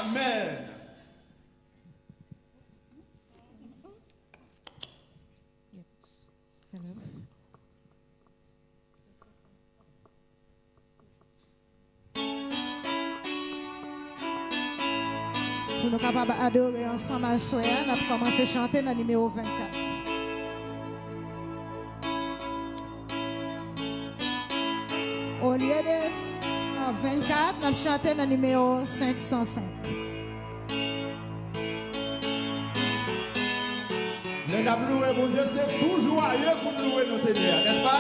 Amen. Pou nou kapab adore ansanm aswè a, n ap kòmanse chante nan nimewo 24. Olye de 24, n ap chante nan nimewo 505. Lè n ap louwe Bondye, se tou jwaye pou n louwe non Senyè a, nèspa?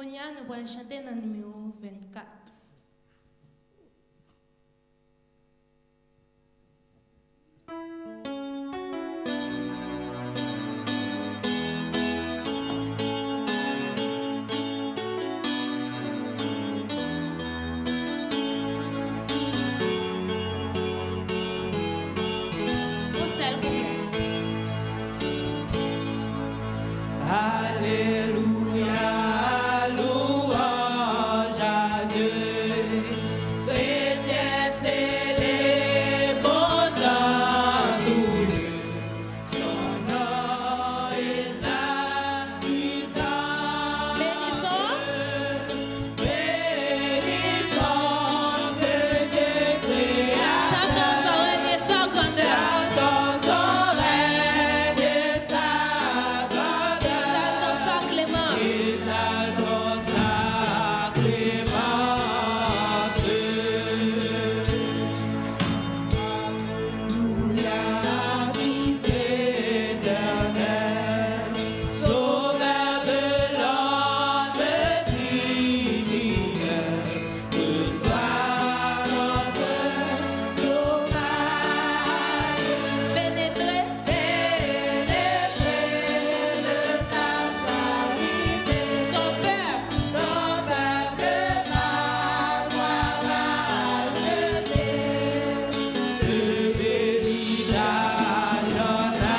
Kounya nou pral chante nan nimewo 24. On sèl kouplè. Alelouya, louanj a Dye. Kretyen selebrons an tou lye son non e sa pwisans. Benisons. Bénissons ce Dieu créateur. Chantons son règne et sa grandeur. Chantons son règne et sa grandeur. Exaltons sa clémence. Exaltons sa clémence. Alléluia, Fils éternel, Sauveur de l'homme criminel, que soit notre dommage. Pénétrez. Pénétrez de ta charité. Ton peuple. Ton peuple par toi racheté, te bénit d'âge en âge.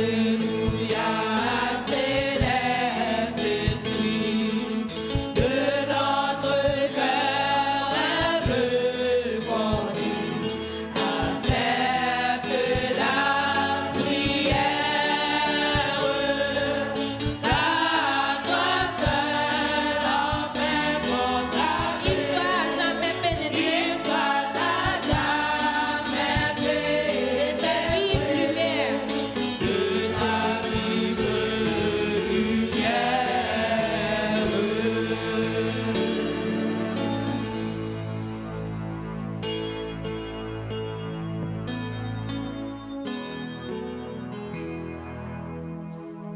Alléluia, céleste esprit, de notre cœur humble conduit, accepte la prière, car toi seul enfin consacré, Il soit à jamais pénétré il soit à jamais de ta vive lumière. de ta vive lumière.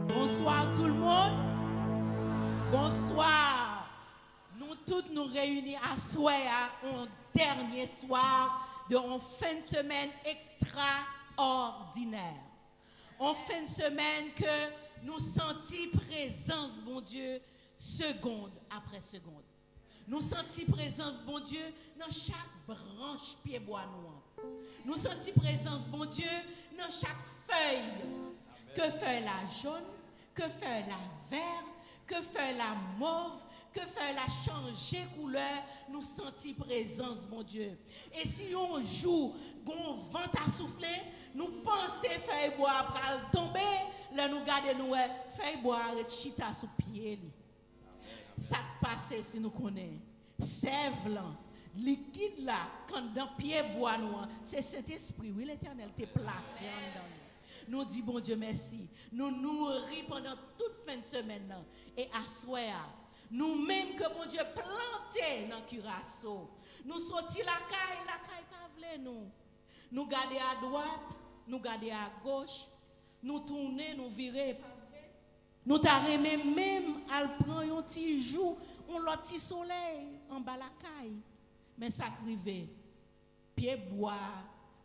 Bonsoir tout le monde. Bonsoir. Nou tout nou reyini aswè a yon dènye swa de yon fen semèn ekstraòdinè. Yon fen semèn ke nou santi prezans Bondye segond apre segond. Nou santi prezans Bondye nan chak branch pyebwa nou an. Nou santi prezans Bondye nan chak fèy. Ke fèy la jòn, ke fèy la vè, ke fèy la mov, ke fèy la chanje koulè, nou santi prezans Bondye. E si yon jou gon van ta soufle, nou panse fèy bwa a pral tonbe, lè nou gade nou wè fèy bwa a ret chita sou pye li. Sa k pase si nou konnen sèv lan, likid la k anndan pye bwa nou an, se Sentespri wi Letènèl te plase anndan nou. Nou di Bondye mèsi. Nou nouri pandan tout fen semèn nan e aswè a. Nou menm ke Bondye plante nan Kiraso. Nou soti lakay, lakay pa vle nou. Nou gade adwat, nou gade agoch, nou tounen, nou vire, pa vre? Nou ta renmen menm al pran yon ti jou, yon lòt ti solèy anba lakay. Men sa k rive, pye bwa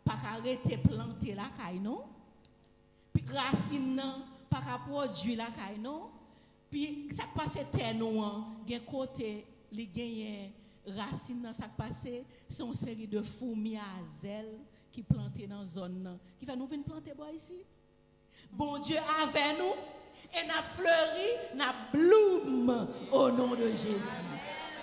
pa ka rete plante lakay non. Pi rasin nan pa ka pwodui lakay non. Pi sa k pase tè nou an gen kote li genyen rasin nan sa k pase se yon seri de foumi a zèl ki plante nan zòn nan ki fè nou vin plante bò isi. Bondye avè nou e nap fleri nap bloom o non de Jezi.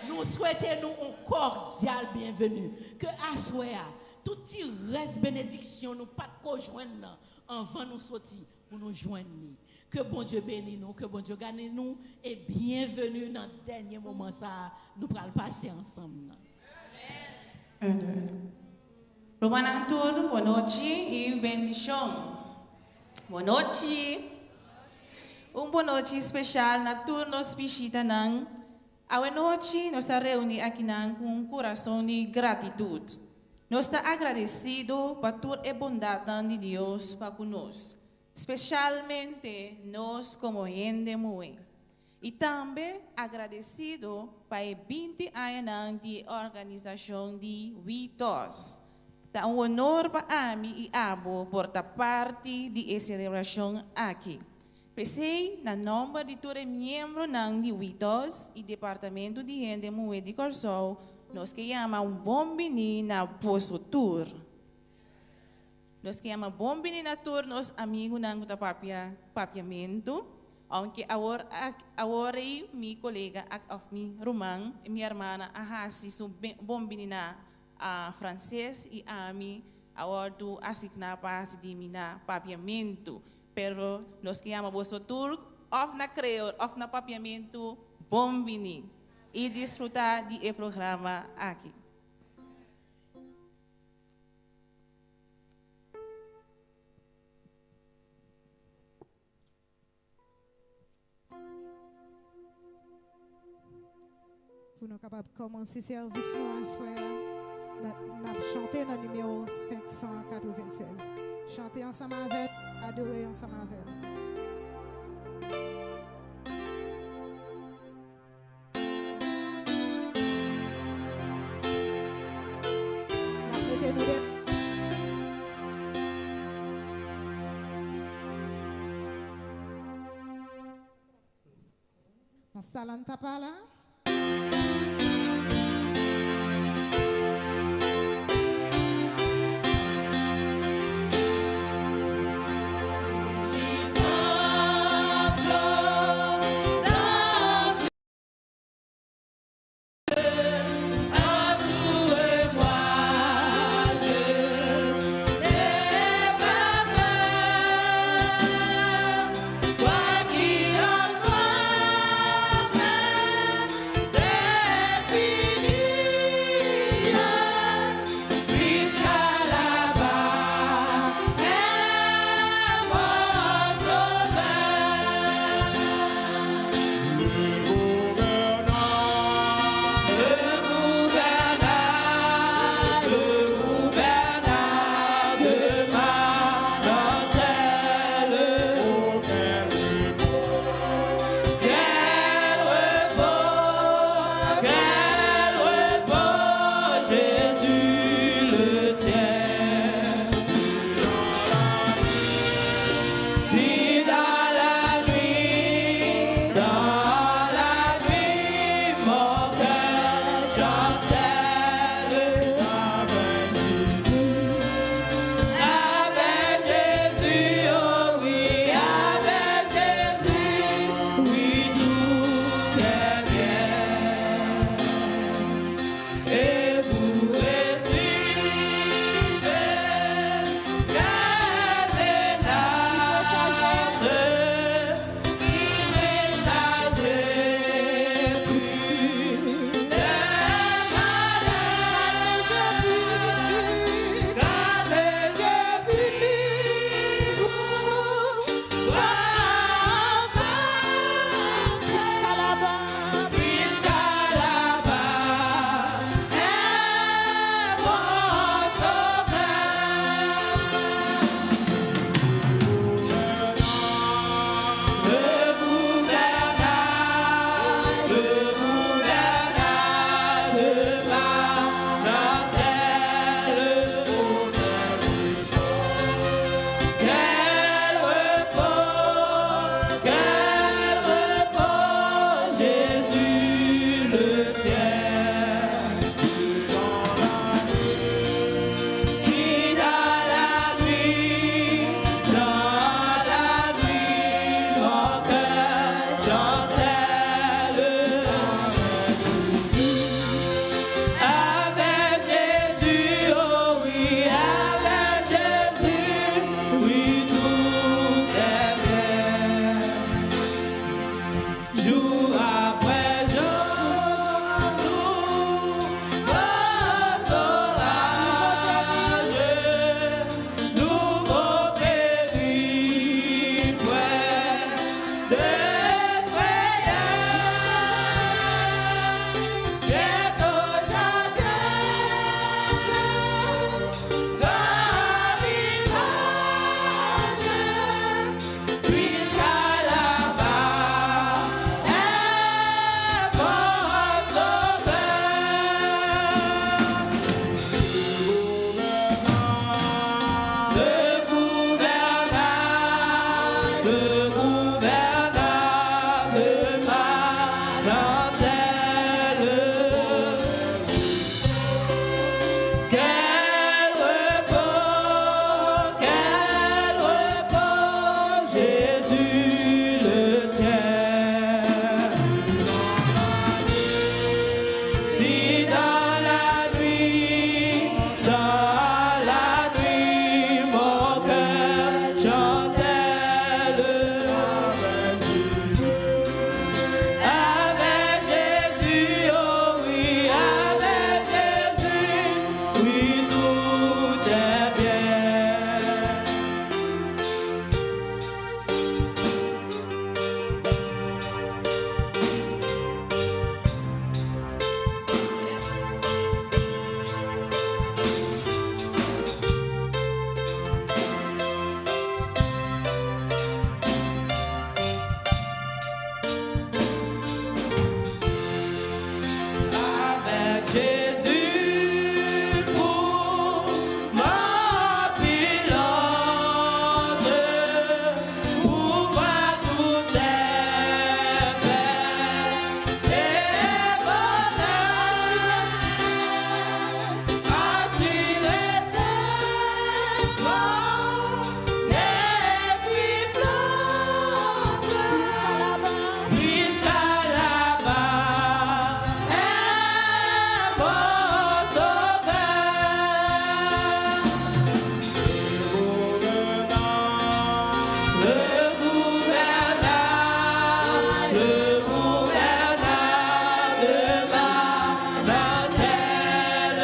Nou swete nou on kòdyal byenveni ke aswè a tout ti rès benediksyon nou pat ko jwenn nan anvan nou soti pou nou jwenn li. Ke Bondye beni nou, ke Bondye gade nou e byenveni nan dènye moman sa a nou pral pase ansanm nan. Rumannan tur, bon nochi i bendishon. Bon nochi! Un bon nochi speshal na tur nos bishitanan. Awe nochi nos ta reuní akinan ku un kurason di gratitut. Nos ta agradesido pa tur e bondatnan di Dios pa ku nos, speshalmente nos komo hende muhé. I tambe agradesido pa e 20 añanan di e organisashon di WITOS. Ta un honor pa ami i abo por ta parti di e selebrashon aki. P'esei, na nòmber di tur e miembronan di WITOS i Departamento di Hende Muhé di Kòrsou, nos ke yama un bon biní na boso tur. Nos ke yama bon bini na tur nos amigunan ku ta papia papiamentu, ounke awor awor ei mi kolega ak òf mi ruman, mi hermana a hasi su bon bini na franses i ami a wòrdu asigná pa hasi di mi na papiamentu. Pero nos ke yama boso tur òf na kreol òf na papiamentu bon bini i disfrutá di e programa aki. Pou nou kapab kòmanse sèvis nou aswè a, n ap chante nan nimewo 596. Chante ansanm avè n, adore ansanm avè n. N ap mete nou de. Nos ta lanta pa la. Jou apre jou, nouvo oraj, nouvo perip de freyè. Byento jaden gran rivaj, piska laba è bon sovè. Le gouvernail, le gouvernail de ma nacelle. Quel repos, quel repos, Jésus le tient. Si dans la nuit, dans la nuit, mon cœur chancelle. Avec Jésus, oh oui, avec Jésus, oui, tout est bien. Avec Jésus pour ma pilote, pour moi tout est paix et bonheur. Assuré de mon esprit flotte, jusqu'à là-bas est mon sauveur. Le gouvernail, le gouvernail de ma nacelle,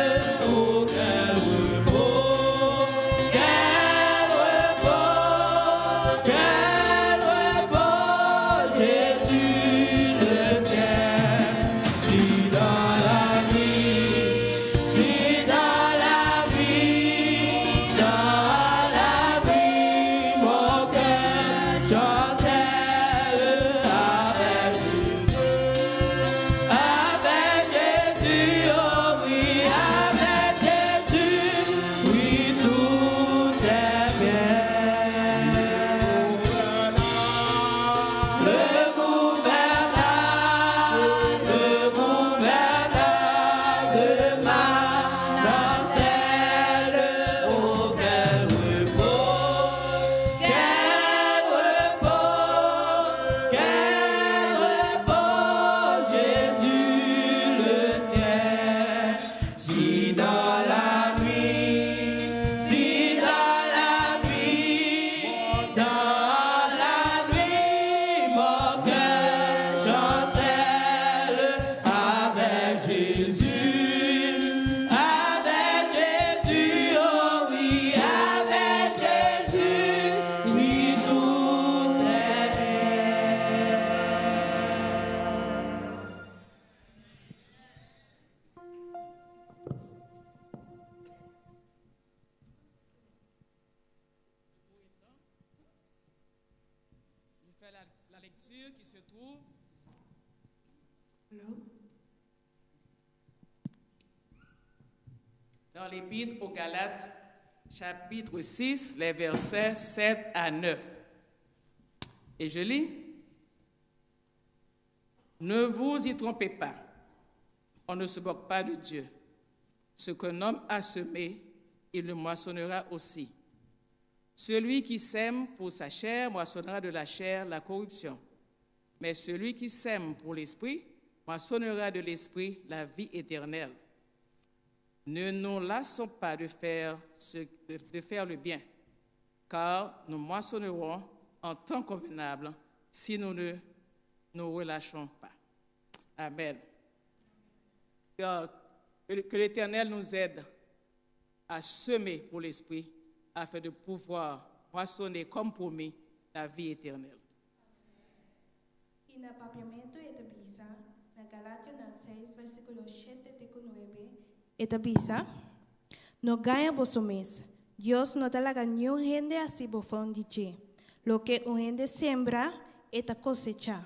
oh quel repos, quel repos, quel repos, Jésus le tient. Si dans la nuit, si dans la nuit, dans la nuit, mon cœur chancelle avec Jésus. Avec Jésus, oh oui, avec Jésus, oui, tout est bien. Le gouvernail, le gouvernail de ma nacelle, oh quel repos, quel repos, quel repos, Jésus le tient. Si dans la nuit, si dans la nuit, dans la nuit, mon cœur chancelle avec Jésus, avec Jésus, oh oui, avec Jésus, oui, tout est bien. Je fais la lecture qui se trouve dans l'Épître aux Galates, chapitre 6, les versets 7 à 9. Et je lis, Ne vous y trompez pas, on ne se moque pas de Dieu. Ce qu'un homme a semé, il le moissonnera aussi. Celui qui sème pour sa chair moissonnera de la chair la corruption. Mais celui qui sème pour l'esprit moissonnera de l'esprit la vie éternelle. Ne nous lassons pas de faire le bien, car nous moissonnerons en temps convenable si nous ne Ne relâchons pas. Amen. Que l'Éternel nous aide à semer pour l'Esprit afin de pouvoir moissonner comme promis la vie éternelle. I na papiamento e ta bisa, na Galationan 6, versíkulo 7 te ku 9, e ta bisa, No gaña boso mes, Dios no ta laga niun hende hasi bofon di dje. Loke un hende sembra, e ta kosechá.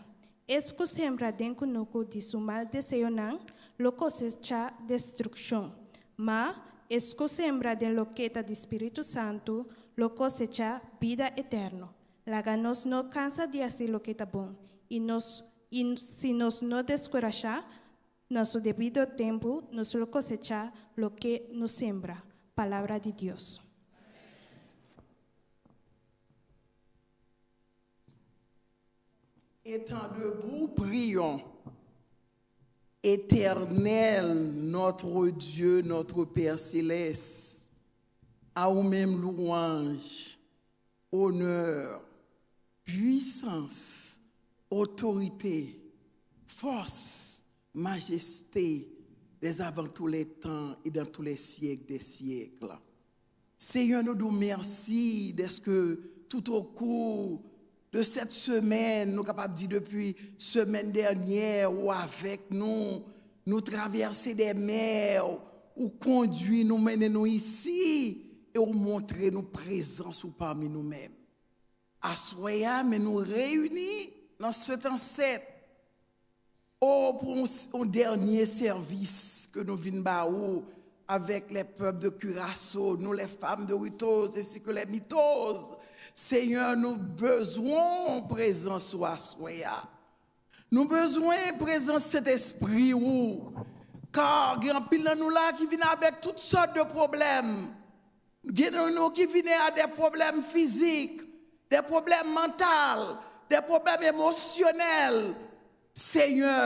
Es ku sembra den kunuku di su mal deseonan, lo kosechá destrukshon. Ma, es ku sembra den loke ta di spiritu santu, lo kosechá bida eterno. Laga nos no kansa di hasi loke ta bon, i nos i si nos no deskurashá, na su debido tempu nos lo kosechá loke nos sembra. Palabra di Dios. Étant debout, prions. Éternel, notre Dieu, notre Père céleste, à vous-même louange, honneur, puissance, autorité, force, majesté, dès avant tous les temps et dans tous les siècles des siècles. Seigneur, nous nous merci de ce que tout au cours de cette semaine, nous capables de dire depuis semaine dernière, ou avec nous, nous traverser des mers, ou conduire nous, mener nous ici, et ou montrer nos présences ou parmi nous-mêmes. Aswè a, men nou reyini nan setan 7. O, pou yon dènye sèvis ke nou vin ba ou avèk lè pèp de Kiraso, nou lè fam de Ritoz ensi ke lè Mitoz. Senyè, nou bezwen prezans ou aswè a. Nou bezwen prezans Sentespri ou, kar gen anpil nan nou la ki vin avèk tout sòt de pwoblèm. Gen nan nou ki vini a de pwoblèm fizik, de pwoblèm mantal, de pwoblèm emosyonèl. Senyè,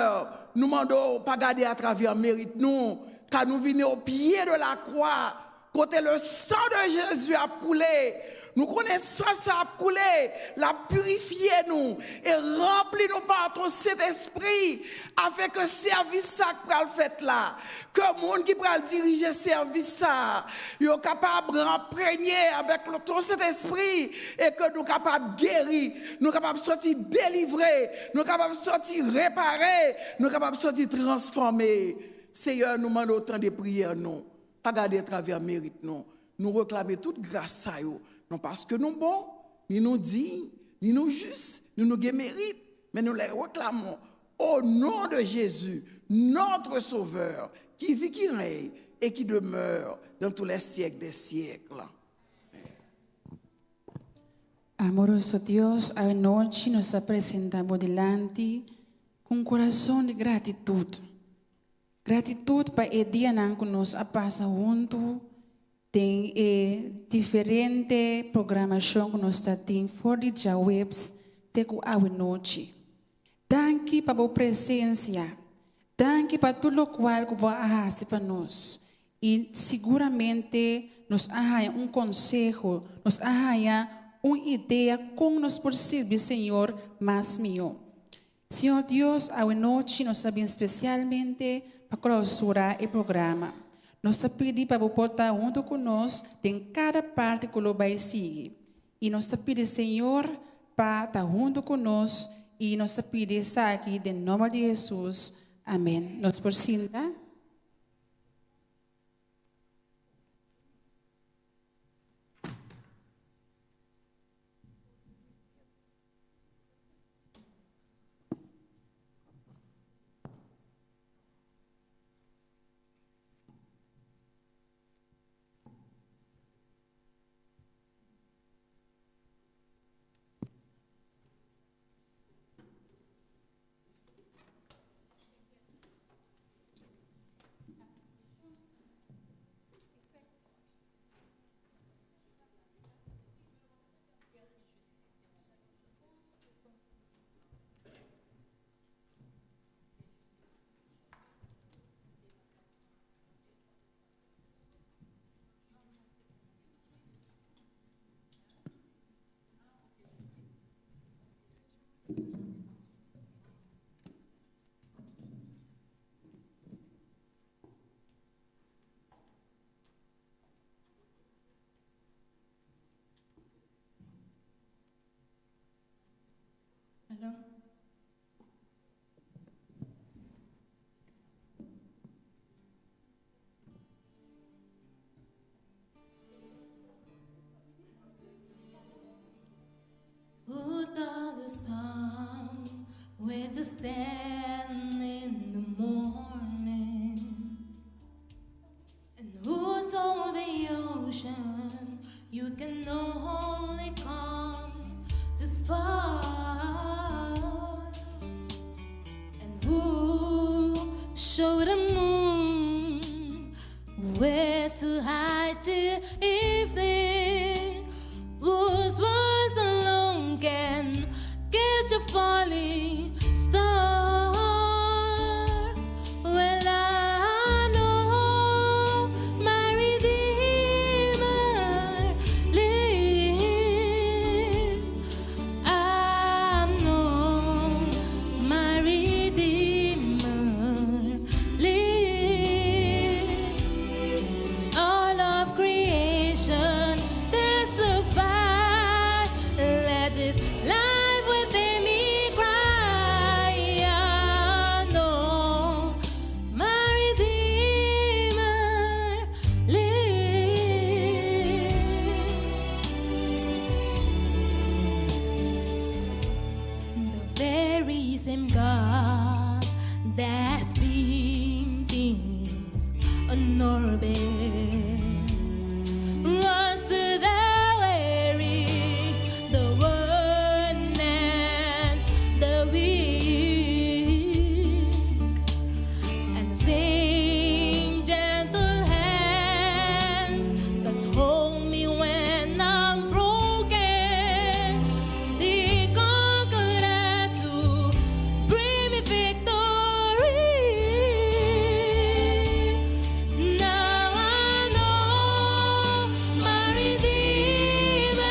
nou mande w pa gade atravè merit nou, ka nou vini o pye de lakwa, kote le san de Jezi ap koule. Nou konnen san sa ap koule, l ap pirifye nou e ranpli nou pa ton Sentespri, afen ke sèvis sa k pral fèt la, ke moun ki pral dirije sèvis sa a, yo kapab ranprenye avèk ton Sentespri e ke nou kapab geri, nou kapab soti delivre, nou kapab soti repare, nou kapab soti transfòme. Seyè, nou mande w tande priyè nou. Pa gade atravè merit nou. Nou reklame tout gras sa yo, non paske nou bon, ni nou diy, ni nou jis, ni nou gen merit, men nou les reclamons au nom de Jésus, notre Sauveur, qui vit, qui règne et qui demeure dans tous les siècles des siècles. Amoroso Dios, awe nochi nos ta presenta bo dilanti cu un curason di gratitud. Gratitud pa e dianan cu nos a pasa hunto den e diferente programacion cu nos ta tin for di djaweps te cu awe nochi. Danki pa bo presencia. Danki pa tur locual cu bo a haci pa nos. Y siguramente nos a haya un conseho, nos a haya un idea con nos por sirbi Señor mas miho. Señor Dios, awe nochi nos ta bin specialmente pa clausura e programa. Nos ta pidi pa bo por ta hunto cu nos den cada parti cu lo bay sigui. Y nos ta pidi Señor pa ta hunto cu nos y nos ta pidi esaki den nomber di Jesus. Amen. Nos por sinta. Aló. Who taught the sun where to stand in the morning? And who told the ocean you can only come this far? And who showed the moon where to hide till evening? Whose words alone can catch a falling star? Well, I know my Redeemer lives. I know my Redeemer lives. All of creation testify. Let this life within me cry. I know my Redeemer lives. The very same God that speaks things an orbit runs to the weary, the worn and the weak, and the same gentle hands that hold me when I'm broken, they conquer to bring me victory. Now I know my Redeemer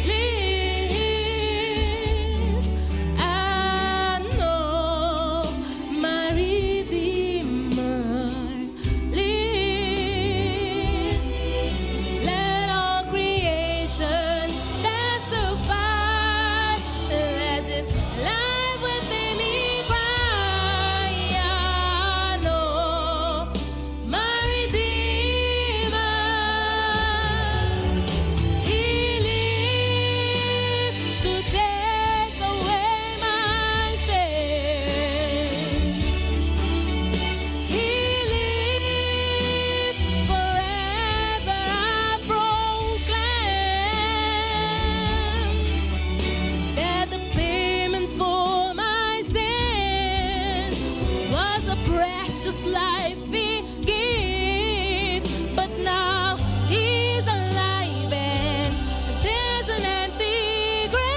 lives. I know my Redeemer lives. Let all creation testify. Let this life within me cry. I know my Redeemer. He lives to take away my shame. He lives forever. I proclaim that the payment for my sin was the precious life He gave. But now He's alive and there's an empty grave.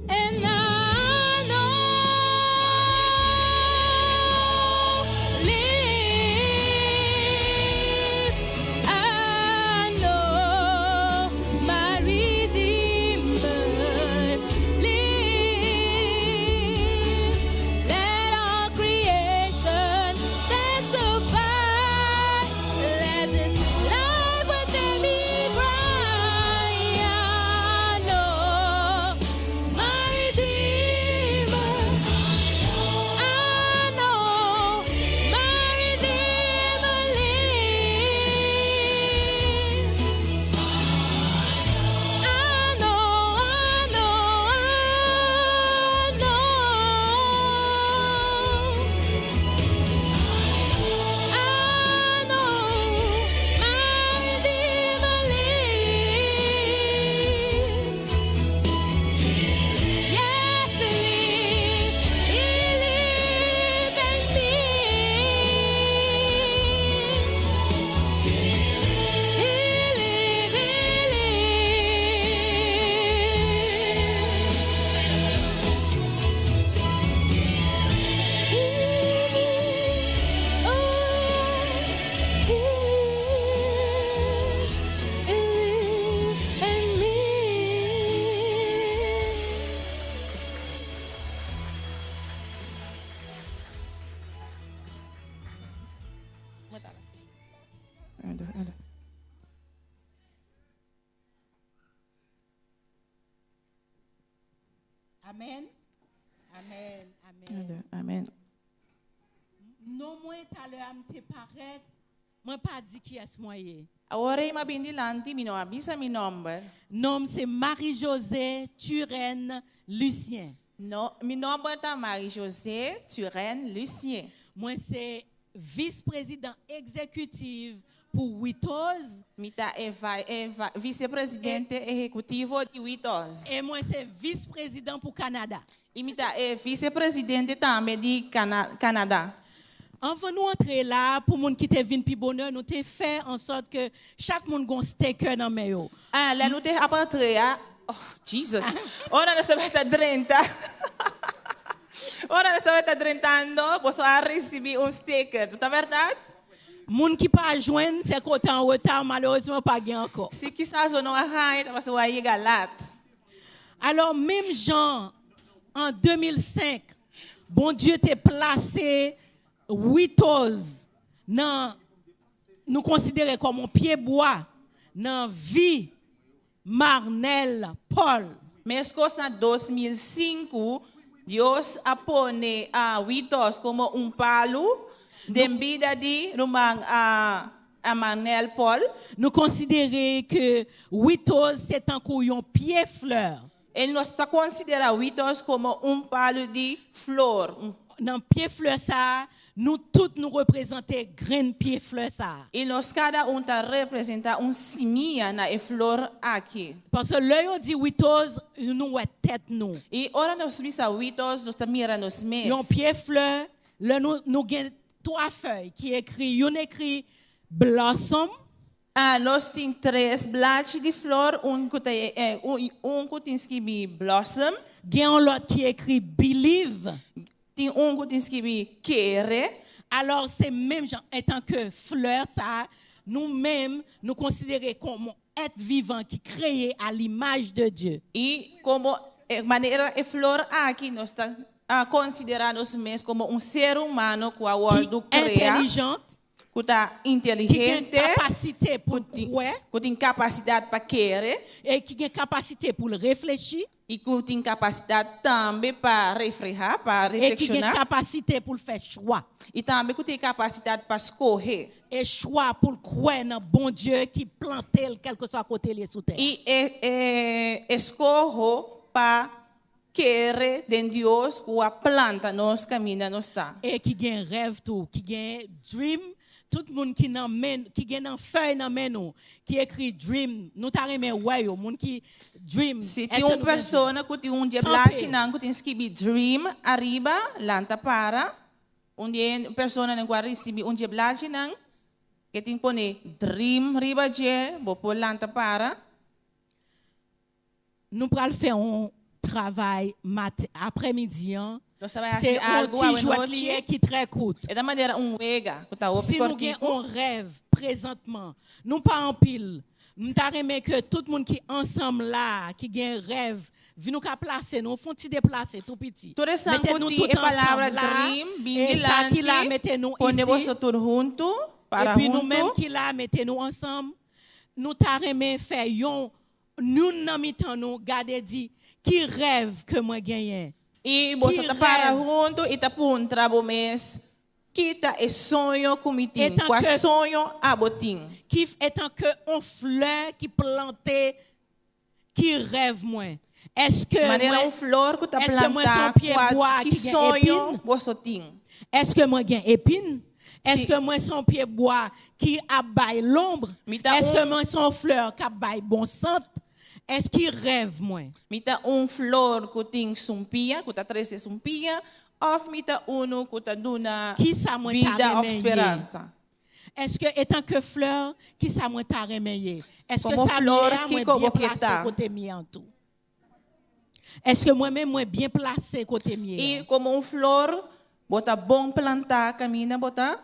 And I know lives. I know my Redeemer lives. Amen. Amen. Amen. Amen. Non mwen talè a m te parèt, mwen pa di kiyès mwen ye. Awor ei m'a bin dilanti, mi no a bisa mi nòmber. Non m se Marie-Josée Turenne Lucien. No, mi nòmber ta Marie-Josée Turenne Lucien. Mwen se vis prezidan egzekitiv pou WITOZ. Mi ta e visepresidente ehekutivo di WITOZ. E mwen se vis prezidan pou Kanada. I mi ta e visepresidente tambe di Kanada. Anvan nou antre la, pou moun ki te vin pi bonè, nou te fè an sòt ke chak moun gon sticker nan men yo. Ah, lè nou te ap antre a, oh, Jesus! Ora nos tabata drenta, ora nos tabata drentando, boso a risibí un sticker, no ta bèrdat? Moun ki pa jwenn, se ke w te an reta, malerezman pa gen ankò. Si kisas bo no a haña, ta pasobra bo a yega lat. Alò, menm jan an 2005, Bondye te plase Witoz nan nou konsidere kòm yon pye bwa nan vi Marnel Paul. Meskos na 2005, Dios a pone a Witoz komo un palu den bida di ruman a Marnel Paul. Nou konsidere ke Witoz se tankou yon pye flè. E nos ta konsiderá Witoz komo un palu di flor, un. Nan pye flè sa a, nou tout nou reprezante grenn pye flè sa a. I nos kada un ta representá un simia na e flor aki. Paske lè yo di Witoz, nou wè tèt nou. I ora nos bisa Witoz, nos ta mira nos mes. Yon pye flè, lè nou, nou gen 3 fèy ki ekri, youn ekri Blossom. A Nos tin tres blachi di flor, un ku ta un ku tin skibi blossom. Gen yon lòt ki ekri believe. Tin un ku tin skibi kere. Alò se menm jan etanke flè sa nou menm nou konsidere kòm yon èt vivan ki kreye a limaj de Dye. I komo manera e flor aki nos ta konsiderá nos mes komo un ser humano ku a Ki wòrdu krea. entelijant. Ku ta Ki gen inteligente. kapasite pou l kwè. Ku tin kapasidat pa kere. E ki gen kapasite pou l reflechi. I ku tin kapasidat tambe pa refrehá, pa E ki gen reflekshoná. kapasite pou l fè chwa. I tambe ku tin kapasidat pa skohe. E chwa pou l kwè nan Bondye ki plante l kèlkeswa kote l ye sou tè a. I e eskoho pa Kere den Dios ku a planta nos kaminda nos ta. E ki gen rèv tou, ki gen dream, tout moun ki nan men, ki gen nan fèy nan men nou, ki ekri dream, nou ta renmen wè yo, moun ki dream, Si tin èske un nou gen dream? persona ku tin un dje Kanpe. blachinan ku tin skibi dream ariba, lanta para. Un di e personanan ku a risibi un dje blachinan ke tin pone dream riba dje, bo por lanta para. Nou pral fè yon travay maten, aprè midi an. Nos ta bai Se hasi yon algu ti awe jwèt li nochi. ye ki trè kout. E ta manera un wega ku ta hopi Si nou gen kòrtiku. yon rèv prezantman, nou pa anpil, m ta renmen ke tout moun ki ansanm la a, ki gen rèv, vin nou ka plase nou, fon ti deplase tou piti. Tur esnan Mete ku nou tin tout e ansanm palabra la a, dream, bin e sa ki la dilanti, mete nou pone isi. boso tur huntu, para Epi nou menm huntu. ki la a mete nou ansanm, nou ta renmen fè yon Youn nan mitan nou gade di, Ki rèv ke mwen genyen? I boso Ki ta para rèv? huntu i ta puntra bo mes, Ki ta e soño ku mi tin? Etan Kua ke soño abo tin? Ki etan ke on flè ki plante, ki rèv mwen? Èske Manera mwen un flor ku ta èske mwen plantá, son pye kua bwa ki ki gen soño epin? boso tin? Èske mwen gen epin? Si. Èske mwen se yon pye bwa ki ap bay lonbr? Mi ta Èske un. mwen se yon flè k ap bay bon sant? Èske ki rèv mwen? Mi ta un flor ku tin sumpia, ku ta trese sumpia, òf mi ta unu ku ta duna Ki sa mwen ta bida òf renmen ye? speransa? Èske etanke flè, ki sa mwen ta renmen ye? Èske Komo sa m ye flor, a mwen kiko byen bo ke plase ta? kote m ye an tou? Èske mwen menm mwen byen plase kote m ye I an? komo un flor, bo ta bon plantá kaminda bo ta?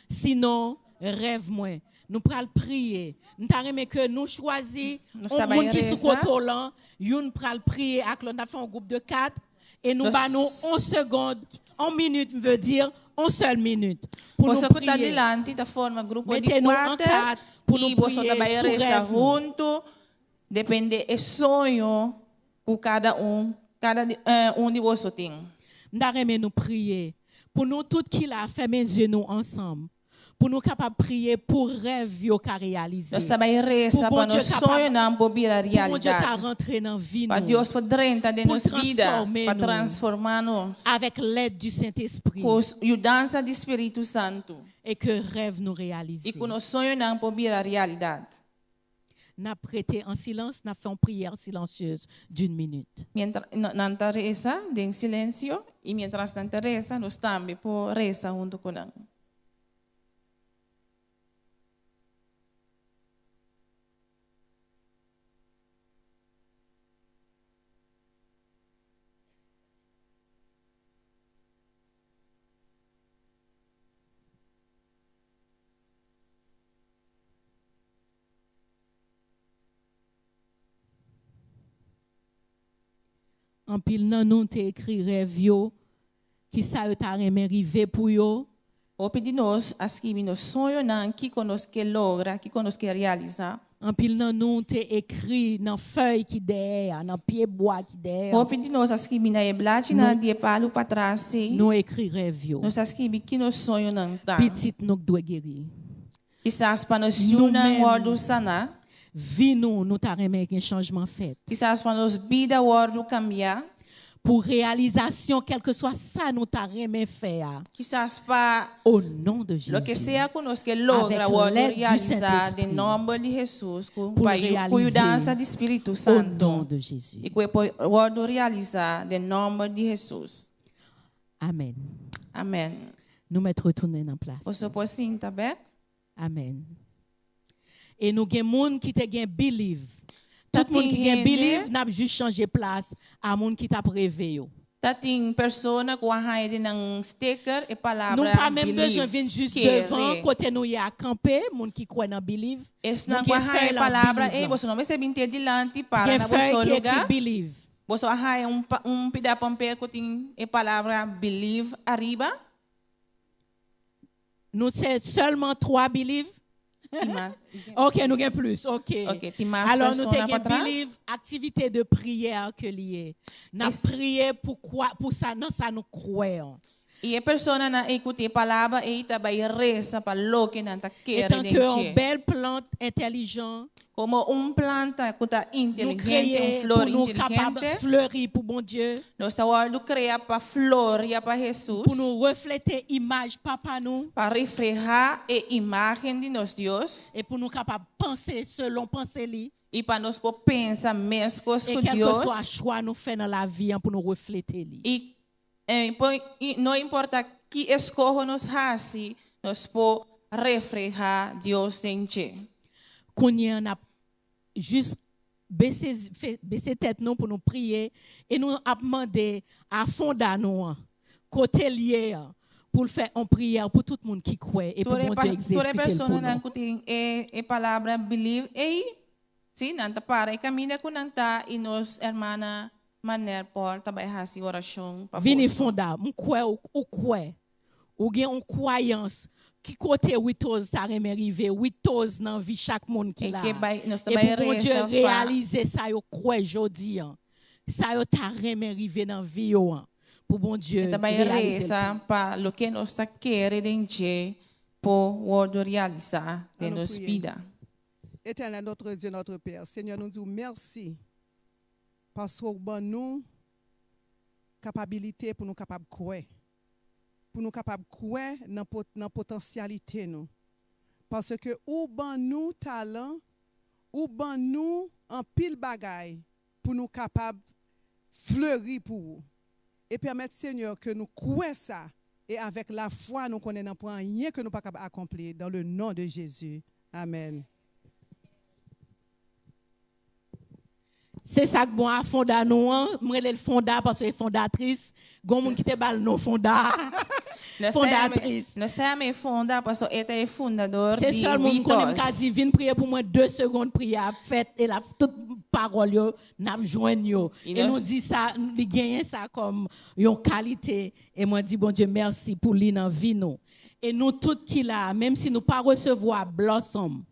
Sinon, rèv mwen. Nou pral priye. M ta renmen ke nou chwazi Nos on ta bai moun ki sou resa. kote w lan, youn pral priye ak lòt. N ap fè on gwoup de 4 e nou Nos. ba nou on segond, on minit m ve di, on sèl minit pou nou Boso ku ta priye. dilanti ta forma grupo di Mete nou an kuater 4 pou i nou boso ta priye bai sou resa rèv nou. huntu, depende e soño ku kada un. Kada un di boso tin. M ta renmen nou priye pou nou tout ki la fèmen zye nou ansanm pou nou kapab priye pou rèv yo ka reyalize. Nos ta bai Pou resa pa Bondye nos kapab soñonan por bira pou Bondye ka realidat. rantre nan vi Pa nou. Dios por drenta den Pou nos bida, transfòme pa nou. transformá nos. Avèk lèd di Sentespri. Ku yudansa di Spiritu Santu. E ke rèv nou reyalize. I ku nos soñonan por bira realidat. N ap rete an silans, n ap fè yon priyè silencieuse d'une minute. Mientras nan ta resa den silensio i mientras nan ta resa nos tambe por resa huntu ku nan. Anpil nan nou te ekri rèv yo, ki sa yo ta renmen rive pou yo. Hopi di nos a skibi nos soñonan, kiko nos ke logra, kiko nos ke realisá. Anpil nan nou te ekri nan fèy ki dèyè a, nan pye bwa ki dèyè a. Hopi di nos a skibi na e blachinan di e palu patras ei. Nou ekri rèv yo. Nos a skibi ki nos soñonan ta. Pitit nou k dwe geri. Kisas pa nos Nou yunan menm. wòrdu saná. Vi nou, nou ta renmen gen chanjman fèt. Kisas pa nos bida wòrdu kambiá. Pou reyalizasyon kèlkeswa sa nou ta renmen fè a. Kisas pa O non de Jezi. Loke sea ku nos ke logra Avèk wòrdu lèd du realisá Sentespri. den nòmber di Hesus ku Pou pa ku reyalize. yudansa di Spiritu O Santu. non de Jezi. I ku e por wòrdu realisá den nòmber di Hesus. Amen. Amen. Nou mèt retounen nan plas. Boso por sinta bèk. Amen. E nou gen moun ki te gen believe. Ta Tout moun tin ki gen hende. believe nap jis chanje plas a moun ki tap reve yo. Ta tin persona ku a haña den nan sticker e palabra Nou pa menm believe, bezwen vin jis kere. devan kote nou ye a kanpe, moun ki kwè nan believe. Esnan Nou ku a gen haña fèy e lan palabra, believe ei, lan. boso no mester bin te dilanti para Gen na fèy boso ki ekri lugá. believe. Boso a haña un un pida papel ku tin e palabra believe ariba. Nou se sèlman 3 believe? Ok, nou gen plis. Ok. Ok, tin mas Alors, nou te persona gen patras? believe, aktivite de priyè ke li ye. N ap priye pou kwa, pou sa, nan sa nou kwè an. I e personanan ei ku tin e palabra ei ta bai resa pa loke nan ta kere Etan den ke yon dje. bèl plant entèlijan. Komo un planta ku ta Nou inteligente, kreye un flor pou nou kapab inteligente. fleri pou Bondye. Nos ta wòrdu krea pa floria pa Hesus. Pou nou reflete imaj Papa nou. Pa reflehá e imágen di nos Dios. E pou nou kapab panse selon panse li. I pa nos por pensa meskos E ku kèlkeswa Dios. chwa nou fè nan lavi an pou nou reflete li. I i no importa ki eskoho nos hasi, nos por reflehá Dios den dje. Kounye an ap jis bese bese tèt nou pou nou priye e nou ap mande a fonda nou an, kote l ye an, pou l fè yon priyè pou tout moun ki kwè e pou Tur e Bondye tur e egzekite l pou personanan nou. ku tin e e palabra believe ei, sí, nan ta para e kaminda ku nan ta i nos hermana Manel por ta bai hasi orashon pa Vini boso. fonda, m kwè ou ou kwè. Ou gen yon kwayans ki kote Witoz ta renmen rive, Witoz nan vi chak moun ki E la. ke bay nos ta E bai pou Bondye resa pa reyalize sa yo kwè jodi an. Sa yo ta renmen rive nan vi yo an. Pou Bondye E ta bai reyalize l resa pa loke nos ta kere den dje por wòrdu realisá den An nou nos priye. bida. Éternel notre Dieu, notre Père, Seigneur, nou di ou mèsi paske ou ban nou kapabilite pou nou kapab kwè. Pou nou kapab kwè nan nan potansyalite nou. Paske ou ban nou talan, ou ban nou anpil bagay pou nou kapab fleri pou ou. E pèmèt, Seigneur, ke nou kwè sa e avèk lafwa nou konnen nan pran anyen ke nou pa kapab akonpli dans le nom de Jésus. Amen. Se sa k bon a Fonda nou an, m rele l Fonda paske e fondatris, gon moun ki te ba l non Fonda. Fondatris. Nos ta yam'é Fonda paso e ta e fundador Se di sèl moun m konnen m ka Vitos. di vin priye pou mwen 2 segond priyè ap fèt e la tout pawòl yo n ap jwenn yo. I E nou nos di sa, li genyen sa kòm yon kalite e mwen di Bondye mèsi pou li nan vi nou. E nou tout ki la, menm si nou pa resevwa Blossom.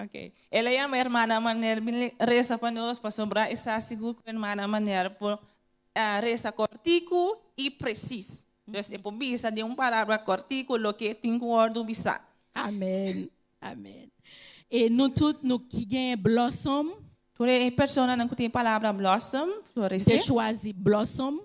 Ok. El a yama hermana Manel bin resa pa nos pasobra e sa sigur ku hermana Manel por resa kòrtiku i presis. Dus e por bisa den un palabra kòrtiku loke tin ku wòrdu bisá. Amen. Amen. E nou tout nou ki genyen blossom. Tur e personanan ku tin e palabra blossom, floresé. Te chwazi blossom.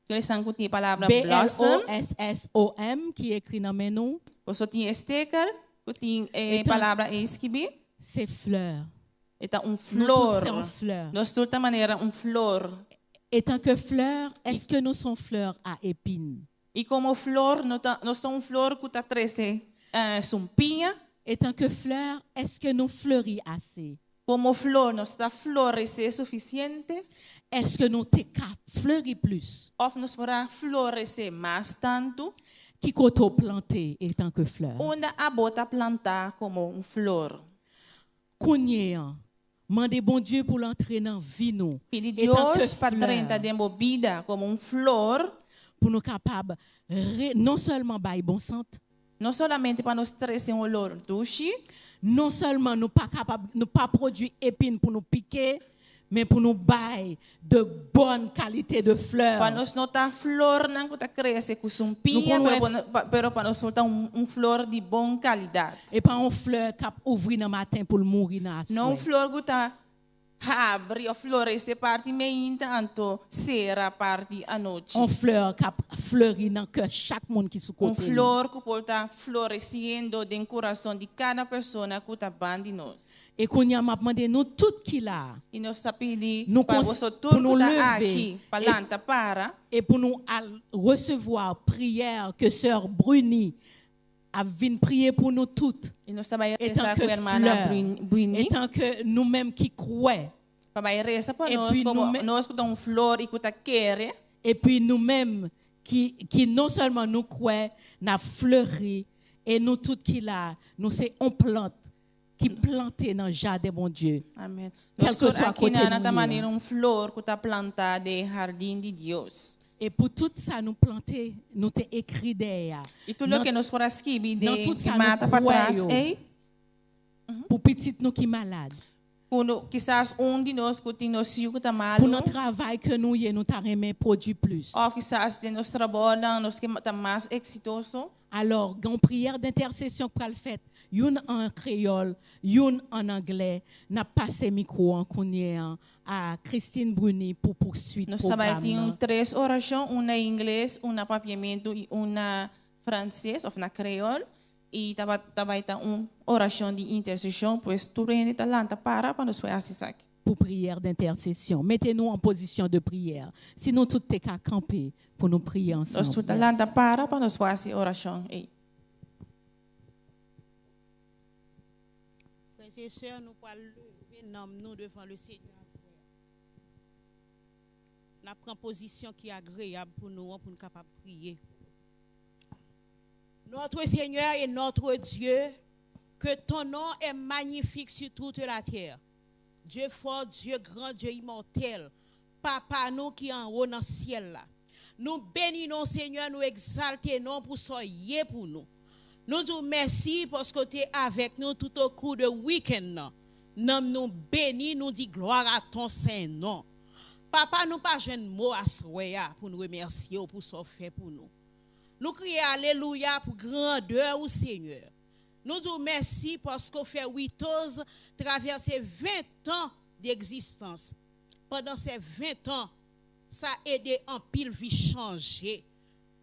Tur esnan ku tin e palabra blossom. B-L-O-S-S-O-M ki ekri nan men nou. Boso tin e sticker ku tin e palabra ei skibí. Se fleur. E ta un flor. Nou tout se un fleur. Nos tur ta manera un flor. Etanke fleur, eske nou son fleur a epin? I komo flor, no ta, nos ta un flor ku ta trese sumpiña. Etanke fleur, eske nou fleuri ase? Komo flor, nos ta floresé sufisiente? Eske nou te ka fleuri plis? Òf nos por a floresé mas tantu? Ki kote w plante etanke fleur? Unda abo ta plantá komo un flor? Kounye an, mande Bondye pou l antre nan vi nou Pidi etanke Dios pa drenta fleur. den bo bida komo un flor. Pou nou kapab re, non sèlman bay bon sant. No solamente pa nos trese un olor dushi. Non sèlman nou pa kapab, nou pa pwodui epin pou nou pike, men pou nou bay de bòn kalite de fleur. Pa nos no ta flornan ku ta krese ku Nou sumpiña, konn pero wè pa no, pero pa nos no ta un, un flor di bon kalidat. E pa un fleur kap ouvri nan maten pou l mouri nan No un aswè. flor ku ta habri òf florese parti meinta anto sera parti anochi. Un fleur kap fleuri nan kè chak moun ki sou Un kote nou. flor ku por ta floresiendo den kurason di kada persona ku ta ban di nos. E kounye a m ap mande nou tout ki la a. I nos ta pidi Nou pa kons boso pou tur nou ku ta leve aki pa e lanta para. e pou nou al resevwa priyè ke sè Brunie ap vin priye pou nou tout. I nos ta bai resa Etan ku ke hermana flè, Brunie. etan ke nou menm ki kwè. Pa bai resa pa nos Epi nou komo men nos ku ta un flor i ku ta kere. Epi nou menm ki ki non sèlman nou kwè n ap fleri e nou tout ki la a nou se on plant ki plante nan jaden Bondye, Amen. Nos tur kèlkeswa aki kote nan ta nou ye manera a. un flor ku ta plantá den e hardin di Dios. E pou tout sa nou plante, nou te ekri dèyè a, I tur nan loke nos por a skibi nan den tout e sa nou mata kwè patras yo, ei. pou pitit nou ki malad. Ku no, kisas un di nos ku tin nos yu ku ta Pou malu. nan travay ke nou ye nou ta renmen pwodui plis. Òf kisas den nos trabounan nos ke ta mas eksitoso. Alò, gen yon priyè dentèsesyon k pral fèt, youn an kreyòl, youn an anglè. N ap pase mikwo an kounye an a Christine Bruny pou pousuit Nos ta bai pwogram tin nan. tres orashon, un na ingles, un na papiamentu i un na franses òf na kreyòl. I ta bai ta un orashon di interseshon, pues tur hende ta lanta para pa nos por hasi esaki. Pou priyè dentèsesyon. Mete nou an pozisyon de priyè. Si nou tout te ka kanpe pou nou priye Nos ansanm. tur ta Yes. lanta para pa nos por hasi orashon ei. Frères et sœurs, nou pral leve nanm nou devan le Seigneur aswè a. Nap pran pozisyon ki agreyab pou nou an pou nou kapab priye. Notre Seigneur et notre Dieu, que ton nom est magnifique sur toute la terre. Dieu fort, Dieu grand, Dieu immortel, Papa nou ki anwo nan syèl la. Nou beni non Senyè, nou egzalte non pou sa w ye pou nou. Nou di w mèsi paske w te avèk nou tout o kou de weekend nan. Nanm nou beni, nou di glwa a ton sen non. Papa nou pa jwenn mo aswè a pou n remèsye w pou sa w fè pou nou. Nou kriye alelouya pou grandè ou Senyè. Nou di w mèsi paske w fè Witoz travèse 20 tan degzistans. Pandan sè 20 tan, sa ede anpil vi chanje.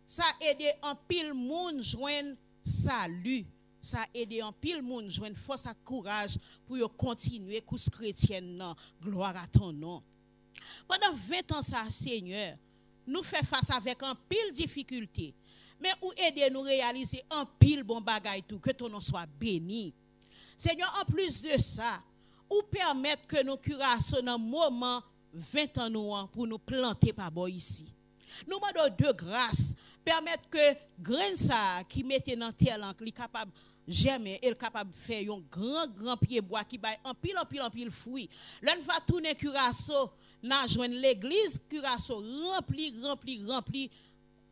Sa ede anpil moun jwenn sali. Sa ede anpil moun jwenn fòs ak kouraj pou yo kontinye kous kretyèn nan. Glwa a ton non. Pandan 20 tan sa a Senyè, nou fè fas avèk anpil difikilte, men ou ede nou reyalize anpil bon bagay tou, ke ton non swa beni. Senyè anplis de sa, ou pèmèt ke nou Kiraso nan moman 20 tan nou an pou nou plante pa bò isi. Nou mande w de gras, pèmèt ke grenn sa a ki mete nan tè lan li kapab jèmen e l kapab fè yon gran gran pye bwa ki bay anpil anpil anpil fwi. Lè n va tounen Kiraso, n a jwenn legliz Kiraso ranpli ranpli ranpli,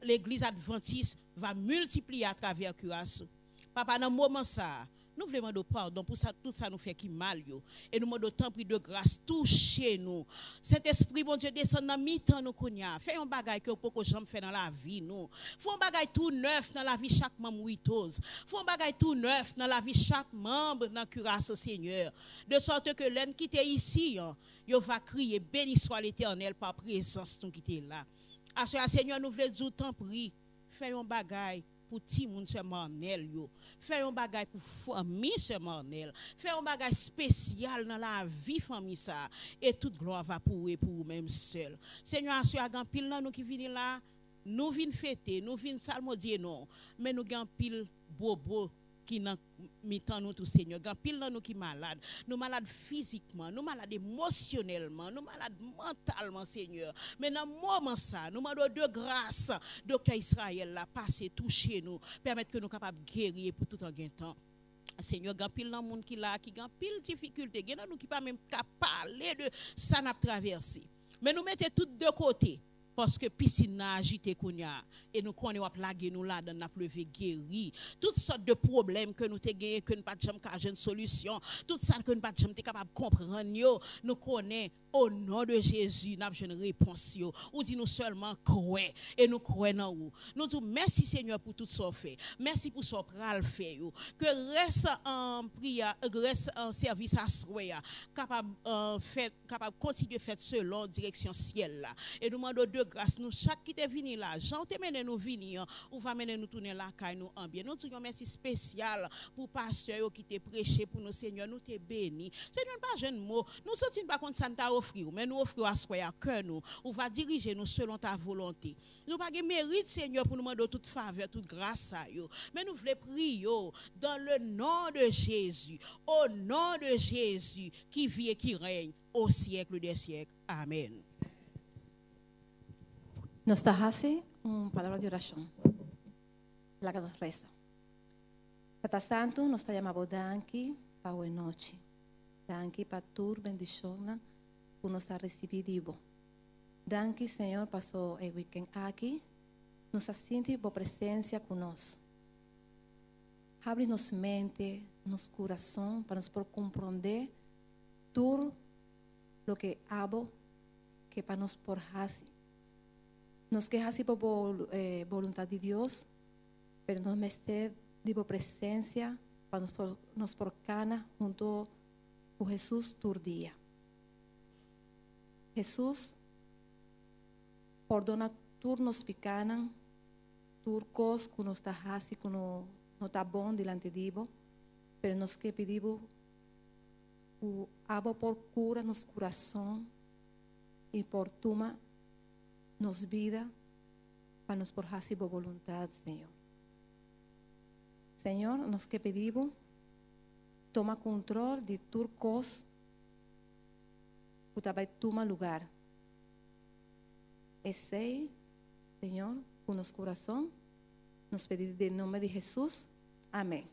legliz advantis va miltipliye atravè Kiraso. Papa nan moman sa a, Nou vle mande w padon pou sa tout sa nou fè ki mal yo e nou mande w tanpri de gras touche nou. Sentespri Bondye desann nan mitan nou kounye a, fè yon bagay ke w poko janm fè nan lavi nou. Fè yon bagay tou nèf nan lavi chak manm Witoz. Fè yon bagay tou nèf nan lavi chak manb nan Curaçao Senyè. De sòte ke lè n kite isi an, yo va kriye beni swa Letènèl pa prezans nou ki te la. Aswè a Senyè nou vle di w tanpri fè yon bagay pou timoun sè Marnel yo, fè yon bagay pou fanmi sè Marnel, fè yon bagay spesyal nan lavi fanmi sa, e tout glwa va pou ou e pou ou menm sèl. Senyè aswè a gen anpil nan nou ki vini la, nou vin fete, nou vin salmodye non w, men nou gen anpil bobo ki nan mitan nou tou Senyè, gen anpil nan nou ki malad, nou malad fizikman, nou malad emosyonèlman, nou malad mantalman Senyè, men nan moman sa nou mande w de gras Doktè Israël la pase touche nou, pèmèt ke nou kapab geri e pou toutan gen tan. Senyè gen anpil nan moun ki la ki gen anpil difikilte, gen nan nou ki pa menm ka pale de sa nap travèse, men nou mete tout de kote. Paske pisin nan ajite kounya e nou konnen wap lage nou ladann nap leve geri tout sòt de pwoblèm ke nou te genyen ke nou pat janm ka jwenn solisyon tout sa ke nou pat janm te kapab konprann yo nou konnen o non de Jezi nap jwenn repons yo ou di nou sèlman kwè e nou kwè nan ou nou di w mèsi Senyè pou tout sa w fè mèsi pou sa w pral fè yo ke rès priyè rès sèvis aswè a kapab fèt kapab kontinye fèt selon direksyon syèl la. E nou mande w de gras, nou chak ki te vini la, jan w te mennen nou vini an, ou va mennen nou tounen lakay nou an byen. Nou di w yon mèsi spesyal pou pastè yo ki te preche pou nou, Senyè, nou te beni. Senyè, nou pa jwenn mo, nou santi n pa konn sa n ta ofri w, men nou ofri w aswè a kè nou, ou va dirije nou selon ta volonte. Nou pa gen merit, Senyè, pou nou mande w tout favè, tout gras sa yo, men nou vle priye w dan le non de Jezi, o non de Jezi, ki vi e ki règne au siècle des siècles. Amen. Nos ta hasi un palabra di orashon. Laga nos resa. Tata Santu, nos ta yama Bo danki pa awe nochi. Danki pa tur bendishonnan ku nos a risibí di Bo. Danki, Señor, paso e weekend aki nos a sinti Bo presensia ku nos. Habri nos mente, nos kurason pa nos por komprondé tur loke abo ke pa nos por hasi. Nos ke hasi bo boluntat di Dios, pero nos mester di bo presensia pa nos por nos por kana hunto ku Hesus tur dia. Hesus, pordona tur nos pikanan. Tur kos ku nos ta hasi ku no no ta bon dilanti di bo, pero nos ke pidi bo ku abo por kura nos kurason i por tuma nos bida pa nos por hasi bo boluntat, Señor. Señor, nos ke pidi bo toma kontrol di tur kos ku ta bai tuma lugar. Esei. Señor, ku nos kurason, nos pedi den nomber di Hesus. Amen.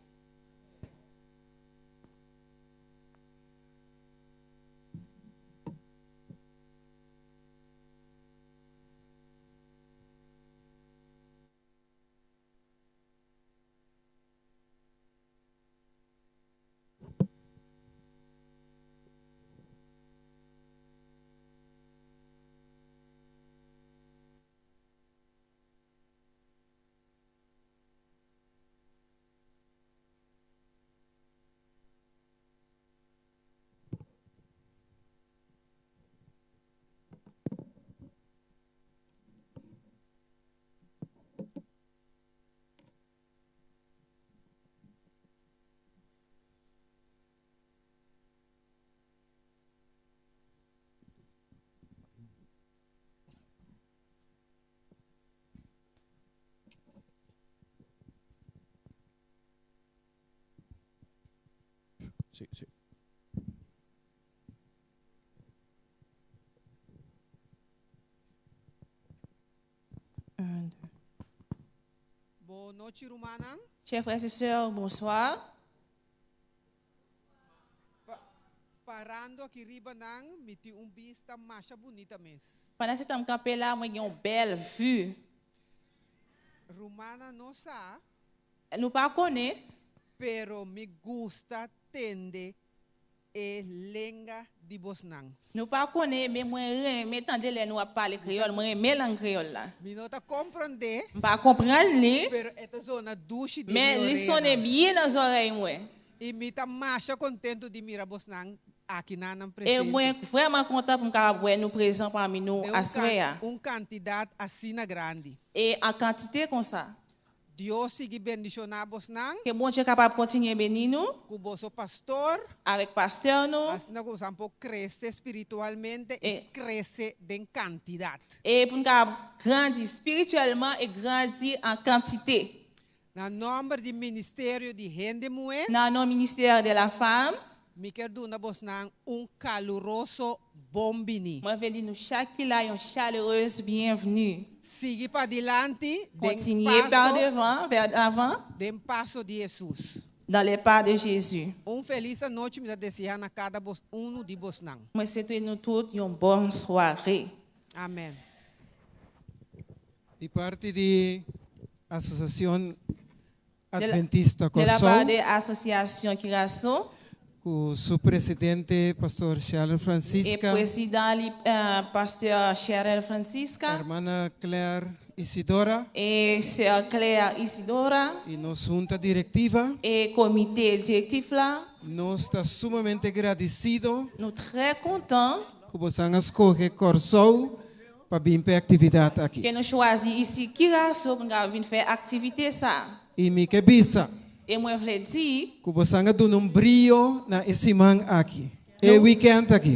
Sí, sí. Un, deux. Bon nochi, rumannan. Chers frères et sœurs, bonsoir. Parando aki riba nan, mi tin un bista masha bunita mes. Pandan se tan m kanpe la, mwen gen yon bèl vu. Rumannan no sa. Nou pa konnen. Pero mi gusta tende e lenga di bosnan. Nou pa konnen, men mwen renmen tande lè nou ap pale kreyòl, mwen renmen lang kreyòl la. Mi no ta komprondé. M pa konprann li. Pero e ta zona dushi den mi Men li oreanan. sonnen byen nan zòrèy mwen. I mi ta masha kontentu di mira bosnan akinanan E presente. mwen vrèman kontan pou m kapab wè nou prezan pami nou Den un aswè a. un kantidat asina grandi. E an kantite konsa. Dios sigui bendishoná bosnan. Ke Bondye kapab kontinye beni nou. Ku boso pastor. Avèk pastè nou. Asina ku bosan por krese spiritualmente i krese den kantidat. E pou n kapab grandi spirityèlman e grandi an kantite. Na nòmber di Ministerio di Hende Muhé. Nan non Ministère de la Femme. Mi kier duna bosnan un kaluroso bon biní. Mwen vle di nou chak ki la yon chaleureuse bienvenue. Sigui padilanti den Kontinye par paso devan, vers l'avant. den paso di Hesus. Dans les pas de Jésus. Un felis anochi mi ta deseá na kada bos unu di bosnan. Mwen swete nou tout yon bòn sware. Amen. Di parti di Asosiashon Adventista De la Kòrsou. part de Asosiashon Kiraso. Ku su presidente Pastor Sherel Francisca. E president li Pastor Sherel Francisca. Hermana Claire Isidora. E Sœur Claire Isidora. I nos hunta direktiva. E komite direktif la. Nos ta sumamente gradisido. Nou trè kontan. Ku bosan a skohe Kòrsou pa bin pa e aktividat aki. Ke nou chwazi isi Kiraso pou nou ka vin fè aktivite sa. I mi ke bisa. E mwen vle di. Ku bosan a duna un brio na e siman aki, e wikènt aki.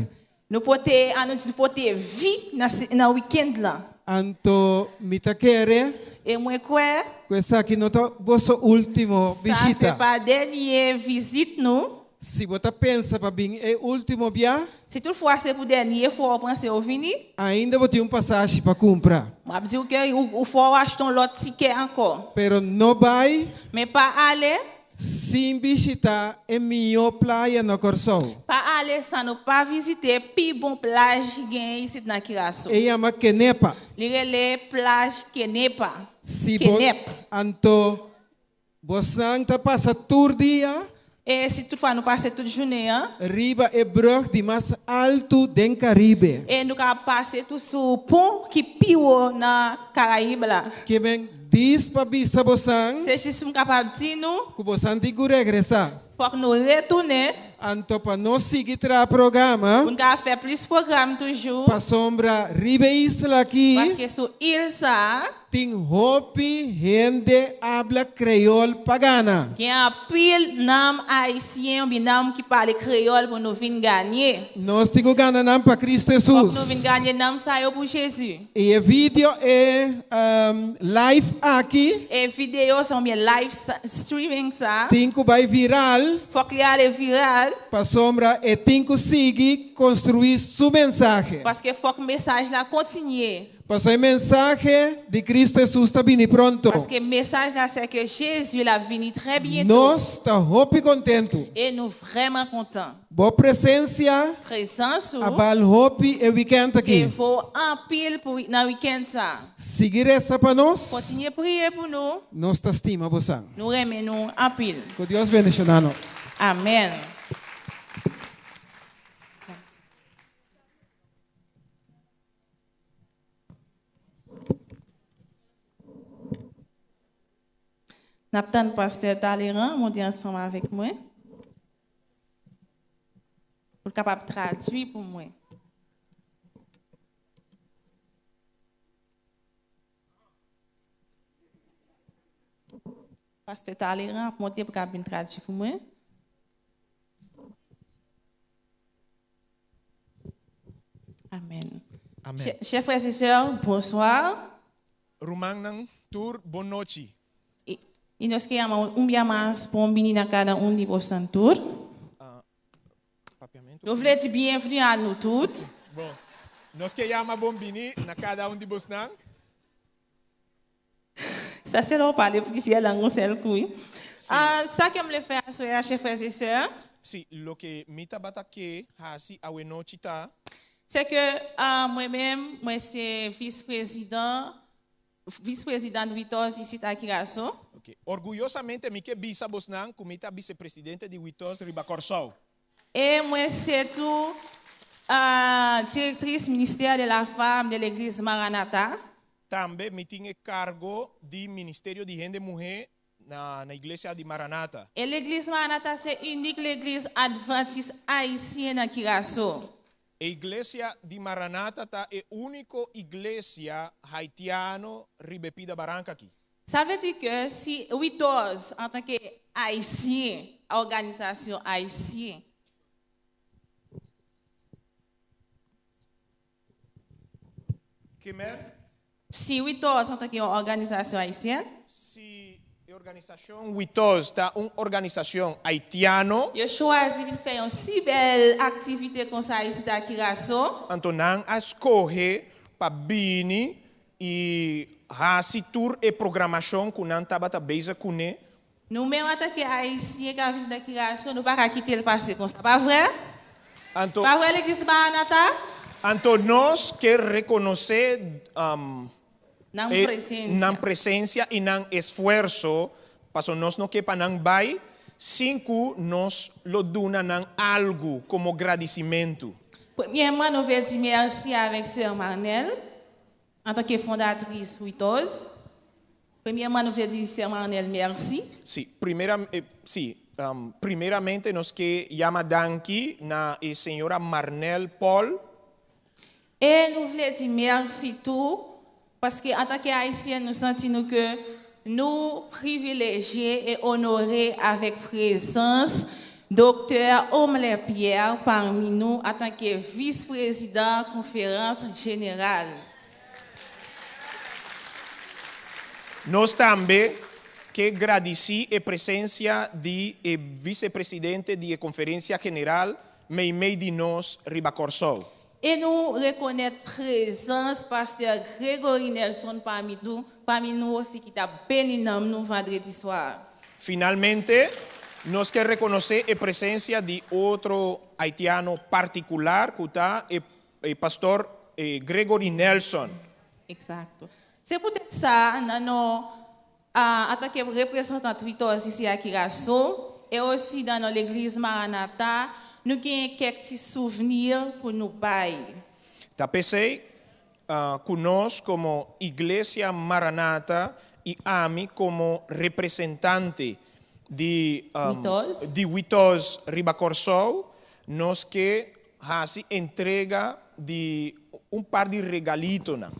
Nou pote, an nou di nou pote vi nan wikènt lan. Anto mi ta kere. E mwen kwè. Ku esaki no ta boso último bishita. Sa se pa dènye vizit nou. Si bo ta pensa pa bin e último bia. Si tout fwa se pou dènye fwa ou panse ou vini. Ainda bo tin un pasashi pa kumpra. M ap di ou ke ou fò ou achte yon lòt tikè ankò. Pero no bai. Men pa ale. Sin bishita e mihó playa na Kòrsou. Pa ale san nou pa vizite pi bon plaj ki genyen isit nan Kiraso. E yama Kenepa. Li rele plaj Kenepa. Si bo Kenèp. Anto bosnan ta pasa tur dia. E si tout fwa nou pase tout jounen an. Riba e brug di mas altu den Caribe. E nou ka pase tou sou pon ki pi wo nan Karayib la. Ke men dis pa bisa bosan. Se jis m kapab di nou. Ku bosan tin ku regresá. Fòk nou retounen. Anto pa nos sigui traha programa. Pou n ka fè plis pwogram toujou. Pasobra riba e isla aki. Paske sou il sa a. Tin hopi hende abla kreyòl pa gana. Gen anpil nanm ayisyen oubyen nanm ki pale kreyòl pou nou vin ganye. Nos tin ku gana nan pa Kristu Fòk Hesus. nou vin ganye nanm sa yo pou Jezi. I e video e live aki. E video sa oubyen live streaming sa. Tin ku bai viral. Fòk li ale viral. Pasobra e tin ku sigui konstruí su mensahe. Paske fòk mesaj la kontinye. Pasobra e mensahe di Cristo Hesus ta bini pronto. Paske mesaj la se ke Jezi la vini trè byento. Nos ta hopi kontentu. E nou vrèman kontan. Bo presensia Prezans a ou. bal hopi e wikènt aki. Te vo anpil pou nan wikènt sa. Sigui resa pa nos. Kontinye priye pou nou. Nos ta stima bosan. Nou renmen nou anpil. Ku Dios bendishoná nos. Amèn. N ap tann pastè Talleyrand monte ansanm avèk mwen pou l kapab tradui pou mwen. Pastè Talleyrand ap monte pou kab vin tradui pou mwen. Amen. Amen. Chè frè e sè, bonswa. Rumannan tur bon nochi. I nos ke yama un bia mas bon bini na kada un di bosnan tur. Papiamentu. Nou vle di byenvni a nou tout. Bon, nos ke yama bon bini na kada un di bosnan. Sa se lè w pale plizyè lang yon sèl kou wi. Sa ke m vle fè aswè a chè frè e sè. Si, loke mi tabata ke hasi awenochi ta. Se ke mwen menm, mwen se vis prezidan. vice-president Witos isit na Curaçao. Ok. Orguyosamente mi ke bisa bosnan ku mi ta vicepresidente di Witos riba Kòrsou. E mwen se tou directrice ministère de la femme de l'église Maranatha. Tambe mi tin e kargo di Ministerio di Hende Muhé na na Iglesia di Maranatha. E legliz Maranatha se unik legliz advantis ayisyen nan Kiraso. E Iglesia di Maranatha ta e úniko iglesia haitiano riba e pida baranka aki. Sa vle di ke si Witoz antanke ayisyen, òganizasyon ayisyen. Kimer? Si Witoz antanke yon òganizasyon ayisyen. Si e organisashon Witoz ta un organisashon haitiano. Yo chwazi vin fè yon si bèl aktivite konsa isit a Kiraso. Anto nan a skohe pa bini i hasi tur e programashon ku nan tabata bezig kuné. Nou menm antanke Ayisyen k ap viv nan Kiraso, nou pa ka kite l pase konsa. Pa vre? Anto. Pa vre legliz Maranata? Anto nos ke rekonosé Nan e presensia. nan presensia i nan esfuerso, paso nos no ke pa nan bai sin ku nos lo duna nan algu komo gradisimentu. Premyèman nou vle di mèsi avèk sè Marnel Antanke fondatris WITOZ, premyèman nou vle di Sè Marnel mèsi. Si, primera, si, primeramente nos ke yama danki na e señora Marnel Paul. E nou vle di mèsi tou, paske antanke Ayisyen nou santi nou ke nou privilejye e onore avèk prezans Doktè Omler Pierre pami nou antanke Vis Prezidan Konferans Jeneral. Nos tambe ke gradisí e presensia di e Visepresidente di e Konferensia General meimei di nos riba Kòrsou. E nou rekonèt prezans Pastè Gregory Nelson pami nou, pami nou osi ki t ap beni nanm nou vandredi swa a. Finalmente, nos ke rekonosé e presensia di otro haitiano partikular ku ta e Pastor Gregory Nelson. Eksakto. Se poutèt sa, nan non antanke reprezantan Tritòs isi a Kiraso, e osi nan non Legliz Maranata, nou genyen kèk ti souvni pou nou bay. Ta p'esei ku nos komo Iglesia Maranata i ami komo representante di di Witoz riba Kòrsou, nos ke hasi entrega di un par di regalitonan.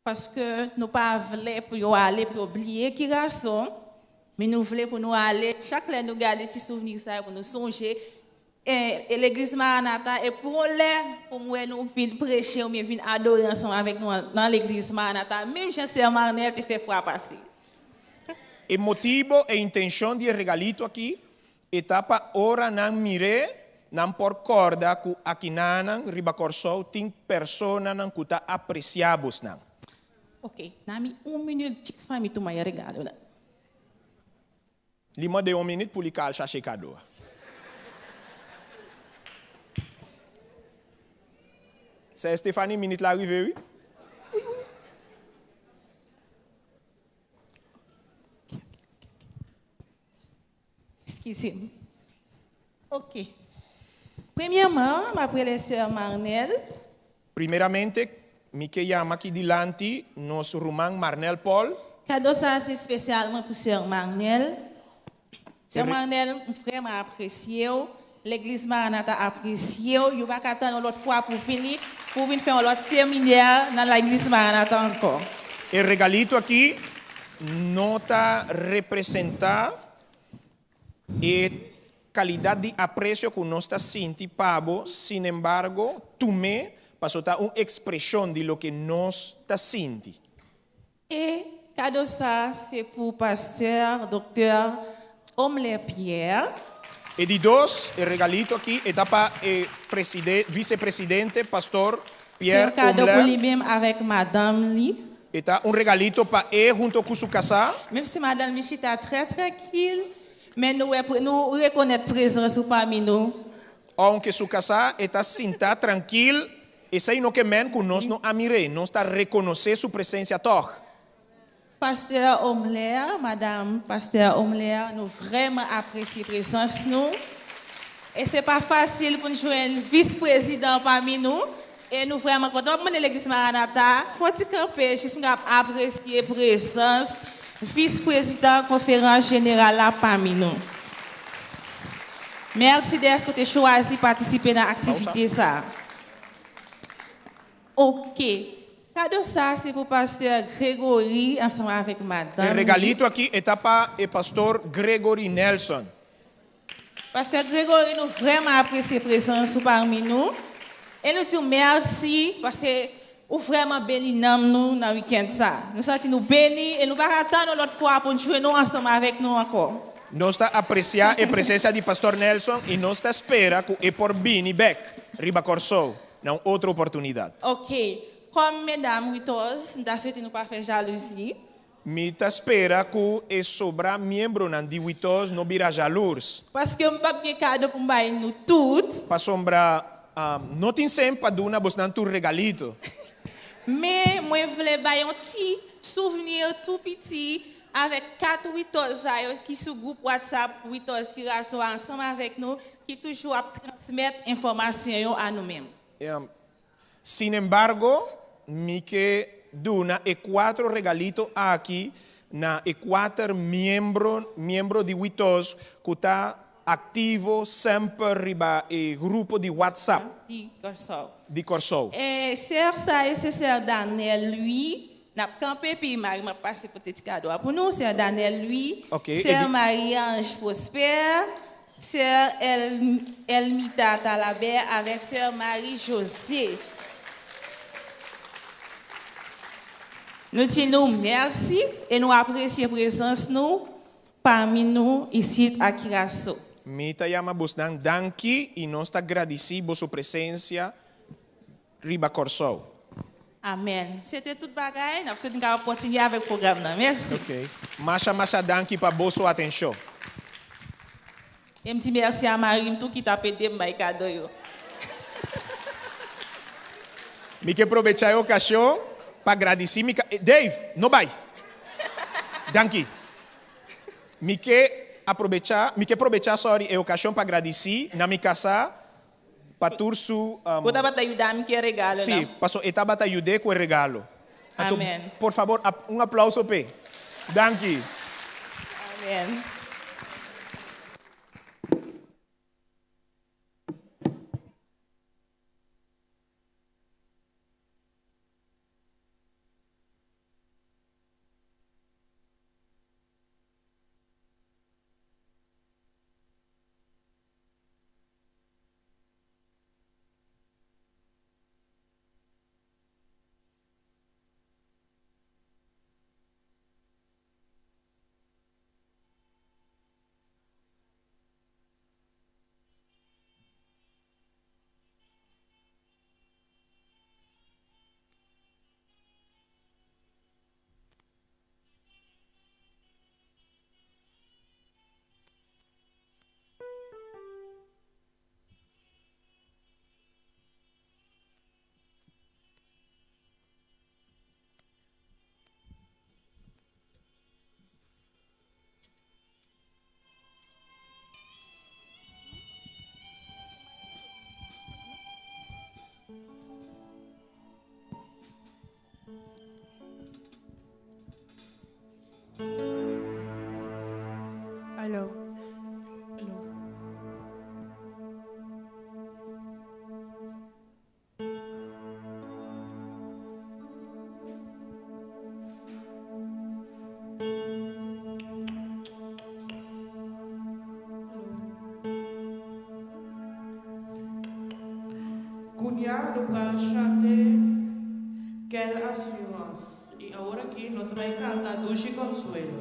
Paske nou pa vle pou yo ale pou yo bliye Kiraso, men nou vle pou nou ale chak lè nou gade ti souvni sa yo pou nou sonje e legliz Maranata e pou yon lè pou m wè nou vin preche oubyen vin adore ansanm avèk nou nan legliz Maranata menm jan sè Marnel te fè fwa pase. E motibo e intenshon di e regalito aki E ta pa ora nan mir'é, nan por kòrda ku akinanan riba Kòrsou tin personanan ku ta apresiá bosnan. Ok, na mi un minüt djis pa mi tuma e regalonan. Li mande un minüt pou li ka al chache kado a. Sè Estefani, minit la rive wi. Eskize m. Ok. Premyèman, m ap rele sè Marnel. Primeramente, mi ke yama aki dilanti nos ruman Marnel Paul. Kado sa a se espesyalman pou sè Marnel. Sè Marnel, m vrèman apresye w. Legliz Maranatha apresye w. Yo pa ka tann yon lòt fwa pou vini, pou vin fè yon lòt seminè nan legliz Maranatha ankò. E regalito aki no ta representá e kalidat di apresio ku nos ta sinti pa bo, sinembargo, tum'é pasobra ta un ekspreshon di loke nos ta sinti. E kado sa se pou pastè Doktè Omler Pierre. E di dos, e regalito aki e ta pa e preside, vicepresidente pastor Se yon Pierre kado pou Omler. li menm avèk madanm li. E ta un regalito pa e hunto ku su kasá. Menm si madanm li chita trè trankil, men nou wè nou rekonèt prezans ou pami nou. Ounke su kasá e ta sinta trankil, esei no ke men ku nos no a mir'é, nos ta rekonosé su presensia tòg. Pasteur Omler, madame Pasteur Omler, nous vraiment apprécions présence nous. Et c'est pas facile pour nous jouer un vice-président parmi nous. Et nous vraiment contents. Pour l'église Maranatha, faut-il camper juste pour apprécier présence vice-président conférence générale là parmi nous. Merci d'être que tu choisi de participer dans l'activité ça. Ok. Cadeau ça, c'est pour pasteur Grégory ensemble avec madame. El regalito aqui está para el pastor Gregory Nelson. Pasteur Grégory, nous vraiment apprécions présence parmi nous. Et nous disons merci parce que nous vraiment béni nous dans le week-end ça. Nous sommes nous bénis et nous ne pas attendre l'autre fois pour jouer nous ensemble avec nous encore. Nos ta aprecia e presencia di pastor Nelson y nos ta spera cu e por bini bek riba Corsou na un otro oportunidad. Ok. Kom medam Witos, m ta swete nou pa fè jalouzi. Mi ta spera cu e sobra miembronan di Witos no bira jaloers. Paske m pap gen kado pou m bay nou tout. Pasobra no tin sen pa duna bosnan tur regalito. Men mwen vle bay yon ti souvenir tou piti avèk 4 Witos sa yo ki sou gwoup WhatsApp Witos Kiraso a ansanm avèk nou ki toujou ap transmèt enfòmasyon yo a nou menm. Sin embargo, mi ke duna e cuatro regalito aki na e cuater miembro miembro di Witos cu ta activo semper riba e grupo di WhatsApp Di Kòrsou. di Kòrsou. E sè sa yo se sè Danel Louis, nap kanpe epi mari m ap pase pote ti kado a pou nou, sè Danel Louis, Ok, e sè di. Marie Ange Prosper, sè Elmita Talabert avèk sè Marie José. Nou di nou mèsi e nou apresye prezans nou pami nou isit a Kiraso. Mi ta yama bosnan danki i nos ta gradisí boso presensia riba Kòrsou. Amen. Se te tout bagay, n ap swete n kapab kontinye avèk pwogram nan. Mèsi. Ok. Masha masha danki pa boso atenshon. E m di mèsi a mari m tou ki t ap ede m bay kado yo. Mi ke probecha e okashon pa gradisí mi ka Dave, no bai! Danki. Mi ke aprobecha, mi ke probecha, sorry, e okashon pa gradisí na mi kasá pa tur su. Bo tabata yuda mi ku e regalo, Sí, no? paso e tabata yud'é ku e regalo. Anto, Amen. por fabor, un aplauso p'e. Danki. Amen. Alo. Kounya nou pral chante Quelle assurance y awor aki nos ta bai kanta Dushi Consuelo.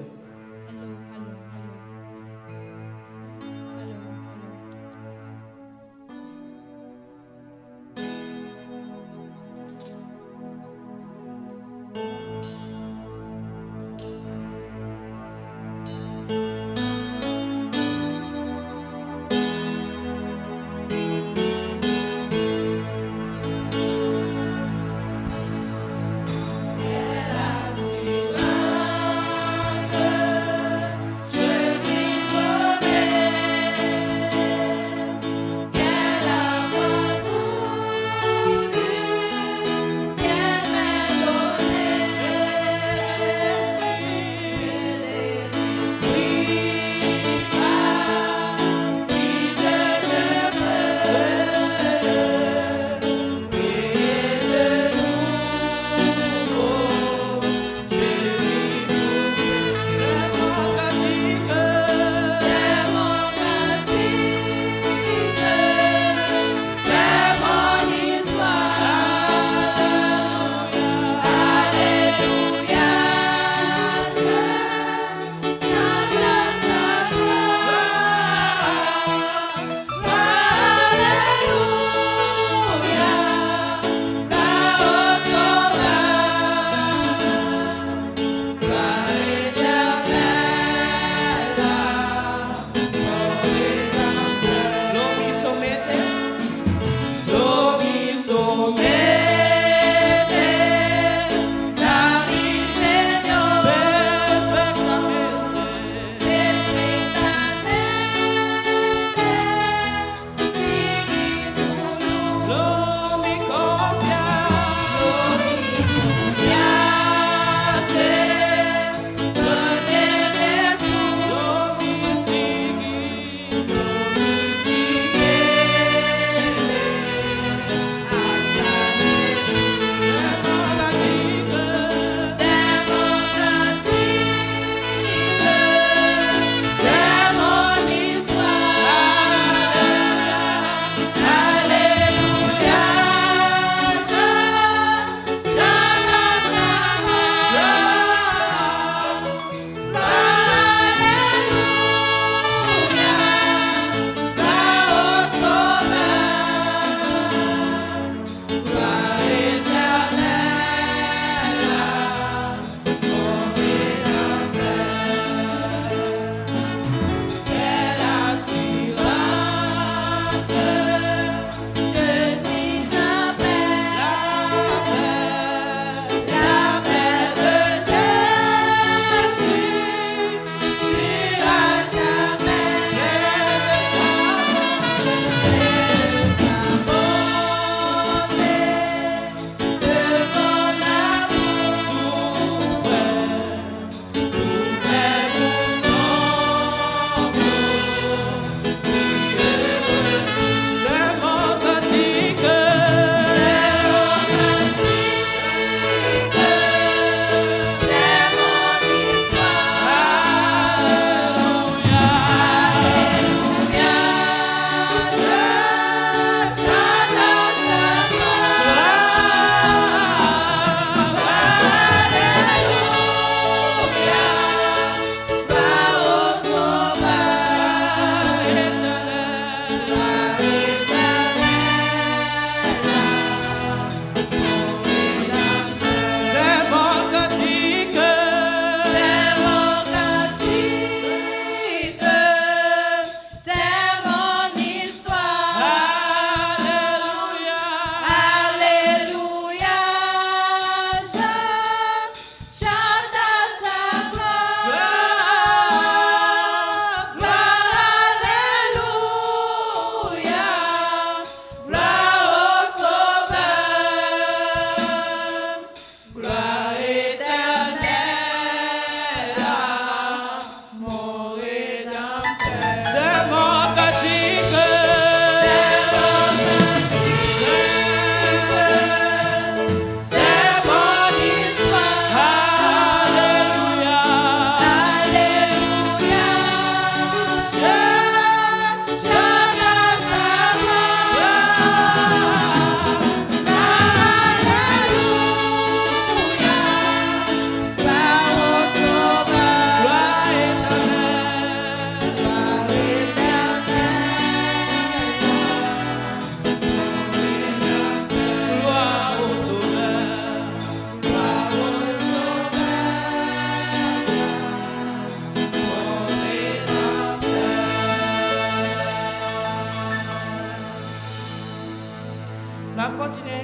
N'a continué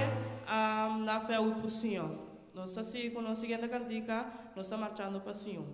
na fé route pour Sion. Nós está com a seguinte cantica, nós está marchando para Sion.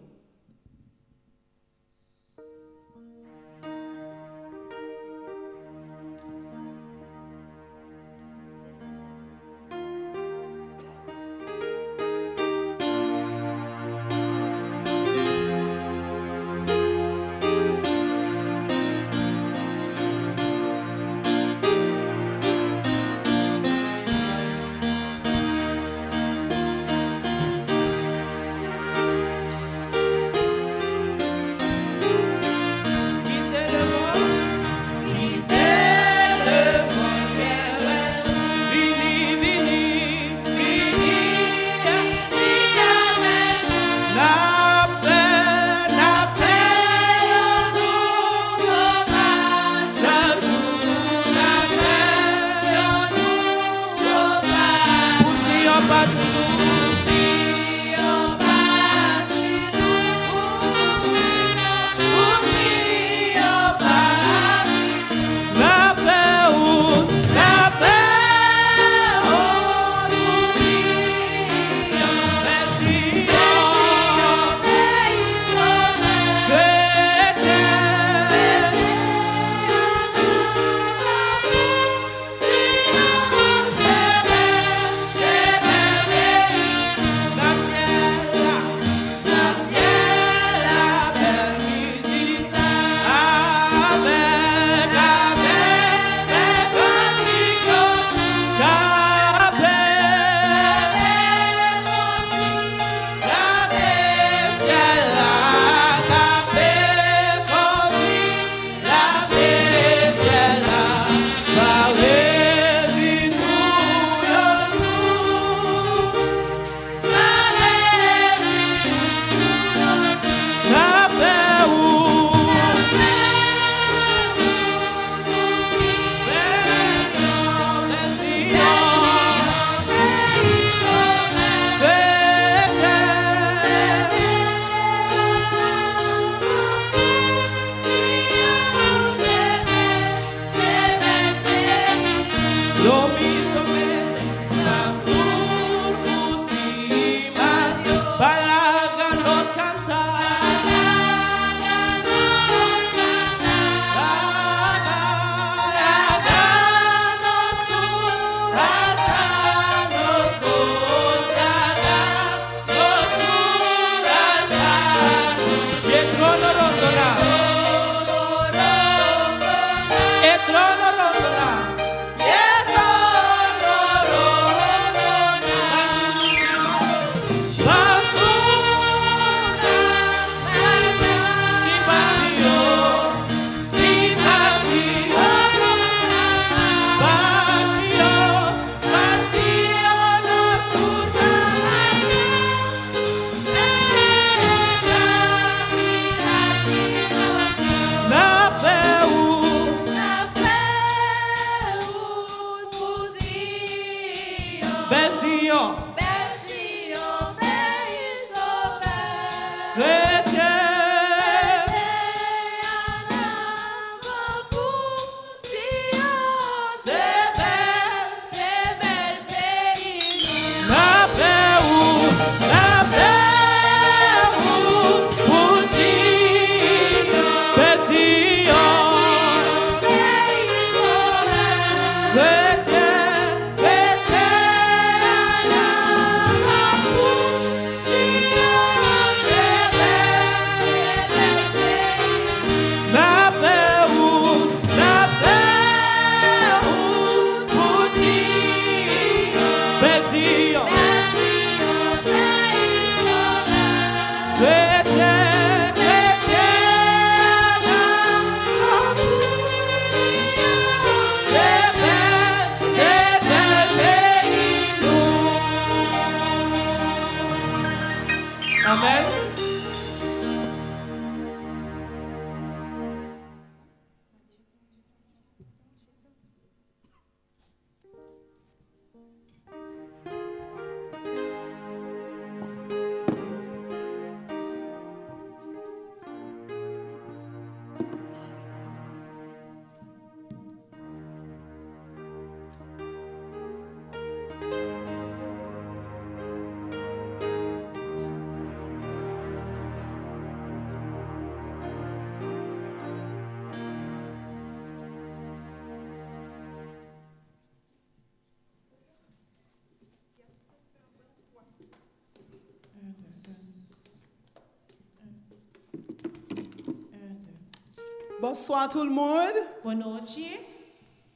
Bonsoir tout le monde. Bon nochi.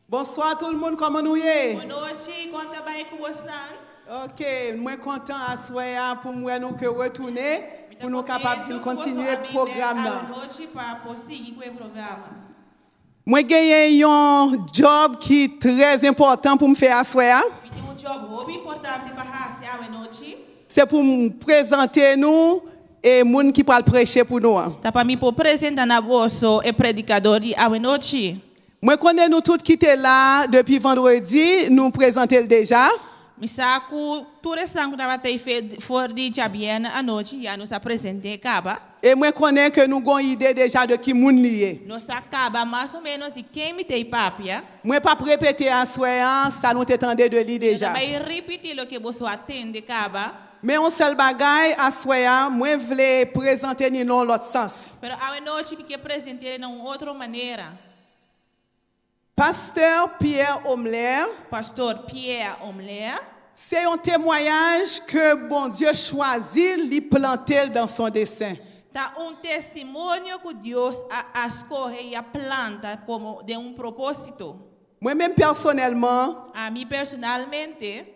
Bonsoir tout le monde, kòman nou ye? Bon nochi, kon ta bai ku bosnan? Ok, mwen kontan aswè a pou m wè nou ke retounen pou nou kapab vin kontinye pwogram nan. Nochi pa por sigui ku e programa. Mwen genyen yon job ki trè enpòtan pou m fè aswè a. Mi tin un job hopi importante pa hasi awe nochi. Se pou m prezante nou e moun ki pral preche pou nou an. Ta pa mi por presentá na boso e predikadó di awe nochi. Mwen konnen nou tout ki te la depi vandredi, nou prezante l deja. Mi sa ku tur esnan ku tabat'ei for di djabièrnè anochi ya nos a present'é kaba. E mwen konnen ke nou gon ide deja de ki moun li ye. Nos sa kaba mas o ménos di ken mi t'ei papia. Mwen pap repete aswè an sa nou te tande de li Mi no ta deja. bai ripití loke boso a tende kaba. Men yon sèl bagay aswè a mwen vle prezante ni nan yon lòt sans. Pero awe nochi mi ke present'é na un otro manera. Pastè Pierre Omler. Pastor Pierre Omler. Se yon temwayaj ke Bondye chwazi l li plante l dans son dessein. Ta un testimonio ku Dios a a skohe i a planta komo den un propósito. Mwen menm pèsonèlman. Ami personalmente.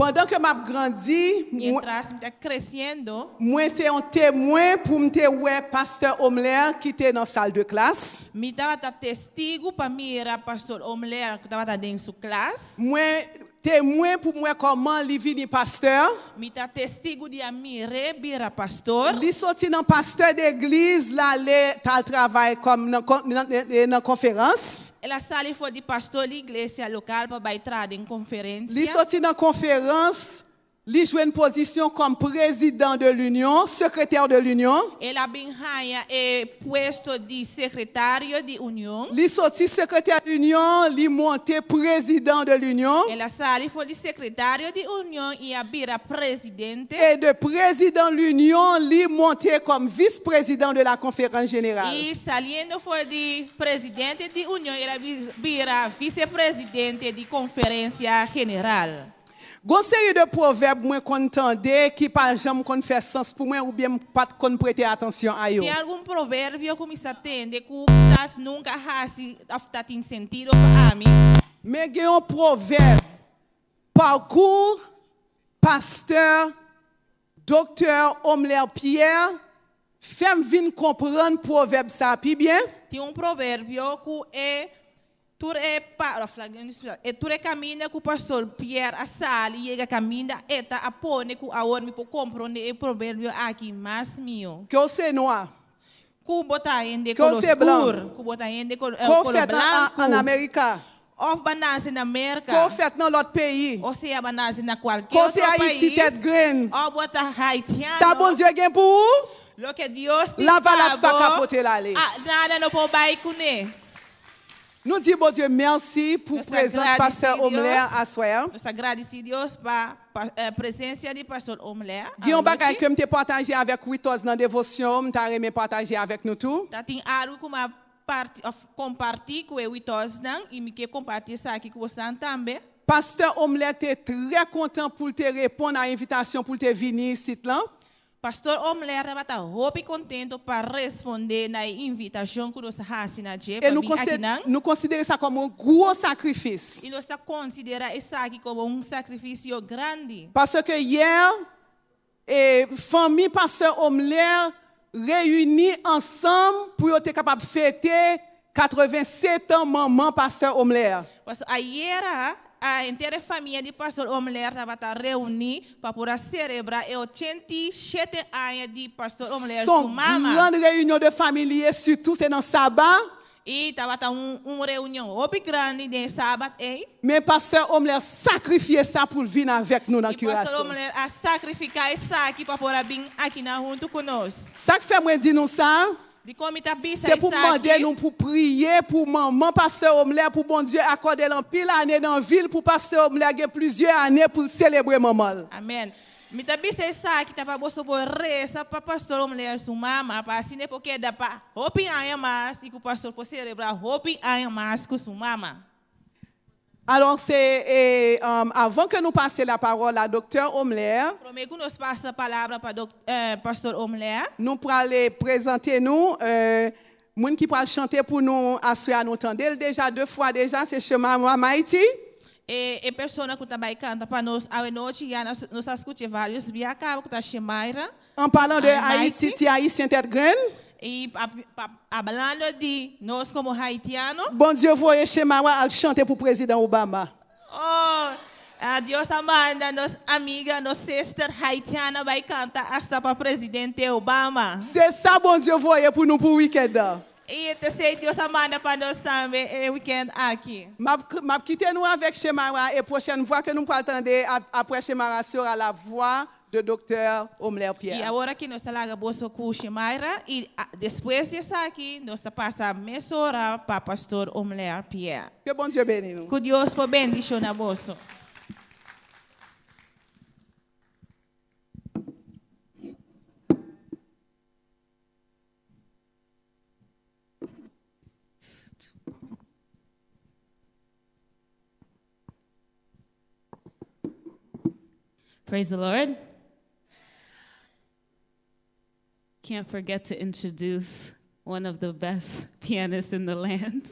Pandan ke m ap grandi, mwen. Mientras mi ta kresiendo. Mwen se yon temwen pou m te wè Pastè Omler ki te nan sal de klas. Mi tabata testigu pa mira Pastor Omler ku tabata den su klas. Mwen temwen pou m wè kòman li vini pastè. Mi ta testigu di a mir'é bira pastor. Li soti nan pastè degliz l ale t al travay kòm nan konferans. El a sali for di pastor di iglesia lokal pa bai traha den Li konferensia. soti nan konferans, li jwenn pozisyon kòm prezidan de l'Union, secrétaire de l'Union. El a bin haña e puesto di sekretario di Union. Li soti sekretè l'Union, li monte prezidan de l'Union. El a sali for di sekretario di Union i a bira presidente. E de prezidan l'Union, li monte kòm vis-prezidan de la Conférence Générale. I saliendo for di presidente di Union el a bira visepresidente di Konferensia General. Gon seri de pwovèb mwen konn tande ki pa janm konn fè sans pou mwen oubyen m pat konn prete atansyon a yo. Tin algun proverbio ku mi sa tende ku kisas nunka a hasi òf ta tin sentido pa ami. Men gen yon pwovèb, Parcours Pastè Doktè Omler Pierre fè m vin konprann pwovèb sa pi byen. Tin un proverbio ku e tur e pa, of laga mi splika, e tur e kaminda ku Pastor Pierre a sali yega kaminda e ta a pone ku awor mi por komprondé e proverbio aki mas mihó. Ke w se nwa. Ku bo ta hende Ke w koló se blan. skur, ku bo ta hende Ke w koló fèt blanku. an Amerika. Òf bo a nase na Merka. Ke w fèt nan lòt peyi. O sea bo a nase na kualke Ke w se otro Ayiti pais. tèt grenn. Òf bo ta haitiano. Sa Bondye gen pou ou. Loke Dios tin pa Lavalas pa ka bo. pote l ale. A, nada no por bai kuné. Nou di Bondye mèsi pou Nos ta prezans Pastè gradisí Omler Dios. aswè a. Nos ta gradisí Dios pa presensia di Pastor Omler Gen yon bagay anochi. ke m te pataje avèk Witoz nan devosyon, m ta renmen pataje avèk nou tou. Ta tin algu ku mi a parti òf kompartí ku e Witoznan i mi ke kompartí esaki ku bosnan tambe. Pastè Omler te trè kontan pou l te reponn a envitasyon pou l te vini isit lan. Pastor Omler tabata hopi kontentu pa respondé na e invitashon ku nos a hasi na dje E pa nou bin konse akinan. nou konsidere sa kòm yon gwo sakrifis. I nos ta konsiderá esaki komo un sakrifisio grandi. Paske yè, e fanmi Pastè Omler reyini ansanm pou yo te kapab fete 87 an manman Pastè Omler. Pasobra ayera a henter e famia di Pastor Omler tabata reuní pa por a selebrá e 87 aña di Pastor Omler su Son mama. grand reyinyon de fami li ye sitou se nan saba. I tabata un un reunion hopi grandi den e sabat ei. Men Pastè Omler sakrifye sa pou l vin avèk nou nan I Pastor Kiraso. Omler a sakrifiká esaki pa por a bin akinan huntu ku nos. Sak fè mwen di nou sa? Dikon mi ta bisa Se pou m mande esaki? nou pou priye pou manman Pastè Omler pou Bondye akòde l anpil ane nan vi l pou Pastè Omler gen plizyè ane pou l selebre manman l. Amèn. Mi ta bisa esaki ta pa boso por resa pa Pastor Omler su mama pa asina e por keda pa hopi aña mas i ku Pastor por selebrá hopi aña mas ku su mama. Alò se e avan ke nou pase la pawòl a Doktè Omler. Promé ku nos pasa palabra pa Pastor Omler. Nou prale prezante nou. Moun ki pral chante pou nou aswè a nou tande l deja 2 fwa deja se Shemara Mighty. E e persona ku ta bai kanta pa nos awe nochi ya nos nos a skucha varios bia kaba ku ta Shemaira. En parlant de Haiti, ti Ayisyen tèt grenn. I hablando di nos komo Haitiano. Bondye voye Shemara al chante pou Prezidan Obama. Oh, Dios a manda nos amiga, nos sister Haitiana bai kanta hasta pa Presidente Obama. Se sa Bondye voye pou nou pou weekend an. I t'esei Dios a manda pa nos tambe e weekend aki. Map map kite nou avèk Shemara e pwochèn vwa ke nou pral tande aprè Shemara sera la vwa de Doktè Omler I Pierre. awor aki nos ta laga boso ku Shemaira i despues di esaki nos ta pasa mesora pa Pastor Omler Pierre. Ke Bondye beni nou. Ku Dios por bendishona boso. Praise the Lord. Can't forget to introduce one of the best pianists in the land,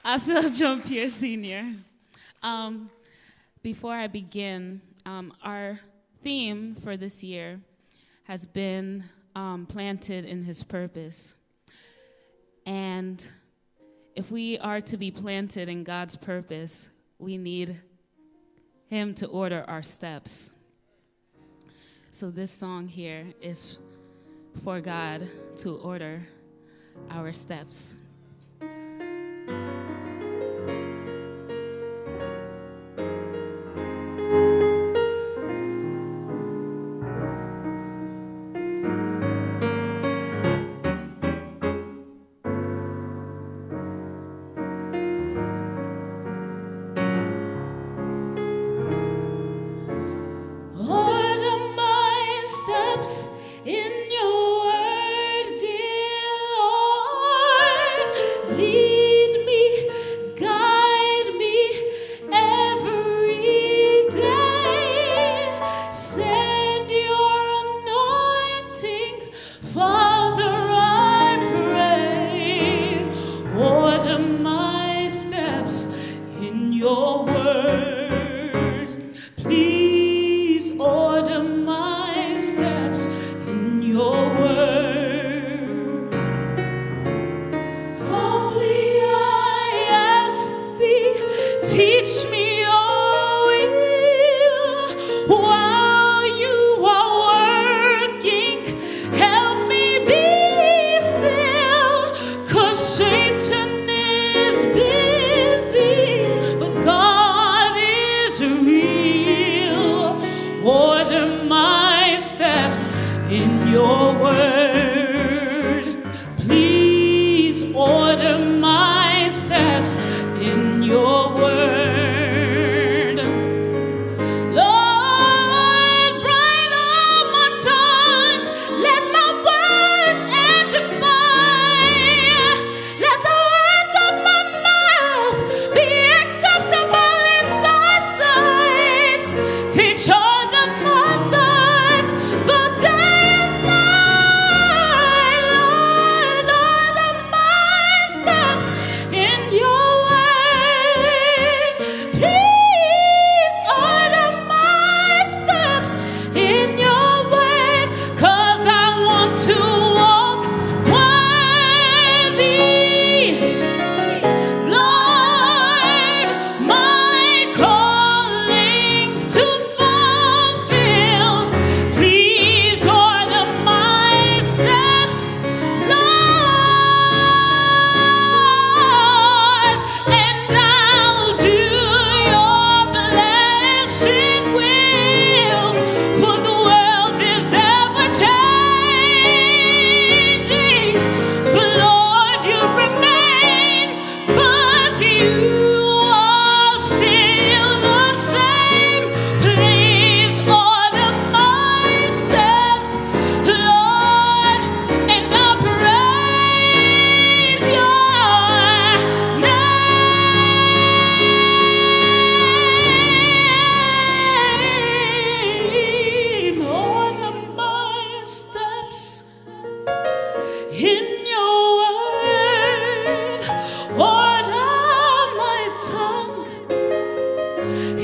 Asa John Pierre Sr. Um, before I begin, um, our theme for this year has been um, planted in his purpose. And if we are to be planted in God's purpose, we need Him to order our steps. So, this song here is for God to order our steps. Order my steps in your word, dear Lord. Lead me, guide me every day. Send your anointing, Father, I pray. Order my steps in your word. Please order my steps in your word. Only I ask thee, teach me your will while you are working. Help me be still, 'cause Satan is busy, but God.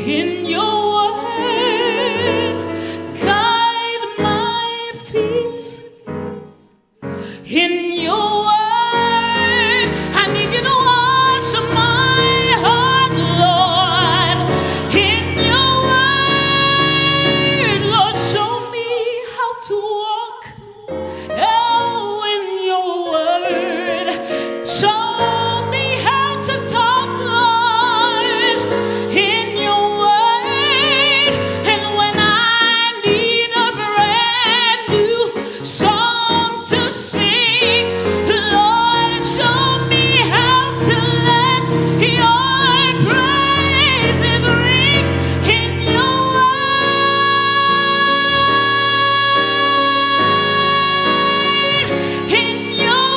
In your word, guide my feet. In your word, I need you to wash my heart, Lord. In your word, Lord, show me how to walk. Oh, in your word, show me how to talk, Lord. In your word, and when I need a brand new song to sing, Lord, show me how to let your praises ring in your word, in your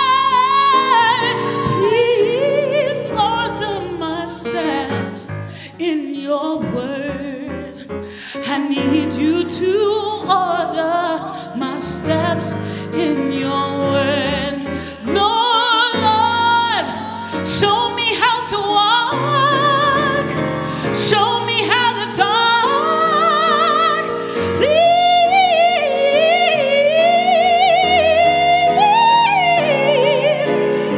word. Please order my steps in your word. I need you to order my steps in your word. Lord, Lord, show me how to walk. Show me how to talk. Please,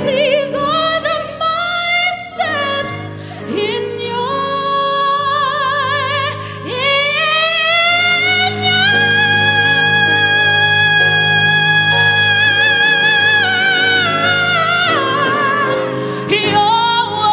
please order my steps in your, in your word.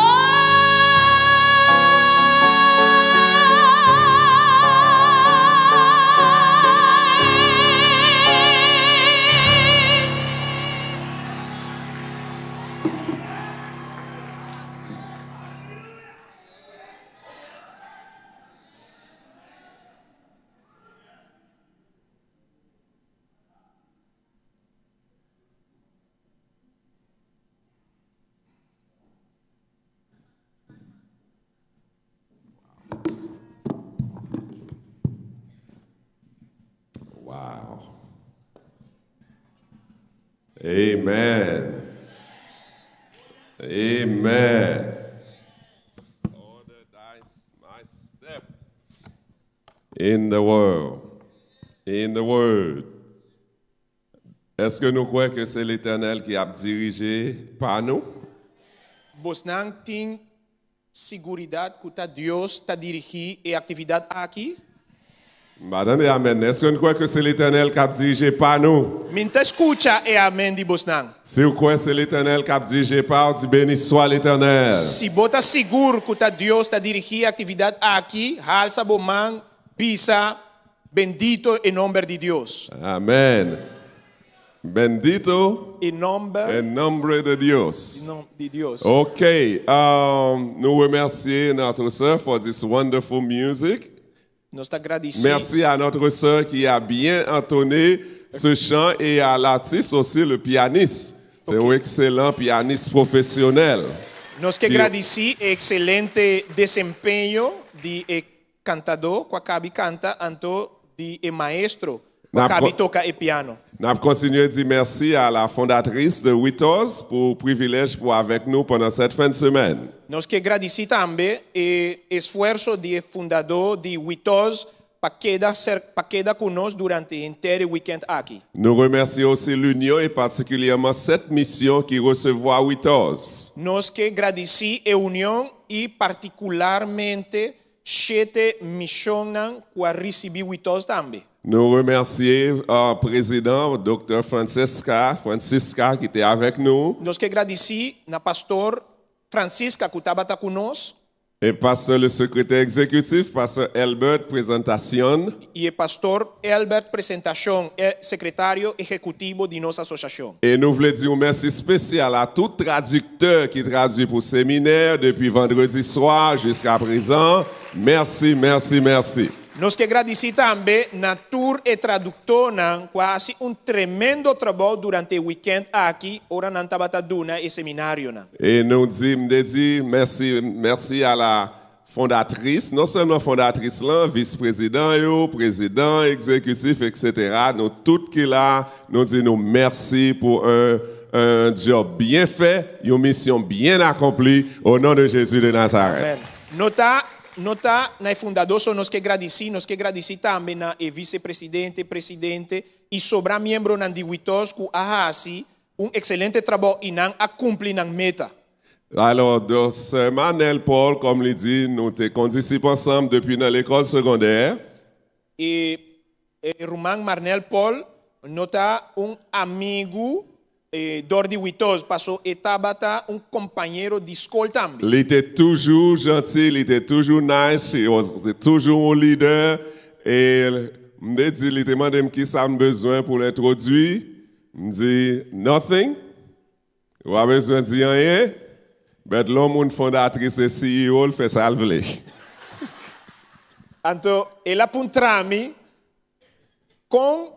Wow. Amen. Amen. Order thy, my step in the world. In the word. Est-ce que nous croyons que c'est l'Éternel qui a dirigé par nous? Bosnan tin seguridat ku ta Dios ta dirigí e aktividat aki? Madame, amen. Est-ce que nous croyons que c'est l'Éternel qui a dirigé par nous? Mi n ta skucha e amen di bosnan. Si vous croyez que c'est l'Éternel qui a dirigé par, dit béni soit l'Éternel. Si bo ta sigur ku ta Dios ta dirigí e aktividat aki, halsa bo man, bisa, bendito e nòmber di Dios. Amen. Bendito E nòmber en nombre de Dios. di Dios. Ok, nous remercions notre sœur for this wonderful music. Nos ta gradisí. Merci à notre sœur qui a bien entonné ce chant et à l'artiste aussi, le pianiste. C'est un excellent pianiste professionnel. Nos ke gradisí ekselente desempeño di e kantadó, ku a kaba di kanta, anto di e maestro, Na ku a kaba di pro- toka e piano. Nous avons continué à dire merci à la fondatrice de Witos pour le privilège pour avec nous pendant cette fin de semaine. Nos ke gradisí tambe e esfuerso di fundadó di Witos pa keda ser pa keda ku nos durante henter weekend aki. Nous remercions aussi l'Union et particulièrement cette mission qui recevoir Witos. Nos ke gradisí e Union i partikularmente shete mishonnan ku a risibí Witos tambe. Nous remercions le président, Dr. Francesca, Francisca, qui était avec nous, Nos ke gradisí na pastor Francisca ku tabata ku nos et pasteur le secrétaire exécutif, pasteur Albert, présentation. i pastor Albert Presentacion, sekretario ehekutivo di nos asosiashon. Et nous voulons dire un merci spécial à tout traducteur qui traduit pour séminaire depuis vendredi soir jusqu'à présent. Merci, merci, merci. Nos ke gradisí tambe na tur e traduktornan ku a hasi un tremendo trabou durante e weekend aki, ora nan tabata duna e seminarionan. Et nous disons, dit merci, merci à la fondatrice, non seulement fondatrice là, vice-président, yo, président, exécutif, etc. Nous toutes qui là, nous disons merci pour un, un job bien fait, une mission bien accomplie au nom de Jésus de Nazareth. Amen. No ta, no ta na fundadó so nos ke gradisí, nos ke gradisí tambe na e visepresidente, presidente i sobrá miembronan di Witos ku a hasi un ekselente trabou i nan a kumpli nan meta. Alò, Sè Manel Paul, kòm li di, nou te kondisip ansanm depi nan lekòl segondè. E ruman Marnel Paul no ta un amigu dor di Witos, paso e tabata un kompañero di skol tambe. Li te toujou janti, li te toujou nice, he was toujou un lidè. E m te di, li te mande m kisa m bezwen pou l entwodui, m di, nothing. Ou pa bezwen di anyen, but lè yon moun fondatris e CEO l fè sa l vle. Anto el a puntra mi kon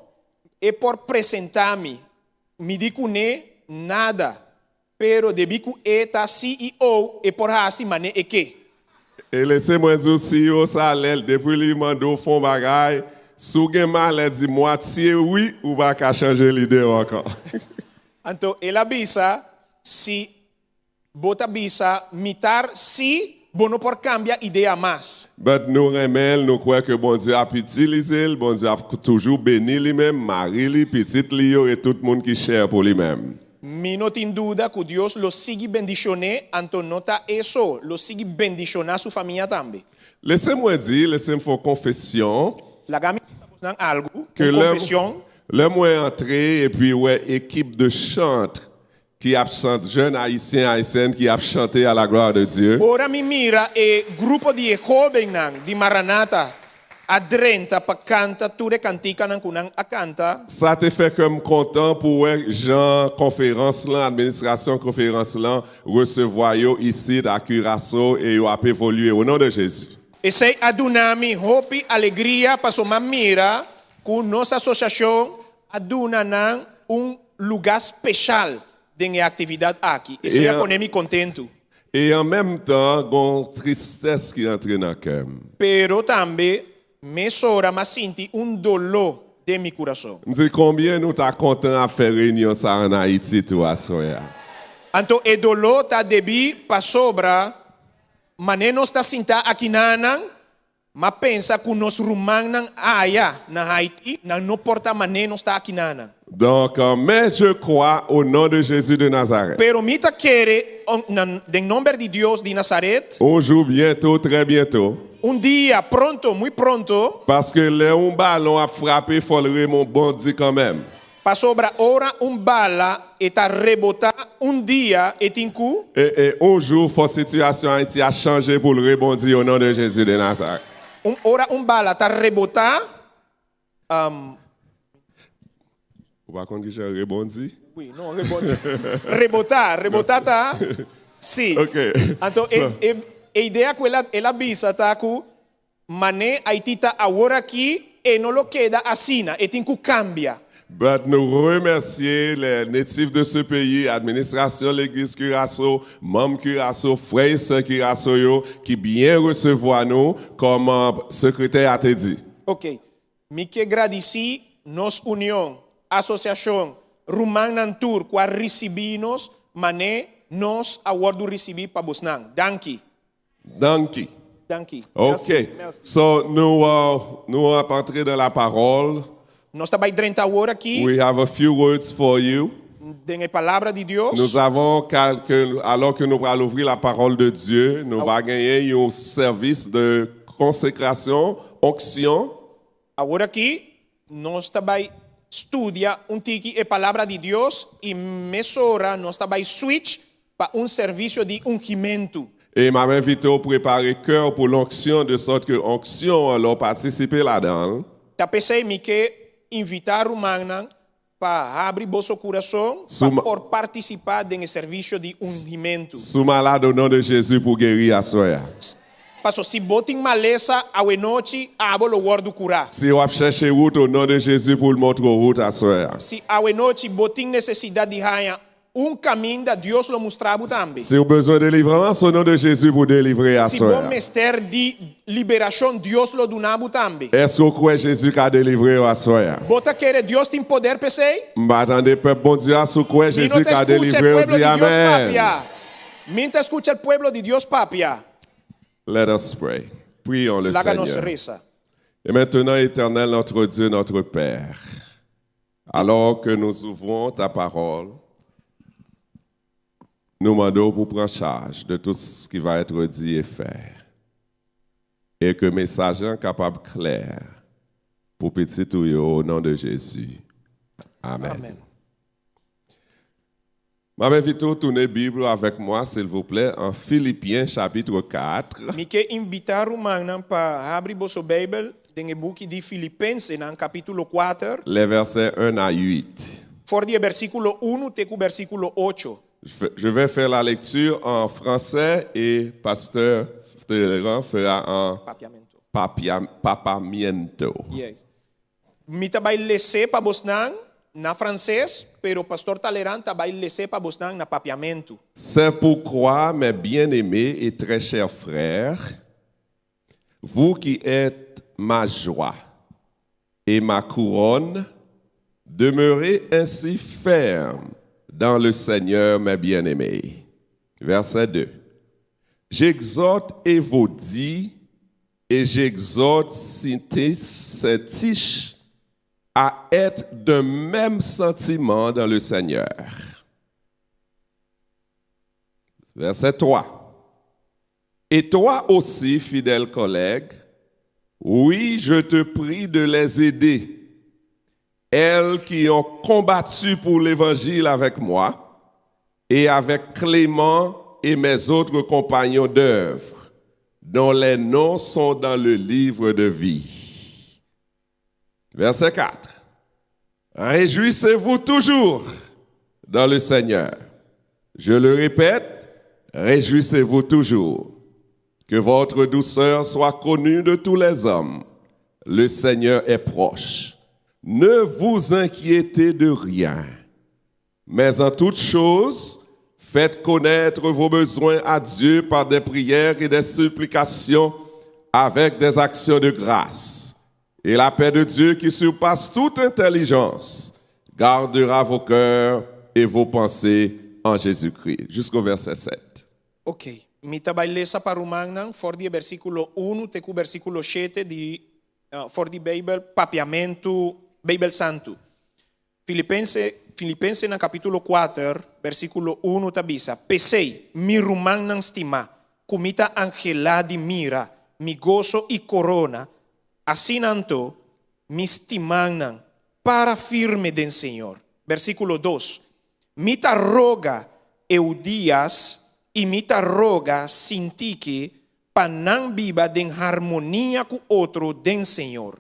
e por presentá mi. Mi di kuné nada, pero debí ku e ta CEO e por hasi mané e ke. E lese mwen di w CEO sa lè depi li mande w fon bagay, si w gen malè di mwatye wi ou pa ka chanje lide w ankò. Anto el a bisa, Si bo ta bisa mitar sí, bo no por kambia idea mas. But nou renmen l, nou kwè ke Bondye ap itilize l, Bondye ap toujou beni li menm, mari li, pitit li yo e tout moun ki chè pou li menm. Mi no tin duda ku Dios lo sigui bendishon'é, anto no ta e so, lo sigui bendishoná su famia tambe. Lese mwen di, lese m fè yon konfesyon. Laga mi bisa bosnan algu, Ke un lè konfesyon. lè mwen antre epi wè ekip de chantre ki ap chant jèn ayisyen ayisyèn ki ap chante a la gloire de Dieu. Ora mi mira e grupo di e hóbennan di Maranatha a drenta pa kanta tur e kantikanan ku nan a kanta. Sa te fè kè m kontan pou wè jan konferans lan, administrasyon konferans lan resevwa yo isit a Curaçao e yo ap evolye o non de Jezi. Esei a duna mi hopi alegria paso m'a mira ku nos asosiashon a duna nan un lugá speshal den e aktividat aki. Esei a pone mi kontentu. E an menm tan, gon tristès ki antre nan kè m. Pero tambe mesora m'a sinti un doló den mi kurason. M di, Konbyen nou ta kontan ap fè reyinyon sa a ann Ayiti tou aswè a? Anto e doló ta debí pasobra manera nos ta sintá akinanan, M'a pensa ku nos rumannan aya na Haiti, nan no por ta mané nos ta akinanan. Donk, mais je crois au nom de Jésus de Nazareth. Pero mi ta kere na den nomber di Dios di Nazaret. Un jou bientôt, très bientôt. Un dia, pronto, muy pronto. Paske lè un balon ap frape fòl remon bondi kanmenm. Pasobra ora un bala e ta rebotá un dia e tin ku. E e un jou fò sitiyasyon Ayiti a chanje pou l rebondi o non de Jezi de Nazarèt. Un ora un bala ta rebotá um. Ou pa konn kijan rebondi? Wi, no, rebondi. Rebotá, rebotá ta, si. Ok. Anto e e e idea ku el a el a bisa ta ku Mané Haití ta awor aki, e no lo keda asina, e tin ku kambia. But nou remèsye les natifs de ce pays, administrasyon legliz Curaçao, manm Curaçao, frè e sè Curaçao yo ki byen resevwa nou kòm sekretè a te di. Ok. Mi ke gradisí nos union, asosiashon, rumannan tur ku a risibí nos mané nos a wòrdu risibí pa bosnan. Danki. Danki. Danki. Ok. So nou nou ap antre dan la parol. Nos ta bai drenta awor aki. We have a few words for you. Den e palabra di Dios. Nous avons quelques, alors que nou pral ouvri la parole de Dieu, nou va genyen yon service de konsekrasyon, onction. Awor aki nos ta bai studia un tiki e palabra di Dios i mesora nos ta bai switch pa un servisio di ungimentu. E m ap envite w prepare kè w pou lonksyon de sòt ke onksyon an lè w patisipe ladan l. Ta p'esei mi ke invitá rumannan pa habri boso kurason pa por partisipá den e servisio di ungimentu. Si w malad o non de Jezi pou geri aswè a. Paso si bo tin malesa awenochi abo lo wòrdu kurá. Si w ap chèche wout o non de Jezi pou l montre w wout aswè a. Si awenochi bo tin nesesidat di haña. Un kaminda Dios lo mustra bo tambe. Si ou bezwen delivrans, o non de Jezi pou delivre Si aswè bo a. mester di liberashon, Dios lo duna bo tambe. Èske ou kwè Jezi ka delivre ou aswè a? Bo ta kere Dios tin poder p'esei? M pa tande pèp Bondye a, si w kwè Mi no Jezi ta ka skucha e delivre ou pueblo di di Dios amèn. papia. Mi n'ta skucha e pueblo di Dios papia. Let us pray. Prions le Laga nos Seigneur. resa. Et maintenant, Éternel, notre Dieu, notre Père, alors que nous ouvrons ta parole, nous demandons pour prendre charge de tout ce qui va être dit et fait. Et que message soit capable clair pour petit tout au nom de Jésus. Amen. Amen. M'invite à tourner Bible avec moi, s'il vous plaît, en Philippiens chapitre 4. Mi ke invitá rumannan pa habri boso Beibel den e buki di Filipensenan kapítulo 4, Les versets 1 à 8. For di versíkulo 1 te ku versíkulo 8. Je vais faire la lecture en français et pasteur Frédéric fera en Papiamento. Papamiento. Yes. Mi ta bai les'é pa bosnan na franses, pero pastor Talleyrand ta bai les'é pa bosnan na papiamentu. C'est pourquoi, mes bien-aimés et très chers frères, vous qui êtes ma joie et ma couronne, demeurez ainsi fermes dans le Seigneur, mes bien-aimés. Verset 2. J'exhorte Évodie et j'exhorte Syntyche à être d'un même sentiment dans le Seigneur. Verset 3. Et toi aussi, fidèle collègue, oui, je te prie de les aider, elles qui ont combattu pour l'évangile avec moi et avec Clément et mes autres compagnons d'œuvre, dont les noms sont dans le livre de vie. Verset 4. Réjouissez-vous toujours dans le Seigneur. Je le répète, réjouissez-vous toujours. Que votre douceur soit connue de tous les hommes. Le Seigneur est proche. Ne vous inquiétez de rien, mais en toutes choses, faites connaître vos besoins à Dieu par des prières et des supplications avec des actions de grâce. Et la paix de Dieu qui surpasse toute intelligence gardera vos cœurs et vos pensées en Jésus-Christ. Jusqu'au verset 7. Ok. Mi ta bai lesa pa rumannan for di versíkulo 1 te ku versíkulo 7 di for di Beibel Papiamentu Beibel Santu. Filipense Filipensenan kapítulo 4 versíkulo 1 ta bisa, P'esei, mi rumannan stimá, ku mi ta anhelá di mira, mi goso i korona, asina anto, mi stimánan, para firme den Señor. Versíkulo 2, Mi ta roga Eudias i mi ta roga Sintike pa nan biba den harmonia ku otro den Señor.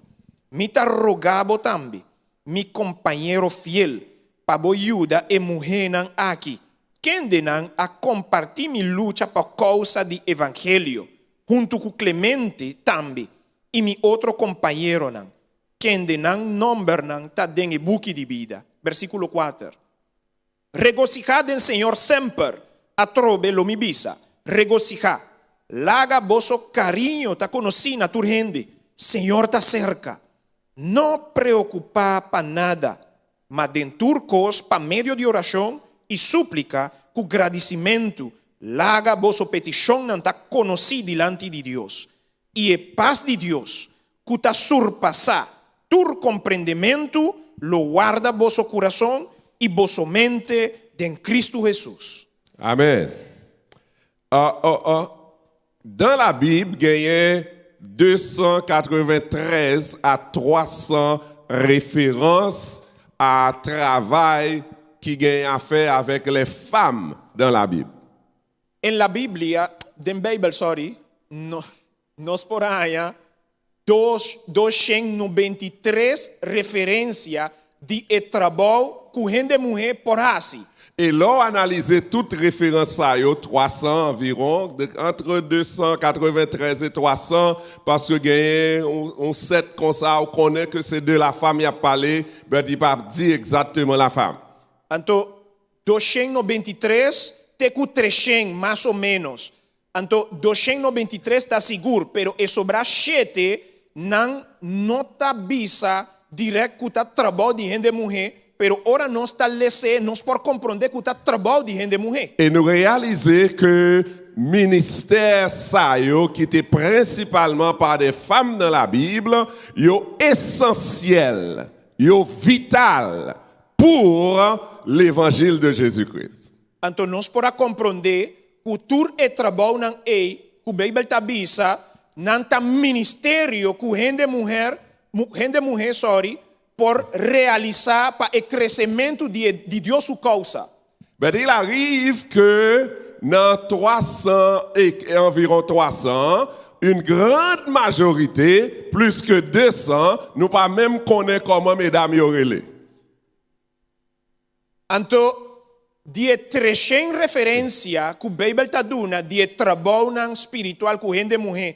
Mi ta roga bo tambe, mi kompañero fiel, pa bo yuda e muhénan aki, kendenan a kompartí mi lucha pa kousa di evangelio, huntu ku Clemente tambe i mi otro kompañeronan, kende nan nòmbernan ta den e buki di bida. Versíkulo kuater. Regosihá den Señor semper, atrobe lo mi bisa, regosihá. Laga boso kariño ta konosí na tur hende, Señor ta serka. No preokupá pa nada, ma den tur kos pa medio di orashon i súplika ku gradisimentu laga boso petishonnan ta konosí dilanti di Dios. I e pas di Dios, ku ta surpasá tur komprendementu, lo warda boso kurason i boso mente den Kristu Hesus. Amen. Dan Labib genyen 293 a 300 referans a travay ki gen afè avèk lè fam dan Labib. En la Biblia, den Beibel, sorry, no, nos por haña dos 293 referensia di e trabou ku hende muhé por hasi. E lè w analize tout referans sa yo, 300 anviwon, antre 293 e 300, paske genyen yon 7 konsa ou konnen ke se de la fam y ap pale, but li pa di egzakteman la fam. Anto, 293 te ku 300, mas o ménos. Anto, 293 ta sigur, pero e sobrá shete nan no ta bisa dirèkt ku ta trabou di hende muhé, pero ora nos ta les'é nos por komprondé ku ta trabou di hende muhé. E nou reyalize ke ministè sa yo ki te prensipalman pa de fam nan Labib, yo esansyèl, yo vital pour levanjil de Jezi Kris. Anto nos por a komprondé ku tur e trabounan ei ku Beibel ta bisa nan ta ministerio ku hende muher, hende muhé, sorry, por realisá pa e kresementu di e di Dios su kousa. But il arrive que nan 300 et environ 300, une grande majorité, plus que 200, nou pa menm konnen kòman medam yo rele. Anto, di e treshen referensia ku Beibel ta duna di e trabounan spiritual ku hende muhé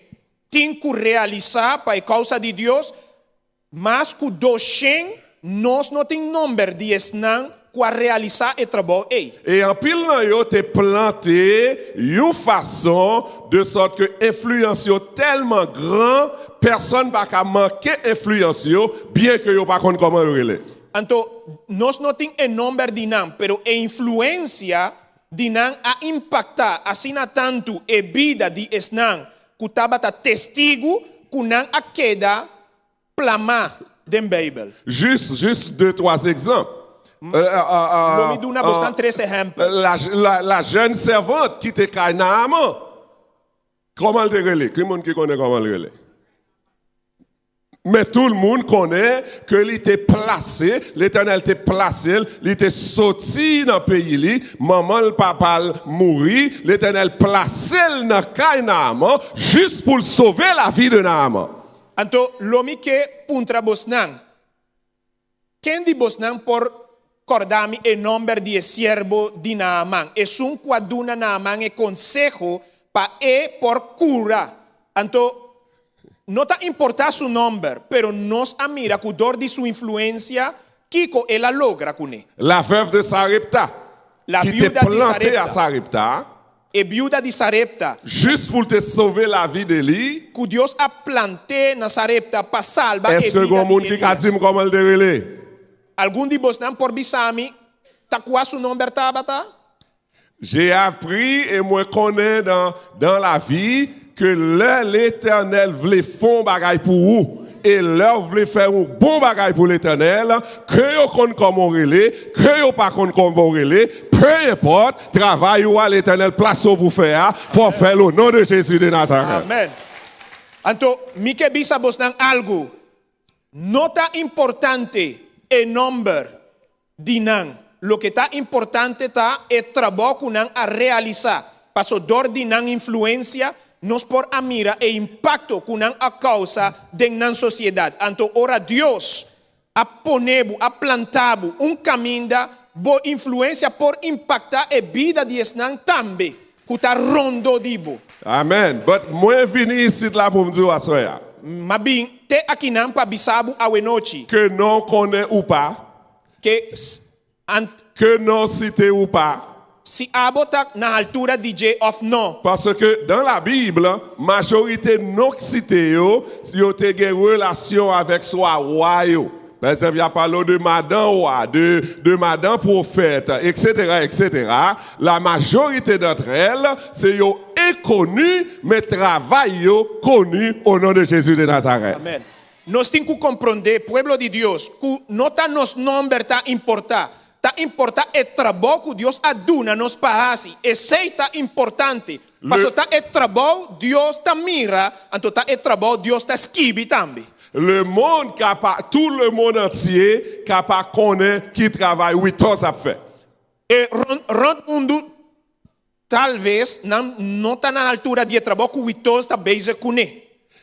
tin ku realisá pa e kousa di Dios, mas ku doshen nos no tin nomber di esnan ku a realisá e trabou ei. E anpil nan yo te plante yon fason de sòt ke enfliyans yo tèlman gran, pèsòn pa ka manke enfliyans yo, byenke yo pa konn kòman yo rele. Anto, nos no tin e nomber di nan, pero e influencia di nan a impacta asina tantu e bida di esnan cu tabata testigu cu nan a keda plamá den Bijbel. Jis, jis de twa egzanp. Lo mi duna bosnan tres ehempel. La, la, la jèn sèvant ki te kay Naaman, kòman l te rele? Ki moun ki konnen kòman l rele? Men tout moun konnen ke li te plase, Letènèl te plase l, li te soti nan peyi li, manman l, papa l mouri, Letènèl plase l nan kay Naaman jis pou l sove lavi de Naaman. Anto lo mi ke puntra bosnan, Ken di bosnan por kòrda mi e nòmber di e sierbo di Naaman, esun ku a duna Naaman e konseho pa e por kura? Anto No ta importá su nòmber, pero nos a mira ku dor di su influensia kiko el a logra kuné. La veuve de Sarepta, La ki te viuda di plante a Sarepta. Sarepta. E biuda di Sarepta. Jis pou l te sove lavi de li. Ku Dios a plant'é na Sarepta pa salba e Èske bida gon di moun ki ka Elias. di m kòman l te rele? Algun di bosnan por bisa mi ta kua su nòmber tabata? J'ai appris e mwen konnen dans dans la vie ke lè Letènèl vle fon bagay pou ou e lèw vle fè yon bon bagay pou Letènèl ke yo konn kòman w rele ke yo pa konn kòman w rele peu importe travay ou a Letènèl plase w pou fè a fò w fèl o non de Jezi de Nazareth. Amen. Anto mi ke bisa bosnan algu, no ta importante e nomber di nan. Loke ta importante ta e trabou ku nan a realisá, paso dor di nan influensia nos por a mira e impakto ku nan a kousa den nan sosiedat. Anto ora Dios a pone bo, a planta bo un kaminda, bo influensia por impaktá e bida di esnan tambe ku ta rondó di bo. Amen but mwen vini isit la poum diw aswè a. M'a bin te akinan pa bisa bo awenochi. Ke non konnen ou pa. Ke ant. Ke non site ou pa. Si abo ta na haltura di dje òf no. Paske dans la Bible, majorite non k site yo, yo te gen relasyon avèk swa wa yo. Pa egzanp, y ap pale w de madan wa, de de madan pwofèt, eksetera, eksetera. La majorite d'entre elles, se yo enkoni, men travay yo koni o non de Jezi de Nazarèt. Amen. Nos tin ku komprondé, pueblo di Dios, ku no ta nos nòmber ta importá. Ta importá e trabou ku Dios a duna nos pa hasi. Esei ta importante. Paso ta e trabou Dios ta mira, anto ta e trabou Dios ta skibi tambe. Lemond ka pa, tout le mond antye ka pa konnen ki travay Withos ap fè. E rònt mundu Tal ves nan no ta na altura di e trabou ku Witoz ta bezig kuné.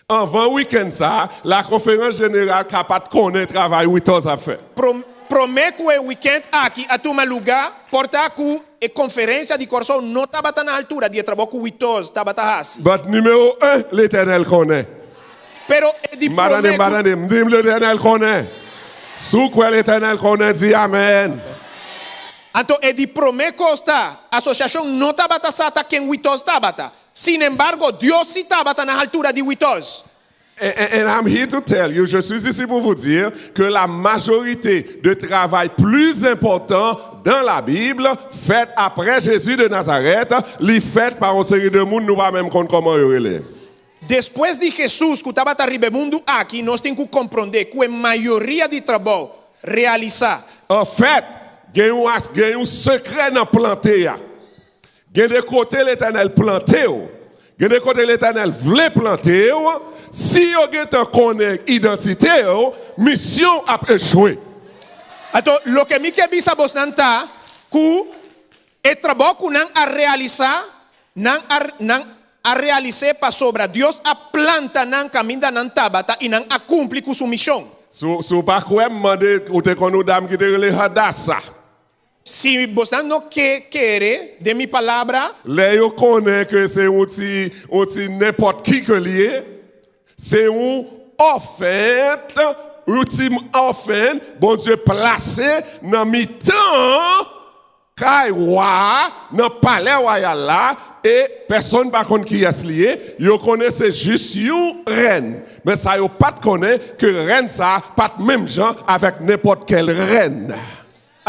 Anvan wikenn sa, la konferans jeneral ka pat konnen travay Witoz ap fè. Promé ku e wikènt aki a tuma lugá, por ta ku e konferensia di Kòrsou no tabata na altura di e trabou ku Witoz tabata hasi. But nimewo 1, Letènèl konnen. Pero e di M pa tande, promé m pa ku. tande. M di m Letènèl konnen. Si w kwè Letènèl konnen, di amèn. Anto e di promé kos ta, asosiashon no tabata sa ta ken Witos tabata. Sin embargo, Dios si tabata na haltura di Witos. And I'm here to tell you, je suis ici pour vous dire que la majorité de travail plus important dans la Bible, fait après Jésus de Nazareth, li fèt pa yon seri de moun nou pa menm konn kòman yo rele. Despues di Jesus ku tabata riba e mundu aki, nos tin ku komprondé ku e mayoria di trabou realisá. An fèt, gen yon as, gen yon sekrè nan plante a. Gen de kote Letènèl plante w, gen de kote Letènèl vle plante w, si yo gentan konnen idantite w, misyon w ap echwe. Anto, loke mi ke bisa bosnan ta ku e trabou ku nan a realisá, nan a nan a realis'é pasobra Dios a planta nan kaminda nan tabata i nan a kumpli ku su mishon. Si w pa kwè m, mande ou te konn yon dam ki te rele Hadassa. Si bosnan no ke kere den mi palabra. Lè yo konnen ke se yon ti, yon ti nenpòt ki ke li ye, se yon òfent, yon ti òfen Bondye plase nan mitan kay wa a, nan palè wayal la, e pèsonn pa konn kiyès li ye, yo konnen se jis yon rèn. Men sa yo pa t konnen, ke rèn sa a pa t menm jan avèk nenpòt kèl rèn.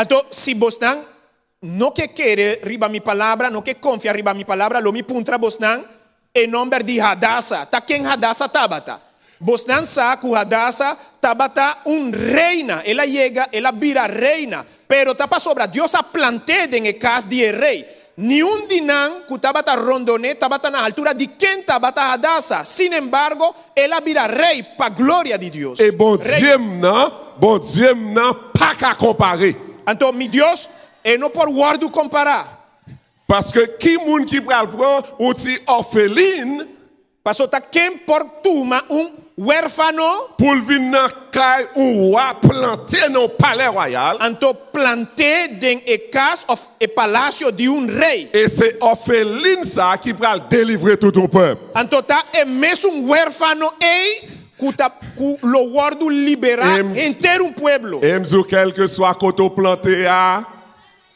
Anto, si bosnan no ke kere riba mi palabra, no ke konfia riba mi palabra, lo mi puntra bosnan e nòmber di Hadasa. Ta ken Hadasa tabata? Bosnan sa ku Hadasa tabata un reina. El a yega, el a bira reina. Pero ta pasobra Dios a plant'é den e kas di e rei. Niun di nan ku tabata rondon'é tabata na altura di ken tabata Hadasa. Sin embargo, el a bira rei pa gloria di Dios. E Bondye m nan, Bondye m nan pa ka konpare. Anto, mi Dios, e no por wòrdu kompará. Paske ki moun ki pral pran yon ti òfelin. Paso ta ken por tuma un wèrfano? Pou l vin nan kay un wa plante nan yon palè wayal. Anto plant'é den e kas òf e palasio di un rei. E se òfelin sa a ki pral delivre tout un pèp. Anto ta e mesun wèrfano ei ku ta ku lo wòrdu liberá henter un pueblo. E m di w kèlkeswa kote w plante a.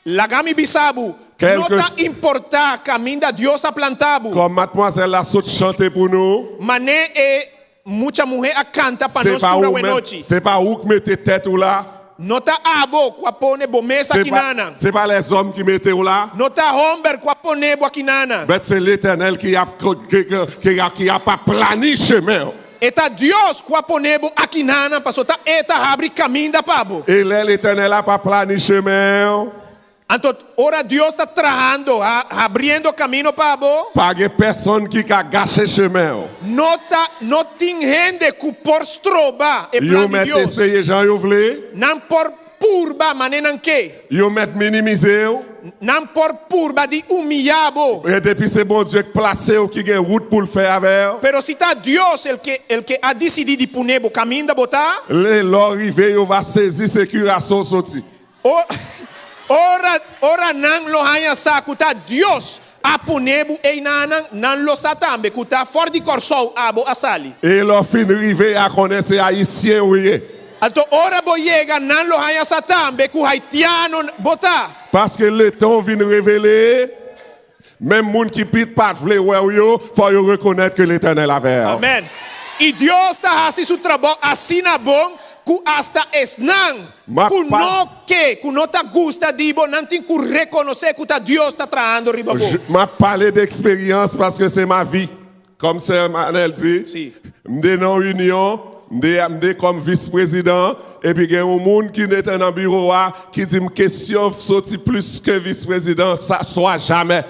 Laga mi bisa bo, no ta importá kaminda Dios a planta bo. Kòm matmwazèl la sot chante pou nou. Man'é e mucha muhé a kanta pa nos tur awenochi. Se pa ou k mete tèt ou la. No ta abo ku a pone bo mes akinana. Se pa lèzòm ki mete ou la. No ta hòmber ku a pone bo akinana. Bèt se Letènèl ki ap ki ap aplani chemen ou. E ta Dios ku a pone bo akinana, paso ta E ta habri kaminda pa bo. E lè Letènèl ap aplani chemen ou. Anto, ora Dios ta trahando, habriendo kamino pa bo. Pa gen pèsonn ki ka gache chemen ou. No ta, no tin hende ku por stroba e Yo plan di mèt Dios. eseye jan yo vle. Nan por purba mane nan ke. Yo mèt minimize w. Nan por purba di humiyá bo. E depi se Bondye k plase w ki gen wout pou l fè avè w. Pero si ta Dios el ke el ke a disidí di pone bo kaminda bo ta. Lè lè w rive yo va sezi se Kiraso w soti. O ora ora nan lo haña sa ku ta Dios a pone bo einanan, nan lo sa tambe ku ta for di Kòrsou abo a sali. E lè w fin rive ya konnen se Ayisyen ou ye. Anto ora bo yega nan lo haña sa tambe ku Haitiano bo ta. Paske letan w vin revele, menm moun ki pi pa vle wè w yo, fò yo rekonèt ke Letènèl avè w. Amen. I Dios ta hasi su trabou asina bon ku asta esnan ku no ke, ku no ta gusta di bo, nan tin ku rekonosé ku ta Dios ta trahando riba bo. M ap pale d'eksperyans paske se ma vi. Kòm sè Manel di, m te nan yon inyon, m te m te kòm vis prezidan, epi gen yon moun ki te nan biwo a ki di m kesyon soti plis ke vis prezidan, sa swa jamè.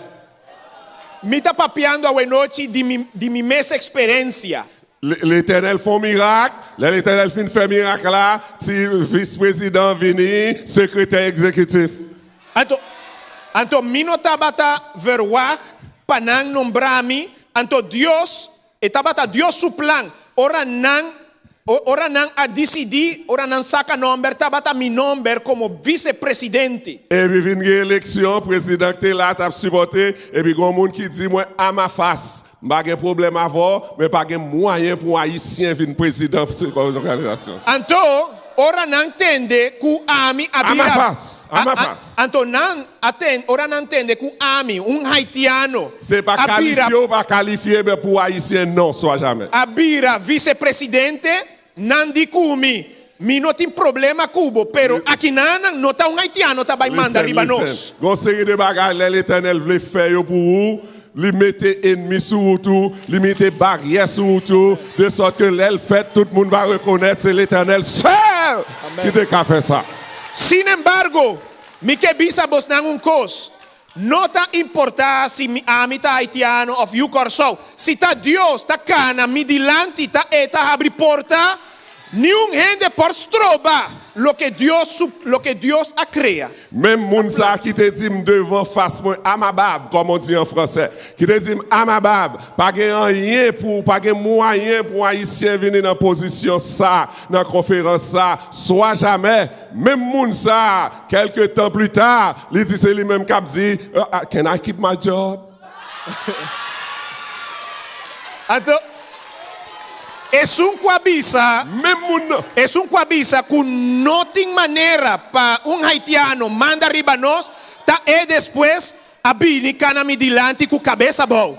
Mi ta papiando awenochi di mi di mi mes eksperensia. Letènèl fè yon mirak, lè Letènèl fin fè mirak la, ti vis prezidan vini sekretè egzekitif. Anto, anto mi no tabata verwagt pa nan nombra mi, anto Dios, e tabata Dios su plan, ora nan, ora nan a disidí, ora nan saka nomber, tabata mi nomber komo visepresidente. Epi vin gen eleksyon, prezidan k te la t ap sipòte, epi gen yon moun ki di mwen a ma face, m pa gen pwoblèm avè w, men pa gen mwayen pou yon Ayisyen vin prezidan òganizasyon sa. Anto. ora nan tende ku ami a bira. A ma face, a ma face. Anto nan a ten, ora nan tende ku ami, un haitiano, Se pa a bira. kalifye ou pa kalifye ben pou Ayisyen non, swa jamè. A bira visepresidente, nan di ku mi, Mi no tin problema ku bo, pero akinanan no ta un haitiano ta bai manda Listen, riba listen. nos. Gon seri de bagay lè Letènèl vle fè yo pou ou, li mete enmi sou wout ou, li mete baryè sou wout ou, de sòt ke lè l fèt tout moun va rekonèt se Letènèl sèl ki te ka fè sa. Sin embargo, mi ke bisa bosnan un kos, No ta importá si mi ami ta haitiano òf yu Kòrsou, si ta Dios ta kana mi dilanti ta e ta habri porta, niun hende por stroba loke Dios su loke Dios a krea. Menm moun sa ki te di m devan fas mwen amabab, kòm on di an fransè, ki te di m amabab, pa gen anyen pou, pa gen mwayen pou yon Ayisyen vini nan pozisyon sa, nan konferans sa, swa jamè, menm moun sa, kèlke tan pli ta, li di se li menm k ap di, Can I keep my job? Anto, esun ku a bisa, Menm moun nan. Esun ku a bisa ku no tin manera pa un haitiano manda riba nos, ta e despues a bini kana mi dilanti ku kabes abou.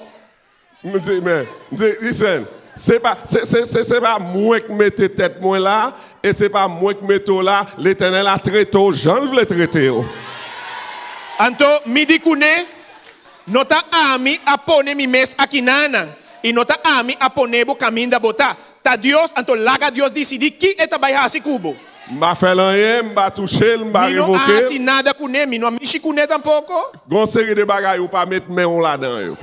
M di, men, m di, listen, se pa, se, se, se, se pa mwen k mete tèt mwen la, e se pa mwen k mete w la, Letènèl a trete w jan l vle trete w. Anto mi di kuné, No ta ami a pone mi mes akinanan, i no ta ami a pone bo kaminda bo ta. Ta Dios, anto laga Dios disidí ki e ta bai hasi ku bo. M pa fè l anyen, m pa touche l, m pa Mi no a revoke l. hasi nada kuné, mi no a mishi kuné tampoko. Gon seri de bagay ou pa met men w ladan yo.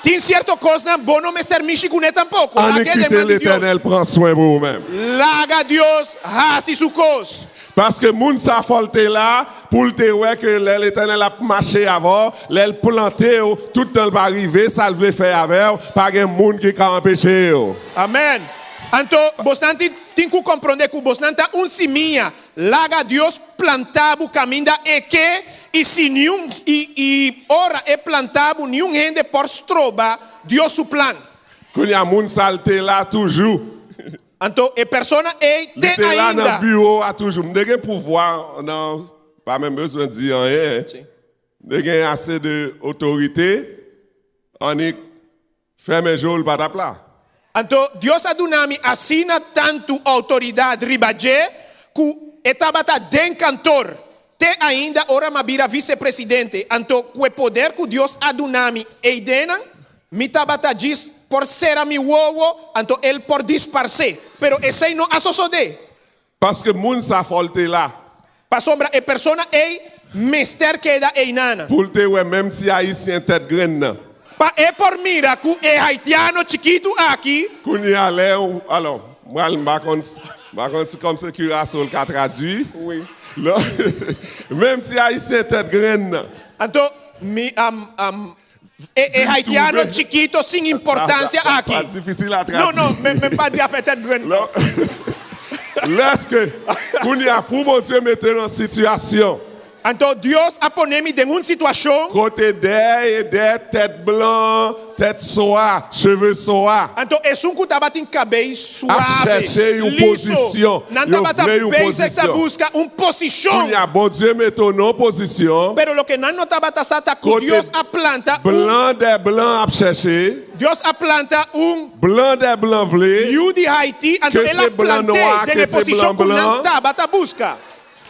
Tin sierto kosnan bo no mester mishi kuné tampoko. Annik Lag'é den kite man di Dios. Letènèl pran swen pou ou menm. Laga Dios hasi su kos. Paske moun sa fò l te la pou l te wè ke lè Letènèl ap mache avè w, lè l plante w, tout tan l pa rive sa l vle fè avè w, pa gen moun ki ka anpeche w. Amen. Anto, bosnan tin tin ku komprondé ku bosnan ta un simia. Laga Dios planta bo kaminda e ke, i si niun i i ora e planta bo niun hende por stroba Dios su plan. Kounye a moun sa l te la toujou. Anto e persona ei Li te te la nan ainda. biwo a toujou. M te gen pouvwa nan, pa menm bezwen di anyen. M te gen ase de otorite, annik fèmen je w l pa t ap la. Anto Dios a duna mi asina tantu outoridat riba dje ku e tabata den kantor te ainda ora m'a bira visepresidente. Anto ku e poder ku Dios a duna mi eidenan, mi tabata djis por sera mi wowo, anto el por disparsé. Pero esei no a sosodé. Paske moun sa fò l te la. Pasobra e persona ei mester keda einana. Pou l te wè menm ti Ayisyen tèt grenn nan. Pa e por mira ku e haitiano chikitu aki. Kounye a lè ou, alò, m pral, m pa konn, m pa konn si kòm se Kiraso l ka tradui. Wi. Lò, menm ti Ayisyen tèt grenn nan. Anto, mi, am, am, e, e haitiano chikito sin importansia aki. Sa difisil a tradui. No, no, men, men pa di afè tèt grenn. Lò, lèske, kounye a pou Bondye mete l an sitiyasyon. Anto Dios a pone mi den un situashon. Kote dè e dè tèt blan, tèt swa, cheve swa. Anto esun ku tabatin kabei Ap suave, chèche yon liso, pozisyon. nan Yo tabata vle yon bezig ta pozisyon. buska un posishon. Kounye a Bondye mete w nan yon pozisyon. Pero loke nan no tabata sa ta ku Kote Dios a planta un. blan dè blan ap chèche. Dios a planta un. Blan dè blan vle. Yu di Haiti, anto Ke el a se blan plant'é nwa, den ke e se posishon blan ku nan blan. tabata buska.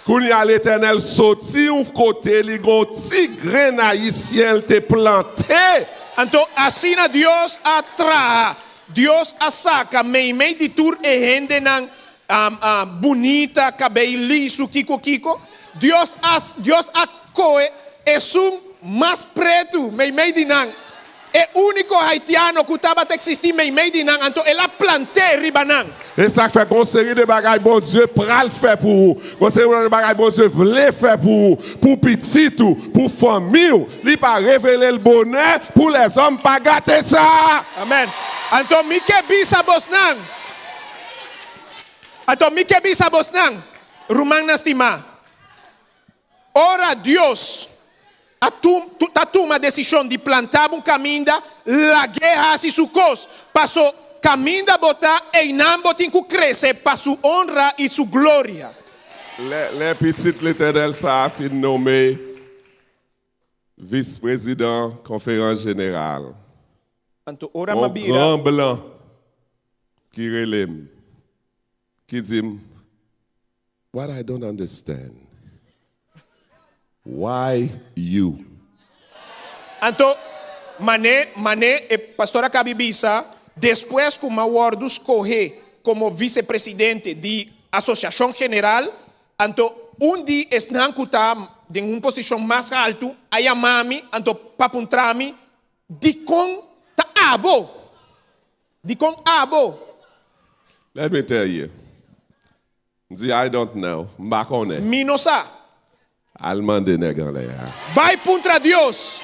Kounye a Letènèl soti yon kote li gon ti grenn ayisyen l te plante. Anto asina Dios a traha, Dios a saka meimei di tur e hendenan bunita, kabei lisu, kiko kiko, Dios a Dios a kohe esun mas pretu meimei di nan, E úniko haitiano ku tabata eksistí meimei di nan, anto el a plant'é riba nan. E sa k fè gon seri de bagay Bondye pral fè pou ou, gon seri de bagay Bondye vle fè pou ou, pou pitit ou, pou fanmi ou, li pa revele l bonè pou lèzòm pa gate sa. Amèn. Anto mi ke bisa bosnan. Anto mi ke bisa bosnan, rumannan stimá. Ora Dios a ta tuma desishon di planta bo un kaminda, lag'é hasi su kos. Paso kaminda bo ta, einan bo tin ku krese pa su onra i su gloria. Lè pitit Letènèl sa a fin nome vis prezidan konferans jeneral, Anto ora on m'a bira. gran blan ki rele m, ki di m, What I don't understand, why you? Anto, mane, mane e pastor a kabi bisa, despues ku m'a wòrdu skohé komo visepresidente di Asosiashon General, anto un di esnan ku ta den un posishon mas haltu a yama mi, anto pa puntra mi, Dikon ta abo? Dikon abo? Let me tell you. M di I don't know, m pa konnen. Mi no sa. Al mande nèg anlè a. Bai puntra Dios.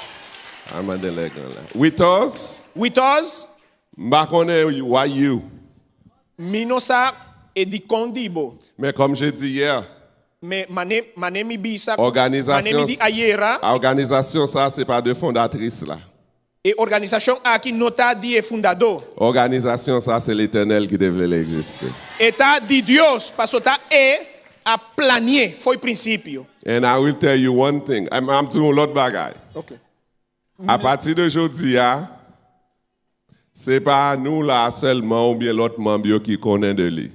Al mande nèg anlè a. Witos? Witos? M pa konnen why you. Mi no sa e dikon di bo. Men kòm je di yè. Me mane mane mi bisa mane mi Òganizasyon di ayera. Òganizasyon sa se pa de fondatris la. E organisashon aki no ta di e fundadó. Òganizasyon sa se Letènèl ki te vle l egziste. E ta di Dios, paso ta E a plani'é fo'i prinsipio. And I will tell you one thing, m ap di w yon lòt bagay. Ok. A pati de jodi a, se pa nou la a sèlman oubyen lòt manb yo ki konnen de li.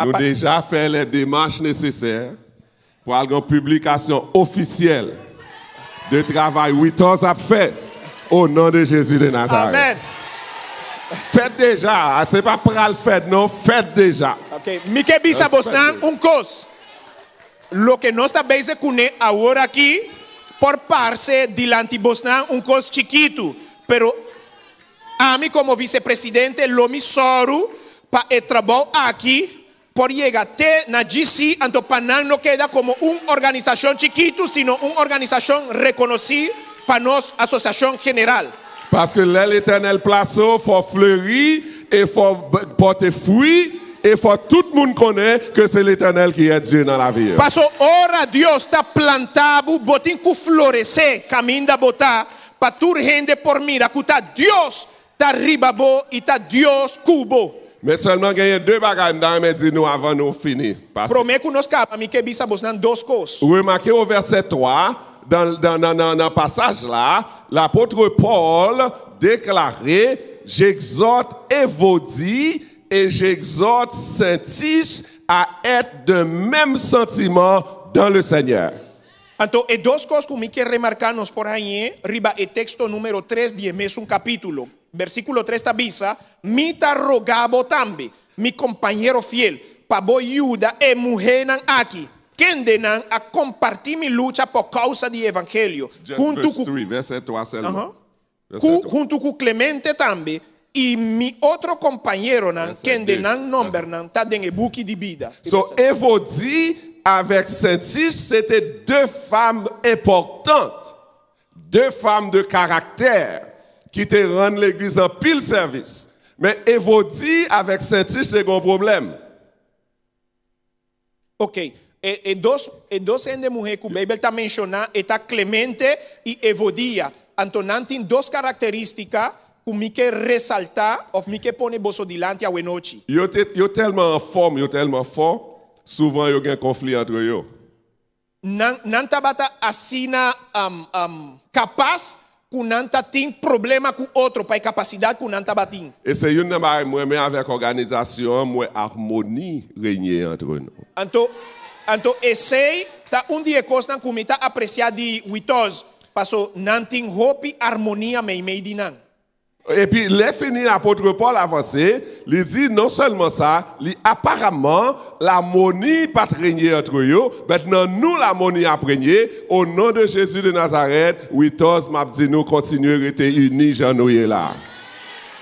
Nou deja fè lè demach nesesè pral gen piblikasyon ofisyèl de travay Withos ap fè o non de Jezi de Nazarèt. Amen. Fèt deja, se pa pral fèt non, fèt deja. Ok, mi ke bisa bosnan un kos. Loke nos ta bezig kuné awor aki por parse dilanti bosnan un kos chikitu, pero ami komo visepresidente lo mi sòru pa e trabou aki por yega te na GC anto pa nan no keda komo un organisashon chikitu sino un organisashon rekonosí pa nos Asosiashon General. Paske lè Letènèl plase w fò w fleri e fò w pòte fwi e fò tout moun konnen ke se Letènèl ki è Dye nan lavi yo. Paso ora Dios ta planta bo, bo tin ku floresé kaminda bo ta, pa tur hende por mira ku ta Dios ta riba bo i ta Dios ku bo. Men sèlman genyen de bagay m ta renmen di nou avan nou fini. Pase. Promé ku nos kaba mi ke bisa bosnan dos kos. Remake o vèsè 3, dan dan nan nan pasaj la, lapotre Pòl deklare, J'exhorte Évodie et j'exhorte Syntyche à être d'un même sentiment dans le Seigneur. Anto e dos kos ku mi ke remarká nos por hañ'é riba e teksto número tres di e mesun kapítulo. Versíkulo tres ta bisa, Mi ta rogá bo tambe, mi kompañero fiel, pa bo yuda e muhénan aki, kendenan a kompartí mi lucha pa kousa di e evangelio, Just huntu verse ku 3, vèsè 3 sèlman. Vèsè ku 3. huntu ku Clemente tambe i mi otro kompañeronan, Vèsè kende 2. nan nòmbernan ta den e buki di bida. E So, vèsè 3. Evodie avèk Syntyche se te de fanm enpòtant, de fanm de karaktè ki te rann legliz anpil sèvis. Men Evodie avèk Syntyche te gen yon pwoblèm. Ok, e e dos e dos hende muhé ku Beibel ta menshoná e ta Clemente i Evodia. Anto nan tin dos karakterístika ku mi ke resaltá òf mi ke pone boso dilanti awenochi. Yo te yo tèlman anfòm, yo tèlman fò, souvan yo gen konfli antre yo. Nan nan tabata asina kapas ku nan ta tin problema ku otro pa e kapasidat ku nan tabatin. E se youn nan bagay m renmen avèk òganizasyon an, m wè armoni renye antre nou. Anto anto esei ta un di e kosnan ku mi ta apresiá di Witoz, paso nan tin hopi armonia meimei di nan. Epi, lè fini, apotre Pòl avanse, li di non sèlman sa, li aparamman lamoni pa t renye antre yo, but nan nou lamoni ap renye, o non de Jezi de Nazarèt, Witòz m ap di nou kontinye rete ini jan nou ye la.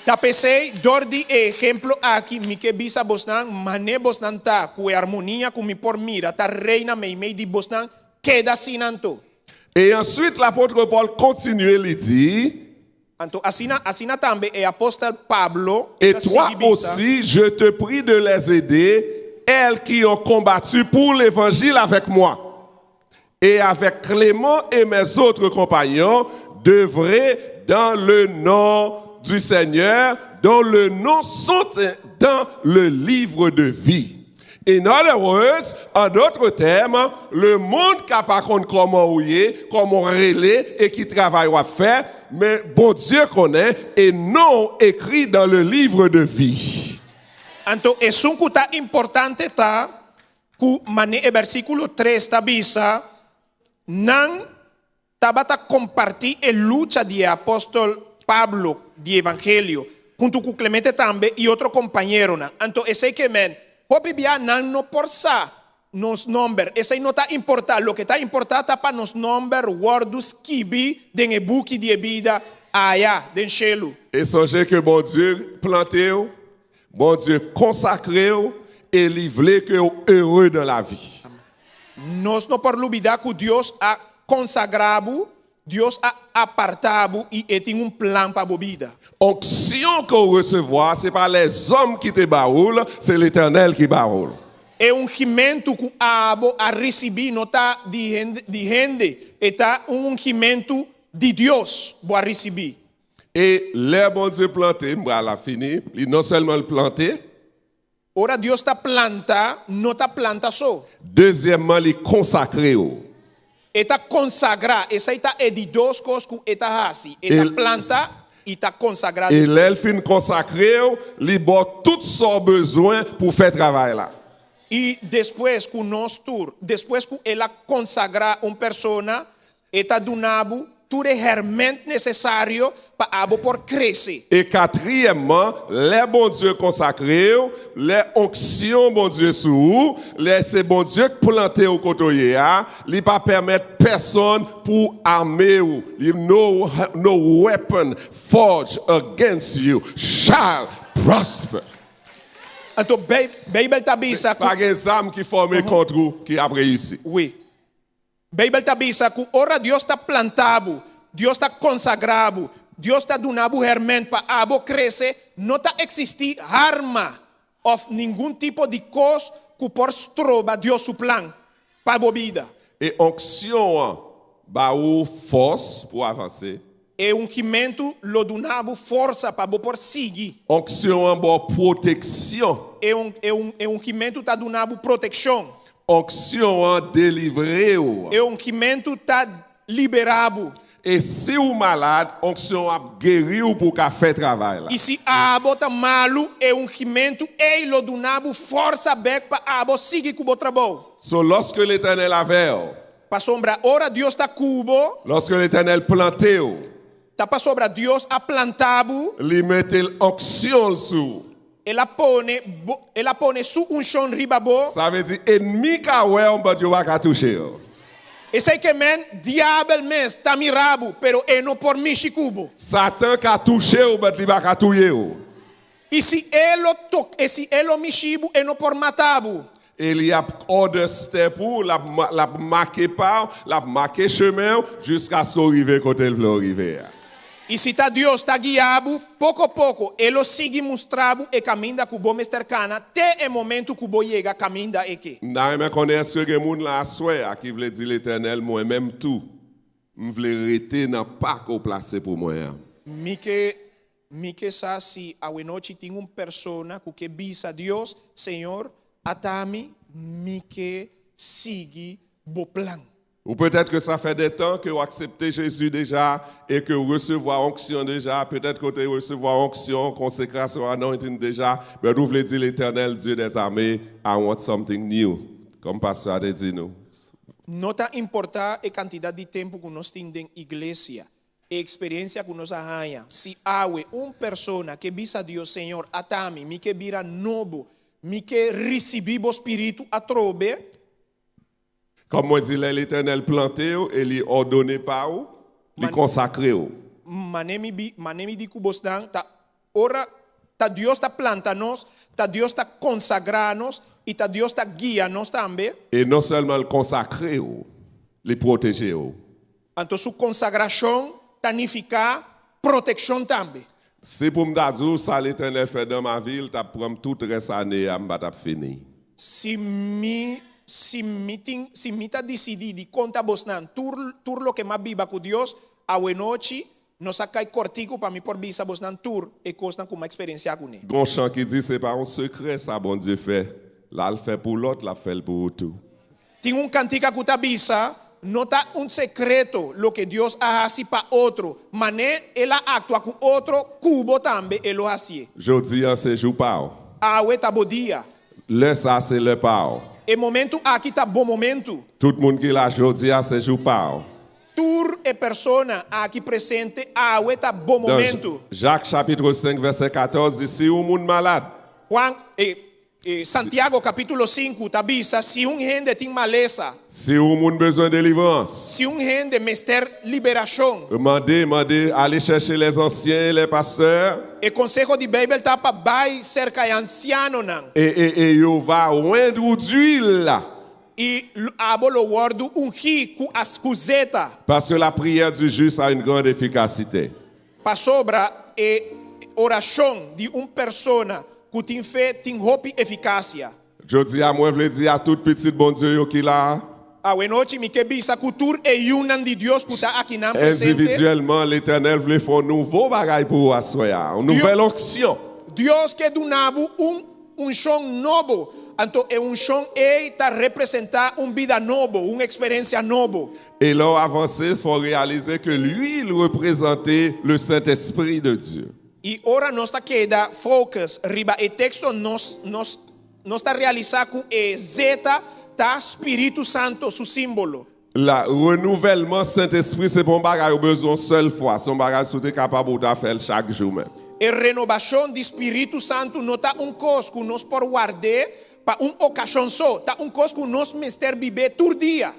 Ta p'esei, dor di e ehemplo aki mi ke bisa bosnan, man'é bosnan ta, ku e armonia ku mi por mira ta reina meimei di bosnan, keda asina anto. E answit lapotre Pòl kontinye li di. Anto asina, asina tambe e apostel Pablo Et ta toi sigui bisa. aussi, je te prie de les aider, elles qui ont combattu pour l'Evangile avec moi, et avec Clément et mes autres compagnons, d'œuvrer dans le nom du Seigneur, dont le nom sont dans le livre de vie. In other words, en d'autres termes, lemonn ka pa konn kòman ou ye, kòman w rele e ki travay w ap fè, men Bondye konnen e non w ekri dans le livre de vie. Anto esun ku ta importante ta ku mane e bèrsikulo tres ta bisa, Nan tabata kompartí e lucha di e apòstel Pablo di evangelio, huntu ku Clemente tambe i otro kompañeronan. Anto esei ke men, hopi bia nan no por sa nos nòmber. Esei no ta importá. Loke ta importá ta pa nos nòmber wòrdu skibí den e buki di e bida aya den shelu. E sonje ke Bondye plante w, Bondye konsakre w e li vle ke w ere dan lavi. Nos no por lubidá ku Dios a konsagrá bo, Dios a apartá bo i e tin un plan pa bo bida. Onksyon ke w resevwa se pa lèzòm ki te ba ou l, se Letènèl ki ba ou l. E ungimentu ku abo a risibí no ta di hende, di hende, e ta un ungimentu di Dios bo a risibí. E lè Bondye plante, m pral a fini, li non sèlman l plante. Ora Dios ta planta, no ta planta so. Dezyèmman, li konsakre w. E ta konsagrá. Esei ta e di dos kos ku e ta hasi. E ta planta i ta konsagrá E lè l fin konsakre w, li ba w tout sa w bezwen pou w fè travay la. I despues ku nos tur, despues ku el a konsagrá un persona, E ta duna bo tur e hèrmènt nesesario pa abo por krese. E katriyèmman, lè Bondye konsakre w, lè onksyon Bondye sou ou, lè se Bondye k plante w kote w ye a, li pa pèmèt pèsonn pou ame ou, li no no weapon forged against you shall prosper. Anto Beibel ta bisa ku. Pa gen zam ki fòme kont ou ki ap reyisi. Wi. Beibel ta bisa ku ora Dios ta planta bo, Dios ta konsagrá bo, Dios ta duna bo hèrmènt pa abo krese, no ta eksistí harma òf ningun tipo di kos ku por stroba Dios su plan pa bo bida. E onksion an ba ou fòs pou avanse. E ungimentu lo duna bo forsa pa bo por sigui. Onksion an ba w pwoteksyon. E e ungimentu ta duna bo protekshon. Onksion an delivre w. E ungimentu ta libera bo. E si w malad, onksion an ap geri w pou w ka fè travay la. I si abo ta malu, e ungimentu ei lo duna bo forsa bèk pa abo sigui ku bo trabou. So lòske Letènèl avè w. Pasobra ora Dios ta ku bo. Lòske Letènèl plante w. Ta pasobra Dios a planta bo. Li mete l onksyon l sou ou. El a pone bo, el a pone su unshon riba bo. Sa vle di enmi ka wè w but yo pa ka touche w. Esei ke men, diabel mes ta mira bo, pero e no por mishi ku bo. Satan ka touche w but li pa ka touye w. I si e lo tok, e si e lo mishi bo, e no por mata bo. E li ap order step ou, l ap l ap make pa w, l ap make chemen w jiskaske w rive kote l vle w rive a. I si ta Dios ta guia bo, poko poko e lo sigui mustra bo e kaminda ku bo mester kana te e momentu ku bo yega kaminda e ke. M ta renmen konnen èske gen moun la aswè a ki vle di Letènèl mwen menm tou m vle rete nan pa ke w plase pou mwen an. Mi ke Mi ke sa si awenochi tin un persona ku ke bisa Dios, Señor, ata mi, mi ke sigui bo plan. Ou petèt ke sa fè de tan ke ou aksepte Jezi deja e ke ou resevwa onksyon deja, petèt ke ou te resevwa onksyon, konsekrasyon, anointing deja, but ou vle di Letènèl Dye dè zame, I want something new, kòm pastè a te di nou. No ta importá e kantidat di tempu ku nos tin den iglesia, E eksperensia ku nos a haña, si awe un persona ke bisa Dios, Señor, ata mi, mi ke bira nobo, mi ke risibí bo spiritu atrobe. Kòm mwen di, lè Letènèl plante w e li òdone pa ou, li konsakre w. Mane mi bi, mane mi di ku bosnan, ta ora ta Dios ta planta nos, ta Dios ta konsagrá nos i ta Dios ta guia nos tambe. E non sèlman l konsakre w, li pwoteje w. Anto su konsagrashon ta nifiká protekshon tambe. Si pou m ta di w sa Letènèl fè dan ma vi, l t ap pran m tout rès ane a, m pa t ap fini. Si mi si mi tin si mi ta disidí di konta bosnan tur tur loke m'a biba ku Dios, awenochi nos a kai kòrtiku pa mi por bisa bosnan tur e kosnan ku m'a eksperensiá kuné. Gon chan ki di se pa yon sekrè sa Bondye fè. L al fè pou lòt, l ap fè l pou ou tou. Tin un kantika ku ta bisa, no ta un sekreto loke Dios a hasi pa otro, mané El a aktua ku otro, ku bo tambe E lo hasié. Jodi an se jou pa w. Awe ta bo dia. Lè sa se lè pa w. E momentu aki ta bo momentu. Tout moun ki la jodi a se jou pa w. Tur e persona aki presente awe ta bo Dans momentu. Jacques chapitre 5 verset 14 di si yon moun malad. Juan, e, e, Santiago kapítulo sinku ta bisa si un hende tin malesa. Si yon moun bezwen delivrans. Si un hende mester liberashon. Mande, mande ale chèche les anciens et les pasteurs. E konseho di Beibel ta pa bai serka e ansianonan. E, e, e yo va oindre ou d'huile. I abo lo wòrdu ungí ku as, ku zeta. Parce que la prière du juste a une grande efficacité. Pasobra e orashon di un persona ku tin fe tin hopi efikasia. Jodi a mwen vle di a tout pitit Bondye yo ki la a. Awenochi mi ke bisa ku tur e yunan di Dios ku ta akinan presente. Endividyèlman, Letènèl vle fè yon nouvo bagay pou ou aswè a, yon nouvèl onksyon. Dios ke duna bo un unshon nobo, anto e unshon ei ta representá un bida nobo, un eksperensia nobo. E lè w avanse, fò w reyalize ke luil reprezante le Sentespri de Dye. I ora nos ta keda focus riba e teksto nos nos nos ta realisá ku e zeta ta Spiritu Santo su símbolo. La renouvèlman Sentespri se pa yon bagay ou bezwen yon sèl fwa, se yon bagay si w te kapab ou ta fè l chak jou menm. E renobashon di Spiritu Santu no ta un kos ku nos por ward'é pa un okashon so, ta un kos ku nos mester bib'é tur dia.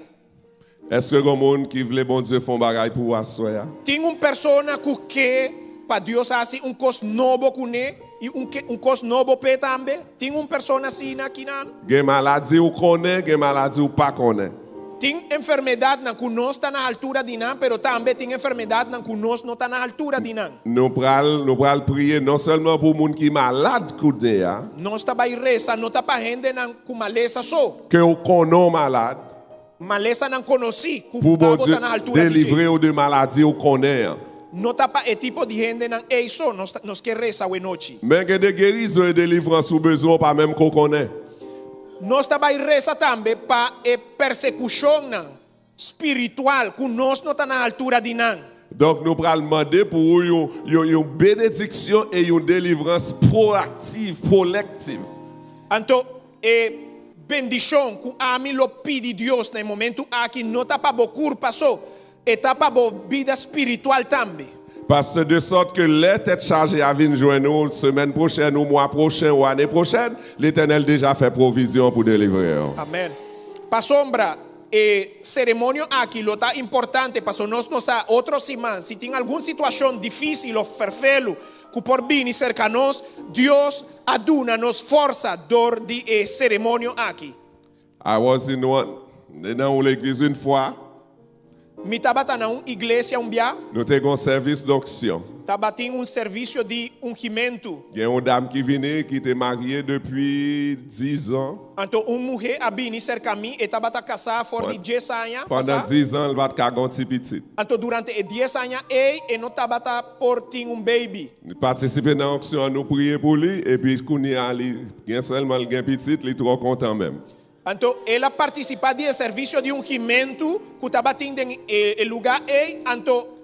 Èske gon moun ki vle Bondye fè yon bagay pou ou aswè a? Tin un persona ku ke pa Dios hasi un kos nobo kuné i un ke un kos nobo p'e tambe? Tin un persona asina akinan? Gen maladi ou konnen, gen maladi ou pa konnen. Tin enfermedatnan ku nos ta na haltura di nan, pero tambe tin enfermedatnan ku nos no ta na haltura di nan. Nou pral nou pral priye non sèlman pou moun ki malad kounye a. Nos ta bai resa no ta pa hendenan ku malesa so. Ke ou konnen ou malad. Malesanan konosí ku Pou abo Bondye ta na altura di dje. delivre ou de maladi ou konnen an. No ta pa e tipo di hendenan ei so nos ta nos ke resa awenochi. Men gen de gerizon e delivrans ou bezwen ou pa menm ko konnen. Nos ta bai resa tambe pa e persekushonnan spiritual ku nos no ta na altura di nan. Donk nou pral mande pou ou yon yon yon benediksyon e yon delivrans proaktiv, prolektiv. Anto E bendishon ku ami lo pidi Dios na e momentu aki no ta pa bo kurpa so, e ta pa bo bida spiritual tambe. Paske de sòt ke lè tèt chaje a vin jwenn ou semèn pwochèn ou mwa pwochen ou ane pwochèn, Letènèl deja fè pwovizyon pou delivre ou. Amèn. Pasobra e seremonio aki lo ta importante paso nos no sa otro siman si tin algun situashon difísil òf fèrfelu ku por bini serka nos, Dios a duna nos forsa dor di e seremonio aki. I was in one, nan un legliz un fwa. Mi tabata na un iglesia un bia. Nou te gen yon sèvis donksyon. Tabatin un servisio di ungimentu. Gen yon dam ki vini ki te marye depi dizan. Anto un muhé a bini serka mi, e tabata kasá for di dies aña Pandan pasá. dizan el pa t ka gen yon ti pitit. Anto durante e dies aña ei e no tabata por tin un baby. Li patisipe nan onksyon an nou priye pou li epi kounye a li gen sèlman li gen pitit li twò kontan menm. Anto el a partisipá di e servisio di ungimentu ku tabatin den e lugá ei, anto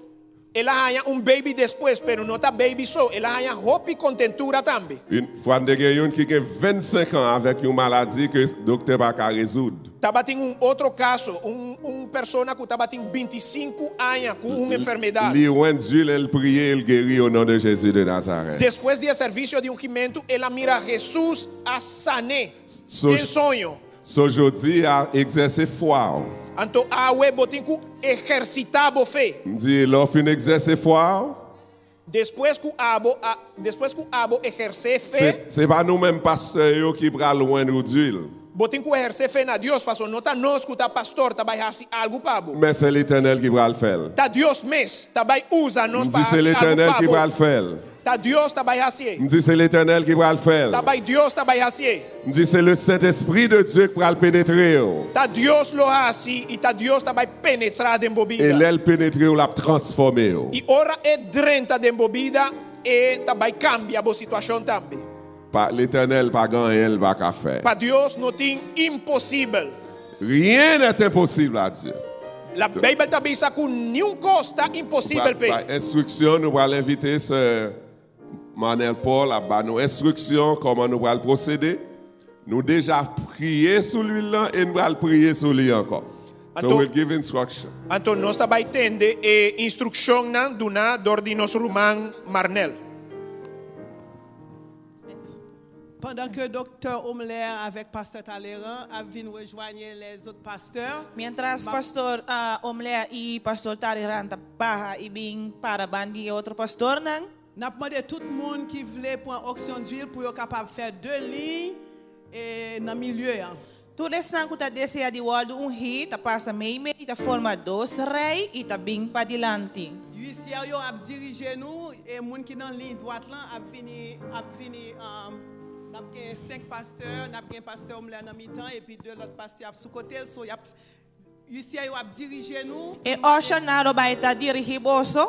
el a haña un baby despues, pero no ta baby so, el a haña hopi kontentura tambe. Yn fwa m te gen youn ki gen 25 an avèk yon maladi ke doktè pa ka rezoud. Tabatin un otro kaso, un un persona ku tabatin 25 aña ku un enfermedat. Li wen Dye lè l priye e l geri o non de Jezi de Nazarèt. Despues di e servisio di ungimentu el a mira Hesus a san'é So den soño. So jodi a egzèse fwa w. Anto awe bo tin ku ehersitá bo fe. M di lè w fin egzèse fwa w. Despues ku abo a despues ku abo ehersé fe. Se se pa nou menm pastè yo ki pral wenn ou di l. Bo tin ku ehersé fe na Dios paso no ta nos ku ta pastor ta bai hasi algu pa bo. Men se Letènèl ki pral fè l. Ta Dios mes ta bai usa nos M pa di se hasi algu Letènèl pa ki bo. pral fè l. Ta Dios ta bai hasié. M di se Letènèl ki pral fè l. Ta bai Dios ta bai hasié. M di se le Sentespri de Dye k pral penetre w. Ta Dios lo hasi i ta Dios ta bai penetrá den bo E bida. lè l penetre w l ap transfòme w. I ora e drenta den bo bida e ta bai kambia bo situashon tambe. Pa Letènèl pa gen anyen l pa ka fè. Pa Dios no tin imposibel. Rien n'est impossible à Dieu. La Beibel ta bisa ku niun kos ta imposibel p'e. Bay enstriksyon, nou pral envite sè Marnel Paul ap ba nou enstriksyon kòman nou pral pwosede. Nou deja priye sou lwil lan e nou pral priye sou li ankò. So Anto, we'll give instruction. anto nos ta bai tende e instrukshonnan duná dor di nos ruman Marnel. Pandan ke Doktè Omler avèk Pastè Talleyrand ap vin rejwanye lèzot pastè, Miéntras m ap. Pastor Omler i Pastor Talleyrand ta baha i bin para ban di e otro pastornan. N ap mande tout moun ki vle pran onksyon duil pou yo kapab fè 2 liy nan milye an. Tur esnan ku ta deseá di wòrdu ungí ta pasa meimei i ta forma dos rei i ta bin padilanti. Huissier yo ap dirije nou e moun ki nan liy dwat lan ap vini ap vini n ap gen 5 pastè n ap gen pastè Omler nan mitan epi 2 lòt pastè ap sou kote l so y ap Huissier yo ap dirije nou. E ushernan lo bai ta dirigí boso.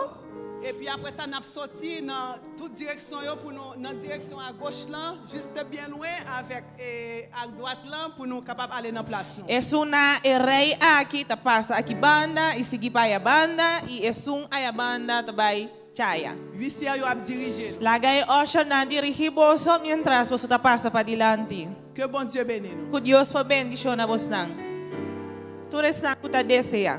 Epi apre sa n ap soti nan tout direksyon yo pou nou nan direksyon agoch lan jiste byen lwen avèk adwat lan pou nou kapab ale nan plas nou. Esun na e rei aki ta pasa aki banda i sigui pa aya banda, i esun aya banda ta bai chaya. Huissier yo ap dirije nou. Laga e ushernan dirigí boso miéntras boso ta pasa padilanti. Ke Bondye beni nou. Ku Dios por bendishona bosnan. Tur esnan ku ta desea.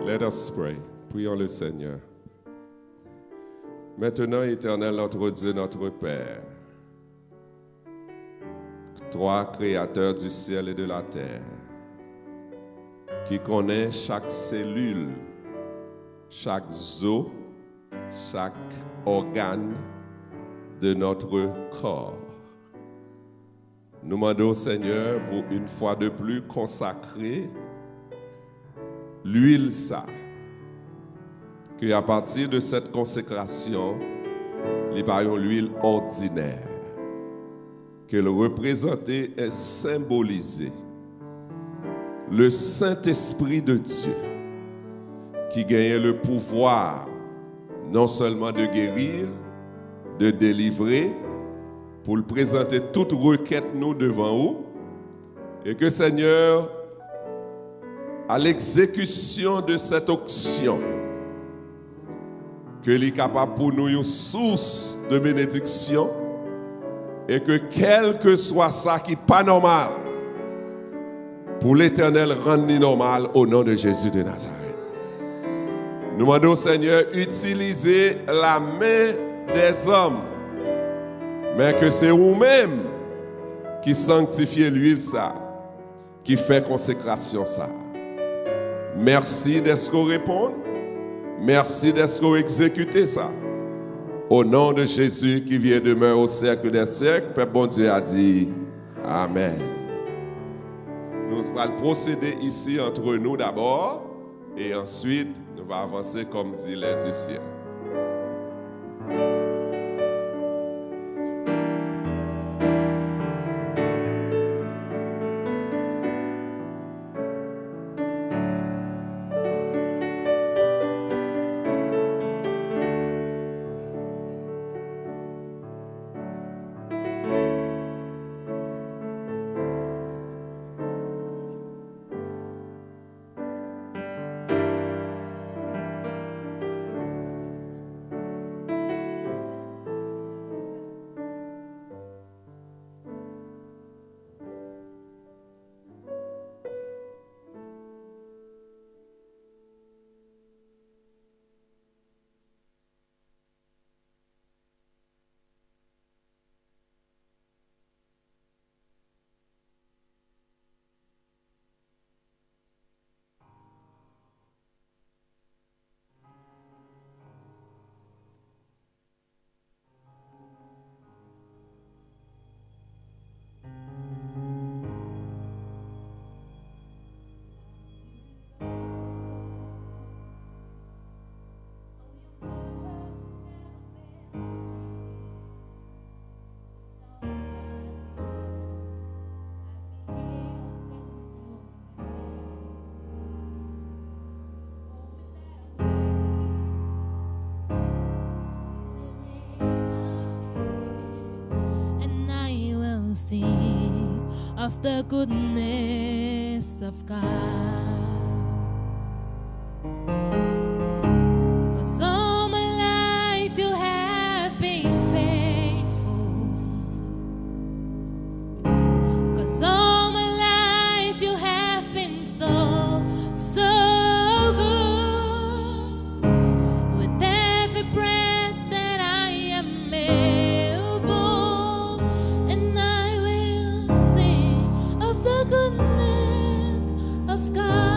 Let us pray. Prions le Seigneur. Maintenant, Éternel, notre Dieu, notre Père, toi, Créateur du ciel et de la terre, qui connais chaque cellule, chaque os, chaque organe de notre corps. Nous demandons, Seigneur, pour une fois de plus consacrer l'huile ça, que à partir de cette consécration, les parlons l'huile ordinaire, que le représenter est symbolisé le Saint-Esprit de Dieu qui gagne le pouvoir non seulement de guérir, de délivrer, pour le présenter toute requête nous devant vous, et que Seigneur, à l'exécution de cette onction, que l'est capable pour nous une source de bénédiction, et que quel que soit ça qui n'est pas normal, pour l'Éternel rendre normal au nom de Jésus de Nazareth. Nous demandons, Seigneur, utiliser la main des hommes, mais que c'est vous-même qui sanctifiez l'huile ça, qui fait consécration ça. Merci de ce qu'on répond. Merci de ce qu'on exécute ça. Au nom de Jésus qui vient demeure au siècle des siècles, Père bon Dieu a dit Amen. Nous allons procéder ici entre nous d'abord et ensuite nous allons avancer comme dit les huissiers. Sing of the goodness of God. 'Cause all my life you have been faithful. 'Cause all my life you have been so, so good. With every breath that I am able, and I will sing of the goodness of God.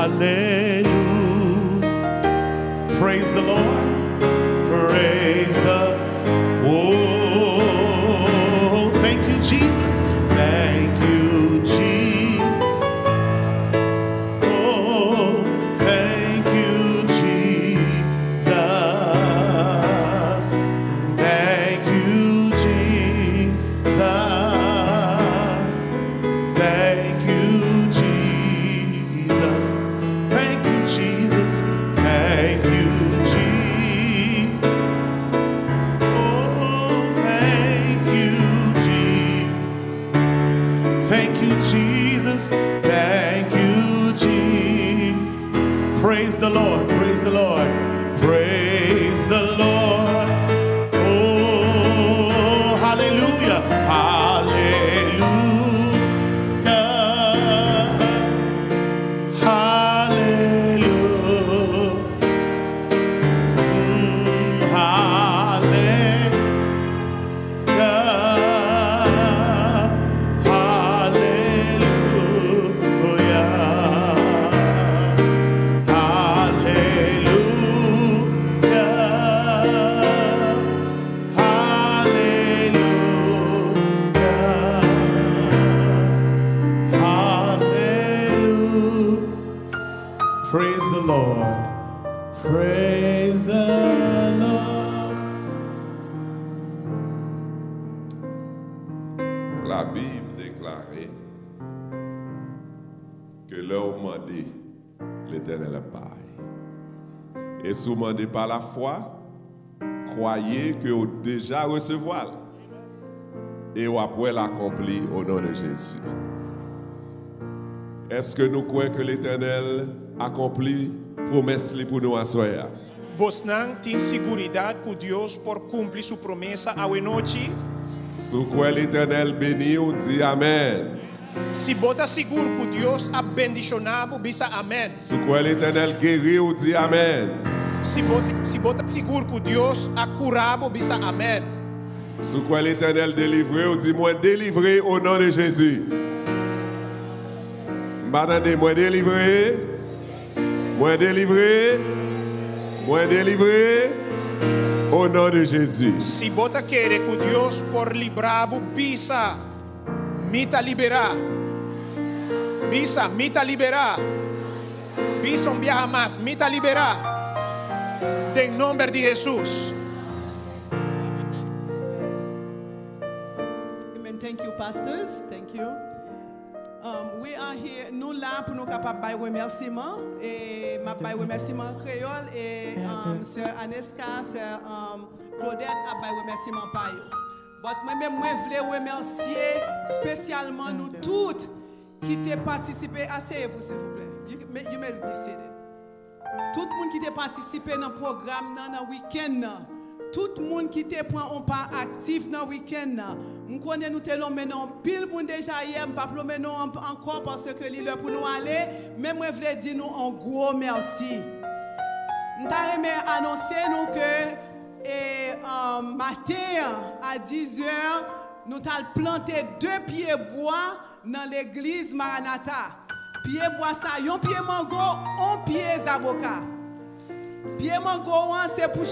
Hallelujah. Praise the Lord. Praise the Oh, thank you, Jesus. Thank you, Jesus. Oh, thank you, Jesus. Thank you, Jesus. Thank you, Jesus. Thank you, Jesus. Thank you, Jesus. Oh, thank you, Jesus. Thank you, Jesus. Thank you, Jesus. Praise the Lord. Praise the Lord. Praise the Lord. Oh, hallelujah. Hallelujah. Hallelujah. Hallelujah. Hallelujah. Hallelujah. Hallelujah. Hallelujah. Praise the Lord. Praise the Lord. La Bible déclarait que l'heure mandé, l'Éternel a paille. Et si vous demandez par la foi, croyez que vous déjà recevoir. Et vous après l'accomplir au nom de Jésus. Est-ce que nous croyons que l'Éternel accomplit promesse li pour nous à soir? Bosnan tin siguridat ku Dios por kumpli su promesa awe nochi. Si w kwè l'Éternel béni, ou di Amen. Si bo ta sigur ku Dios a bendishoná bo, bisa amèn. Si w kwè l'Éternel geri, ou di Amen. Si bo, si bo ta sigur ku Dios a kura bo, bisa amèn. Si w kwè l'Éternel delivre, ou di mwen delivre o non de Jezi. M pa tande, mwen delivre, mwen delivre, mwen delivre o non de Jezi. Si bo ta kere ku Dios por libra bo, bisa, mi ta liberá. Bisa, mi ta liberá. Bisa un biaha mas, mi ta liberá. Den nòmber di Hesus. Amen. Thank you, pastors. Thank you. We are here, nou la pou nou kapab bay remèsiman e m ap bay remèsiman kreyòl e Sè Aneska, Sè Claudette ap bay remèsiman pa yo. But mwen menm mwen vle remèsye espesyalman nou tout ki te patisipe. Asseyez-vous s'il vous plaît. You may be seated. Tout moun ki te patisipe nan pwogram nan nan weekend nan. Tout moun ki te pran yon pa aktif nan weekend nan. M konnen nou te lonmen non pil moun deja yè, m pap lonmen non ankò paske li lè pou nou ale, men mwen vle di nou on gwo mèsi. M ta renmen anonse nou ke e maten an a 10 zè nou t al plante 2 pye bwa nan legliz Maranatha. Pye bwa sa yon pye mango, on pye zaboka. Pye mango an se pou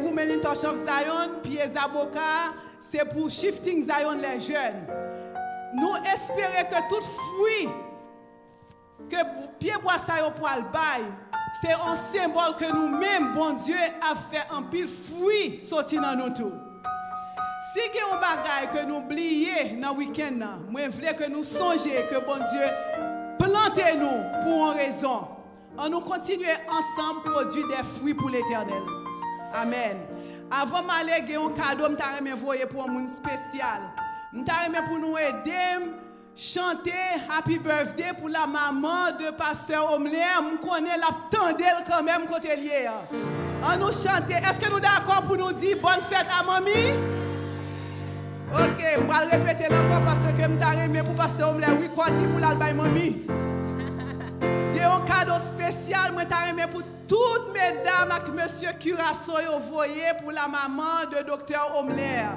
Women in Touch of Zion, pye zaboka a se pou Shifting Zion les Jeunes. Nou espere ke tout fwi ke pye bwa sa yo pwal bay, se on senbòl ke nou menm Bondye ap fè anpil fwi soti nan nou tou. Si gen yon bagay ke nou bliye nan wikenn nan, mwen vle ke nou sonje ke Bondye plante nou pou on rezon. An nou kontinye ansanm pwodui dè fwi pou Letènèl. Amèn. Avan m ale gen yon kado m ta renmen voye pou yon moun spesyal. M ta renmen pou nou ede m chante Happy Birthday pou la maman de Pasteur Omler, m konnen l ap tande l kanmenm kote l ye an. An nou chante. Èske nou dakò pou nou di Bonne fête à manmi? Ok, m pral repete l ankò paske m ta renmen pou Pasteur Omler record li pou l al bay manmi. Gen yon kado spesyal mwen ta renmen pou tout medam ak mesye Curaçao yo voye pou la maman de Doktè Omler.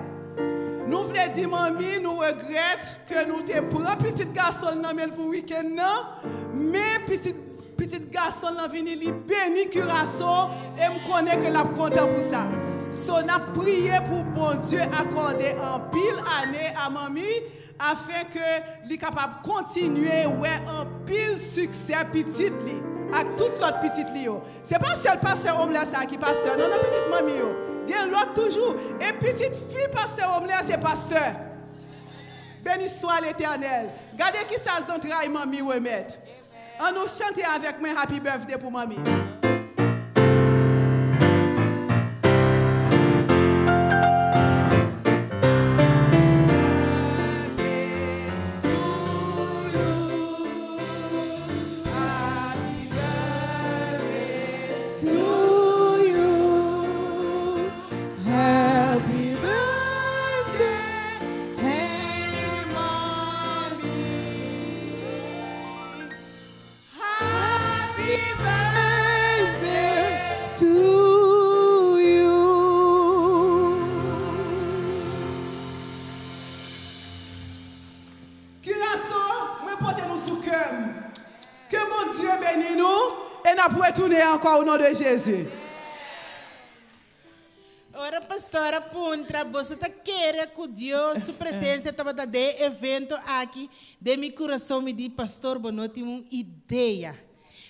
Nou vle di manmi nou regrèt ke nou te pran pitit gason l nan men l pou weekend nan, men pitit Petit garçon nan vini li béni Curaçao et me connais que l'a content pour ça. So n'a prié pour bon Dieu accorder en pile année à mamie afin que li capable continuer ouais en pile succès petit li avec toute l'autre petite li yo. C'est pas seul pasteur homme là ça qui pasteur non non petite mamie yo. Il y a l'autre toujours et petite fille pasteur homme là c'est pasteur. Béni soit l'Éternel. Gardez qui ça entrailles mamie remettre. On nous chanter avec moi happy birthday pour mamie. To you, happy birthday, hey mommy. Happy birthday to you. Curaçao, moi porte nous sous cœur. Que mon Dieu bénisse nous et n'a pour retourner encore au nom de Jésus. Ora pastora puntra, você tá querer com Deus, sua presença estava de evento aqui, de meu coração me diz, pastor, bom, não tenho uma ideia.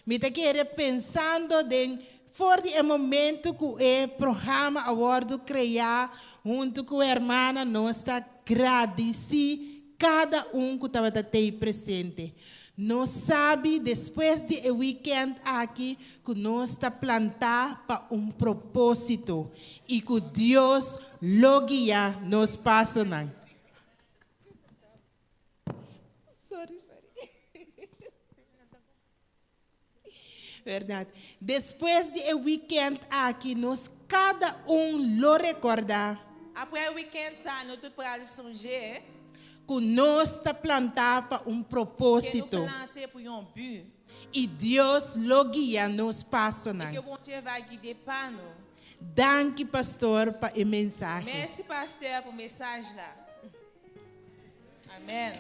Me tá querer pensando de for de momento que o programa abordo criar junto com a irmã nossa agradeci cada um que estava aí presente. Nós sabe depois de weekend aqui que nós está plantar para um propósito e que Deus lo guia nos passa não. Sorry, sorry. Verdade. Depois de weekend aqui nós cada um lo recorda Après week-end ça, nous tout pral songer que nós está plantar para um que nous propósito planter pour un but e Deus lo guia nos passa et não. que bon Dieu va guider pas nous. Danke pastor para a mensagem. Merci pasteur pour message là. Amen.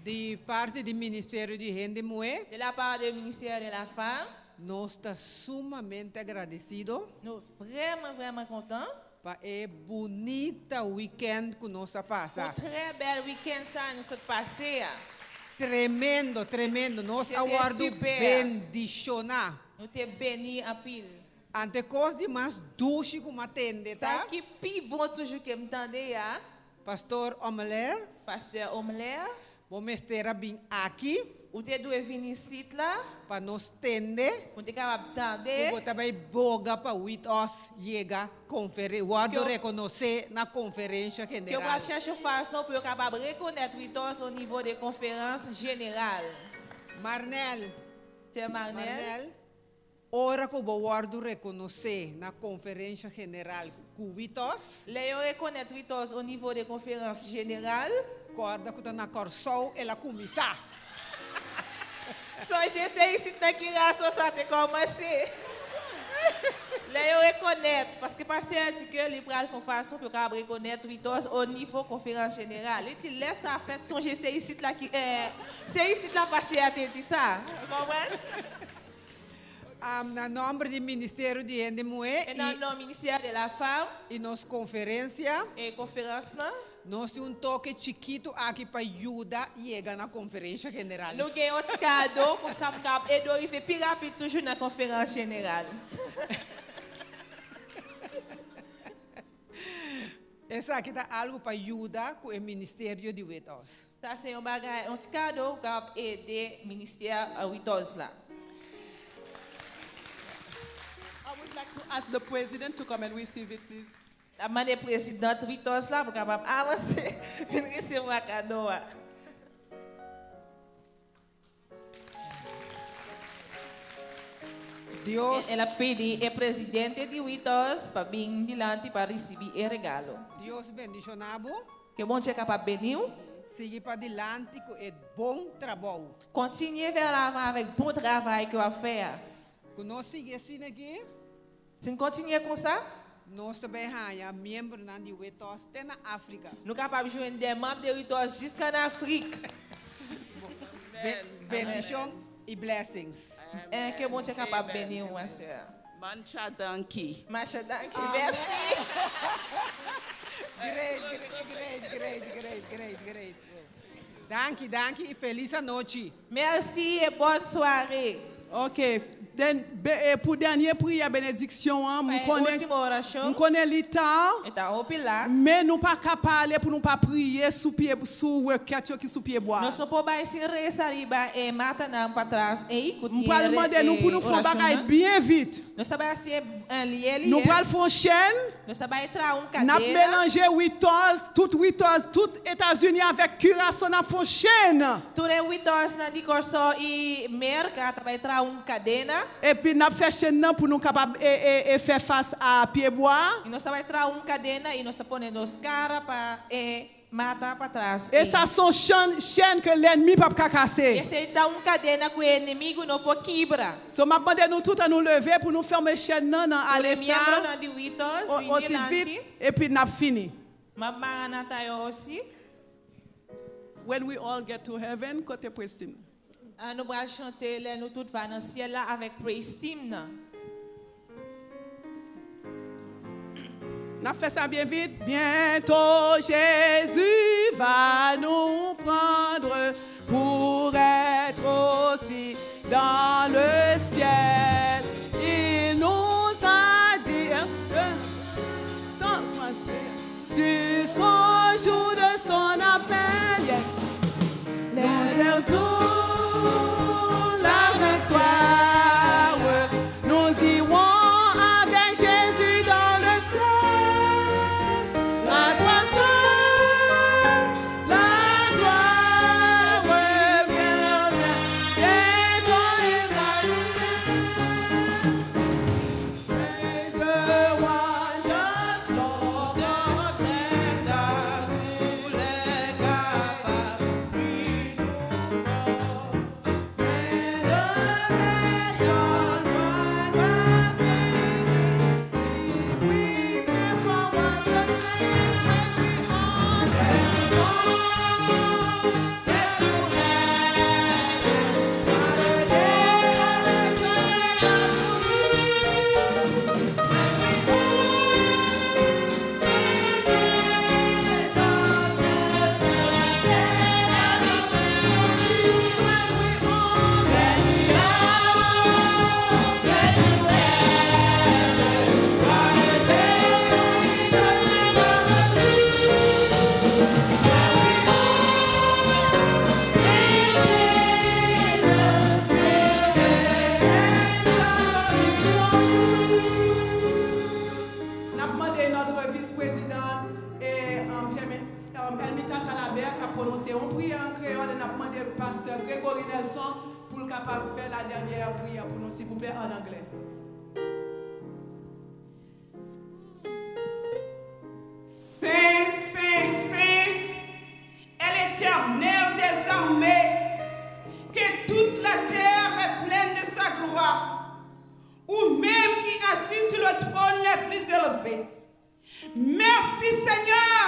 Di parte do Ministério de Rende Moé, De la part du ministère de la femme, nós está sumamente agradecido nous vraiment vraiment contents para e bonita weekend que nós passa. pour très bel week-end ça nous sommes passé. Tremendo, tremendo. Nós C'était aguardo super. bendicionar. Nous te bénis en pile. Ante cos de mais duche que uma tende, Ça tá? qui pi bon toujours que m'tende ya, Pastor Omeler, pasteur Omler, vou mestera bem aqui ou te doit venir ici là, para nós tende. pour te capable tende. Vou também boga para with us chega conferência, guardo Que eu- reconhecer na conferência Que eu general. vais chercher façon pour capable reconnaître Witos au niveau des conférences générales. Marnel, C'est Marnel. Marnel, ora que o guardo reconhecer na conferência general com with us, Léo reconnaître Witos au niveau des conférences générales. corda que está na Corsol, ela começar. Songez, c'est ici que raça ça te commencé. Léo reconnaître, parce que pasteur dit que les pral font façon pour capable reconnaître Witos au niveau conférence générale. Il dit laisse ça fait songer c'est ici là qui c'est ici là pasteur te dit ça. Vous comprenez? Na nome do Ministério de Rende Moé Et dans le ministère de la femme e nossa conferência, et conférence là, nós temos um toque chiquito aqui para ajudar a chegar na conferência general. Nous gagnons un petit cadeau pour ça pour et d'arriver plus rapide toujours dans la conférence générale. Essa aqui está algo para ajudar com o Ministério de Witos. Ça c'est un bagage, un petit cadeau pour aider le ministère à Witos là. I would like to ask the president to come and receive it, please. La demande présidente Witos là pour capable avancer, venir recevoir cadeau. ah. Dios, Ela pede e presidente de Witos para vir dilante para receber o regalo. Dios bendicionabo. Que bom dia capaz benir. Sigue para adelante com o bom trabalho. Continuez vers l'avant avec bon travail que vous avez fait. Que nós siga assim aqui, Si nous continuons comme ça, nós também ganhamos membro na de Witos até na África. nous sommes capables de joindre des membres de Witos jusqu'en Afrique. Bendishon i blessings. Eh, ke Bondye kapab beni ou, ma sè. Masha danki. Masha danki, mèsi. Great, great, great, great, great, great. Danki, danki i felis anochi. Mèsi e bòn sware. Ok, den, be, e pou dènye priyè benediksyon an, m Pa e konnen, último orashon. m konnen li ta, E ta hopi lat. men nou pa ka pa ale pou nou pa priye sou pye, sou rekèt yo ki sou pye bwa a. Nos no por bai sin resa riba e matanan patras ei ku M tin pral mande nou pou e nou fè yon bagay orashonnan. byen vit. Nos ta bai hasié lié Nou lié. pral fè yon chèn. Nos ta bai traha un N ap kadena. melanje Witos, tout Witos, tout Etazini avèk Kiraso n ap fè yon chèn. Tur e Witosnan di Kòrsou i Merka ta bai traha un kadena. Epi n ap fè chèn nan pou nou kapab e e e fè fas a pyebwa a. I nos ta bai traha un kadena i nos ta pone nos kara pa e mata patras E ei. sa s on chan, chèn ke lènmi p ap ka kase. Esei ta un kadena ku e enemigu no por kibra. So m ap mande nou tout an nou leve pou nou fèmen chèn nan nan Tur ale e sa miembronan di Witos, o bini osi vit lanti. epi n ap fini. M'a ban tayo osi. When we all get to heaven, kote praise team nan? An nou pral chante lè nou tout va nan syèl la avèk praise team nan. N ap fè sa byen vit. Bientôt Jésus va nous prendre pour être aussi dans le ciel. Il nous a dit, hein, hein, tant, jusqu'au jour de son appel. Yes. Nous tout la gloire, nous irons avec Jésus dans le ciel. À toi seul, la gloire vient, vient, bientôt il va nous The one just Lord of N ap mande notre vice-présidente et Elmita Talabert k ap pwononse yon priyè an kreyòl e n ap mande pastè Gregory Nelson pou l kapab fè la dènyè priyè pou nou silvouplè an anglè. Sen, sen, sen est l'Éternel des armées, que toute la terre est pleine de sa gloire, ou même qui assis sur le trône le plus élevé. Merci Seigneur,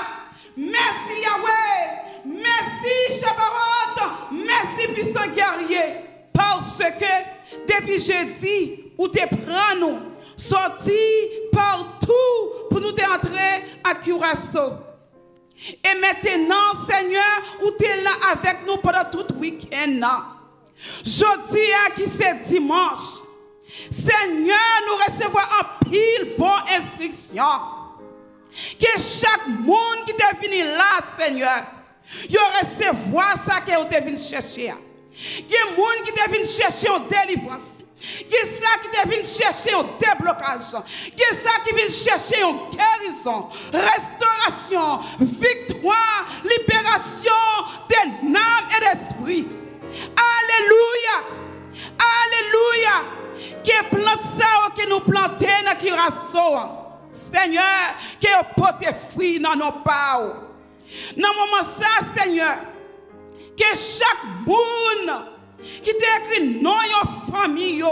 merci Yahweh, merci Shabarot, merci puissant guerrier, parce que depi jedi ou te pran nou sòti partou pou nou te antre a Curaçao. E mentenan Senyè ou te la avèk nou pandan tout week-end nan. Jodi a ki se dimanch, Senyè nou resevwa anpil bon enstriksyon. Ke chak moun ki te vini la Senyè, yo resevwa sa ke yo te vin chèche a. Gen moun ki te vin chèche yon delivrans. Gen sa ki te vin chèche yon deblokaj. Gen sa ki vin chèche yon gerizon, restorasyon, viktwa, liberasyon de nanm e despri. Alelouya! Alelouya! Ke plant sa yo ke nou plante nan Kiraso an, Senyè, ke yo pote fwi nan non pa ou. Nan moman sa a, Senyè, ke chak moun ki te ekri non yo, fanmi yo,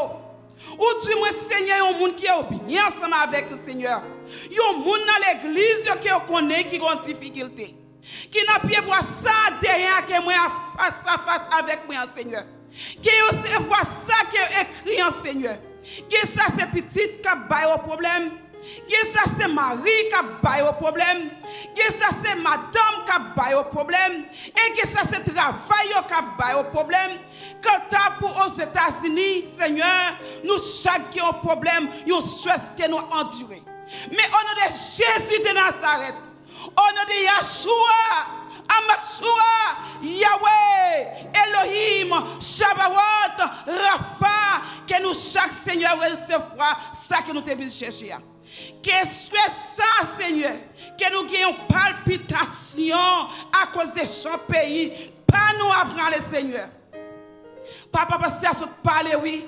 ou di mwen, Senyè, yon moun ki yo byen ansanm avèk yo, Senyè, yon moun nan legliz yo ke yo konnen ki gon difikilte. Qui n'a pied bois ça derrière que moi face à face avec moi, Seigneur. Qui voit ça qui est écrit en Seigneur. Qui ça c'est petit qui a au problème. Qui ça c'est Marie qui a au problème. Qui ça c'est madame qui a au problème. Et qui ça c'est travail qui a au problème. Quant à pour aux États-Unis, Seigneur, nous chaque qui un problème, nous stress que nous endurer. Mais au nom de Jésus de Nazareth, au nom de Yahshua, Amashua, Yahweh, Elohim, Shabaot, Rapha, que nous chaque Seigneur recevoir ça que nous devons chercher. Que soit ça, Seigneur, que nous ayons palpitation à cause des champs pays, pas nous apprendre le Seigneur. Papa, parce que ça parler, oui.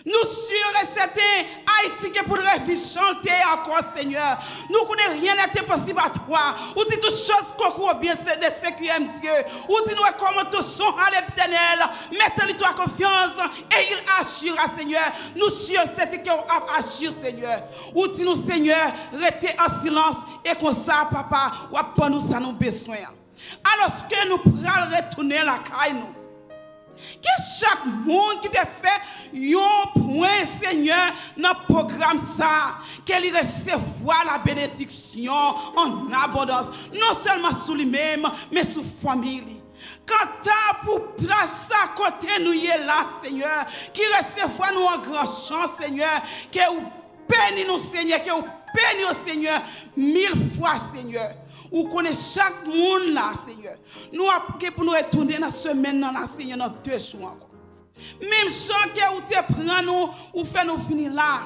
Nous sûrs et certains, Haïti qui pourrait vivre chanter encore, Seigneur. Nous connaissons rien n'est impossible à toi. Ou dit toutes choses concourent bien de ceux qui aiment Dieu. Ou dit nous comment tous sont à l'éternel. Mettez-lui toi confiance et il agira, Seigneur. Nous sûrs et certains qu'il agir, Seigneur. Ou dit nous, Seigneur, restez en silence et comme ça, papa, ou pas nous ça nous besoin. Alors que nous pourrons retourner la caille, nous. Que chaque monde qui te fait un point, Seigneur, dans le programme ça, qu'il recevoir la bénédiction en abondance, non seulement sur lui-même, mais sur la famille. Quant à pour place à côté nous y est là, Seigneur, qui recevoir nous en grand champ, Seigneur, que vous bénissez nous, Seigneur, que vous bénissez, Seigneur, mille fois, Seigneur. Ou connaît chaque monde là, Seigneur. Nous avons pour nous retourner dans la semaine, dans la Seigneur, dans deux jours encore. Même champ que vous te prend nous, ou fait nous finir là.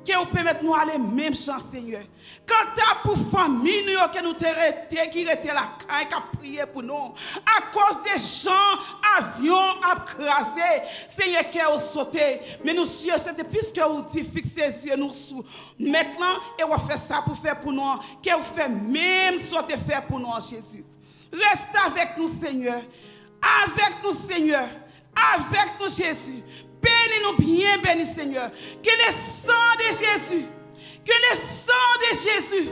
Que vous permettez nous aller même champ, Seigneur. Quant à pour famille, nous, que nous te qui était la caille, qui a prié pour nous. À cause des gens, avions a crasé. Seigneur, qui a sauté. Mais nous, c'était puisque vous dit fixez les yeux nous sous. Maintenant, et vous fait ça pour faire pour nous. Que vous fait même sauter faire pour nous, Jésus. Reste avec nous, Seigneur. Avec nous, Seigneur. Avec nous, Jésus. Bénis-nous bien, bénis, Seigneur. Que le sang de Jésus, que le sang de Jésus,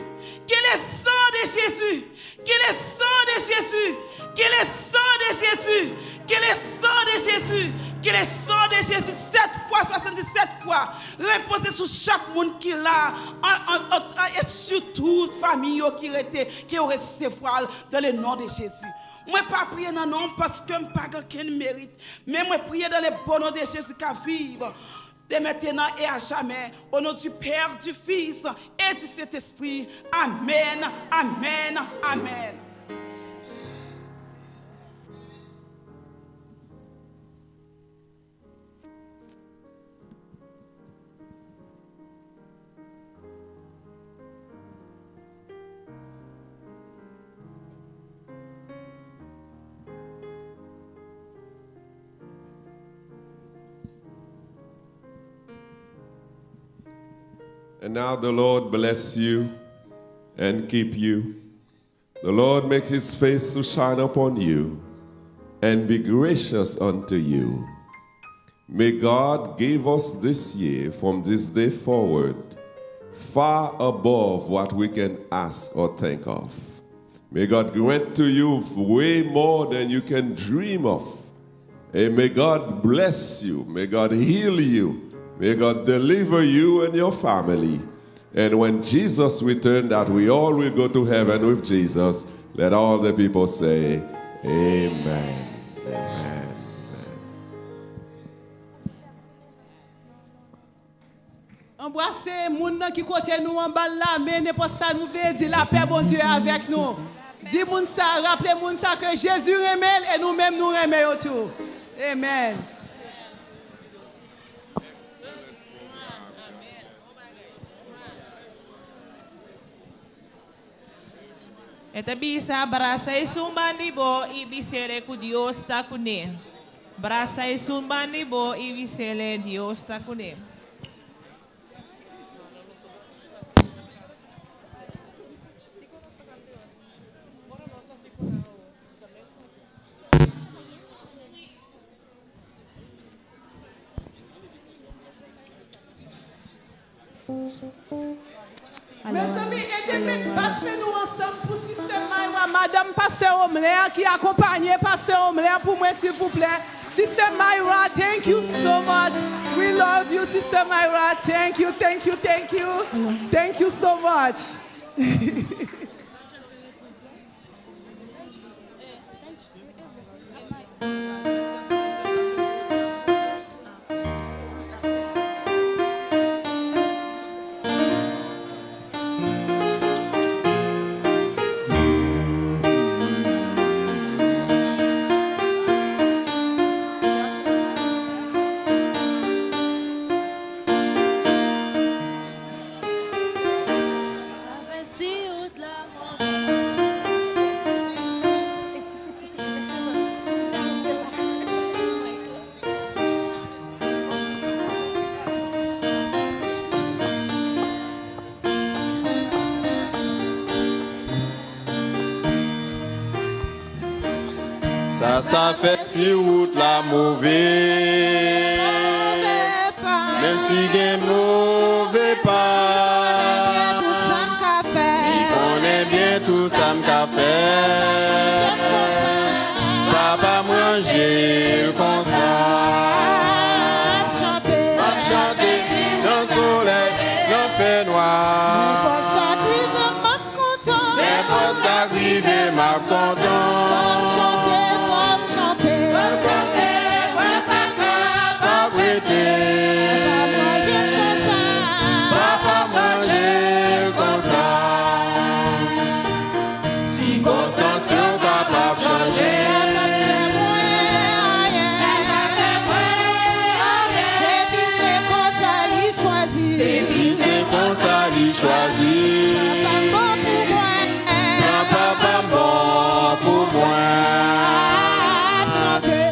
que le sang de Jésus, que le sang de Jésus, que le sang de Jésus, que le sang de Jésus, que le sang de Jésus, 7 fois, 77 fois, repose sur chaque monde qui l'a, et surtout famille qui était, qui aurait recevoir dans le nom de Jésus. Moi pas prier dans nom parce que je pas aucun mérite, mais moi prier dans le bon nom de Jésus qui vivre de maintenant et à jamais, au nom du Père, du Fils et du Saint-Esprit. Amen, amen, amen. And now the Lord bless you and keep you. The Lord makes his face to shine upon you and be gracious unto you. May God give us this year, from this day forward, far above what we can ask or think of. May God grant to you way more than you can dream of. And may God bless you. May God heal you. May God deliver you and your family. And when Jesus returns, that we all will go to heaven with Jesus. Let all the people say, Amen. Amen. Embrassez moun nan qui côté nous en bas là, mais n'importe ça nous veut dire la paix bon Dieu avec nous. Dis moun ça, rappelez moun ça que Jésus remet et nous-mêmes nous remet autour. Amen. Eta bisa brasa isumbandi bo ibisele ku Dios ta kune. Brasa isumbandi bo ibisele Dios ta kune. Mes amis, aidez-moi, battez-nous ensemble pour Sister Myra, Madame Pasteur Omler qui accompagnait Pasteur Omler pour moi, s'il vous plaît. Sister Myra, thank you so much. We love you, Sister Myra. Thank you, thank you, thank you. Thank you so much. Sa sa fè si wout la mouve. Même si gen mauvais pas. Tout ça m'ka fait. Connaît bien tout ça m'ka fait. Papa manger comme ça. Chanter. M'a chanter dans le soleil, dans le fait noir. N'importe ça arrive, m'a content. N'importe ça arrive, m'a content. Chanter, faut chanter. Pas prêter. Papa manger comme ça. Si Constance capable changer. Et puis c'est comme ça, il choisit. Et puis c'est comme ça, il choisit. Papa bon pour moi. Papa bon pour moi.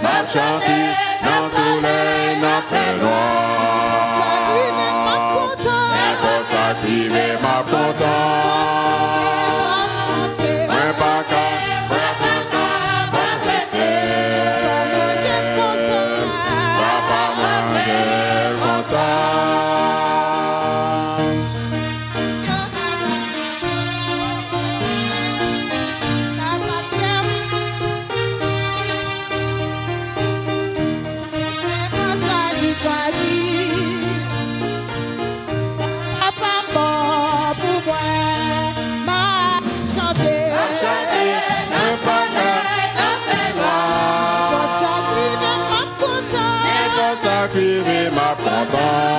M'a chanté dans le soleil, dans le fait noir. N'importe ça qui met ma content. Mwen pa ka, mwen pa ka, mwen prete. Papa manje kon sa. Ça il choisit. Papa bon pour moi. M'a chanté. Mwen pa ka, N'importe ça arrive, m'a content. N'importe ça qui met ma content.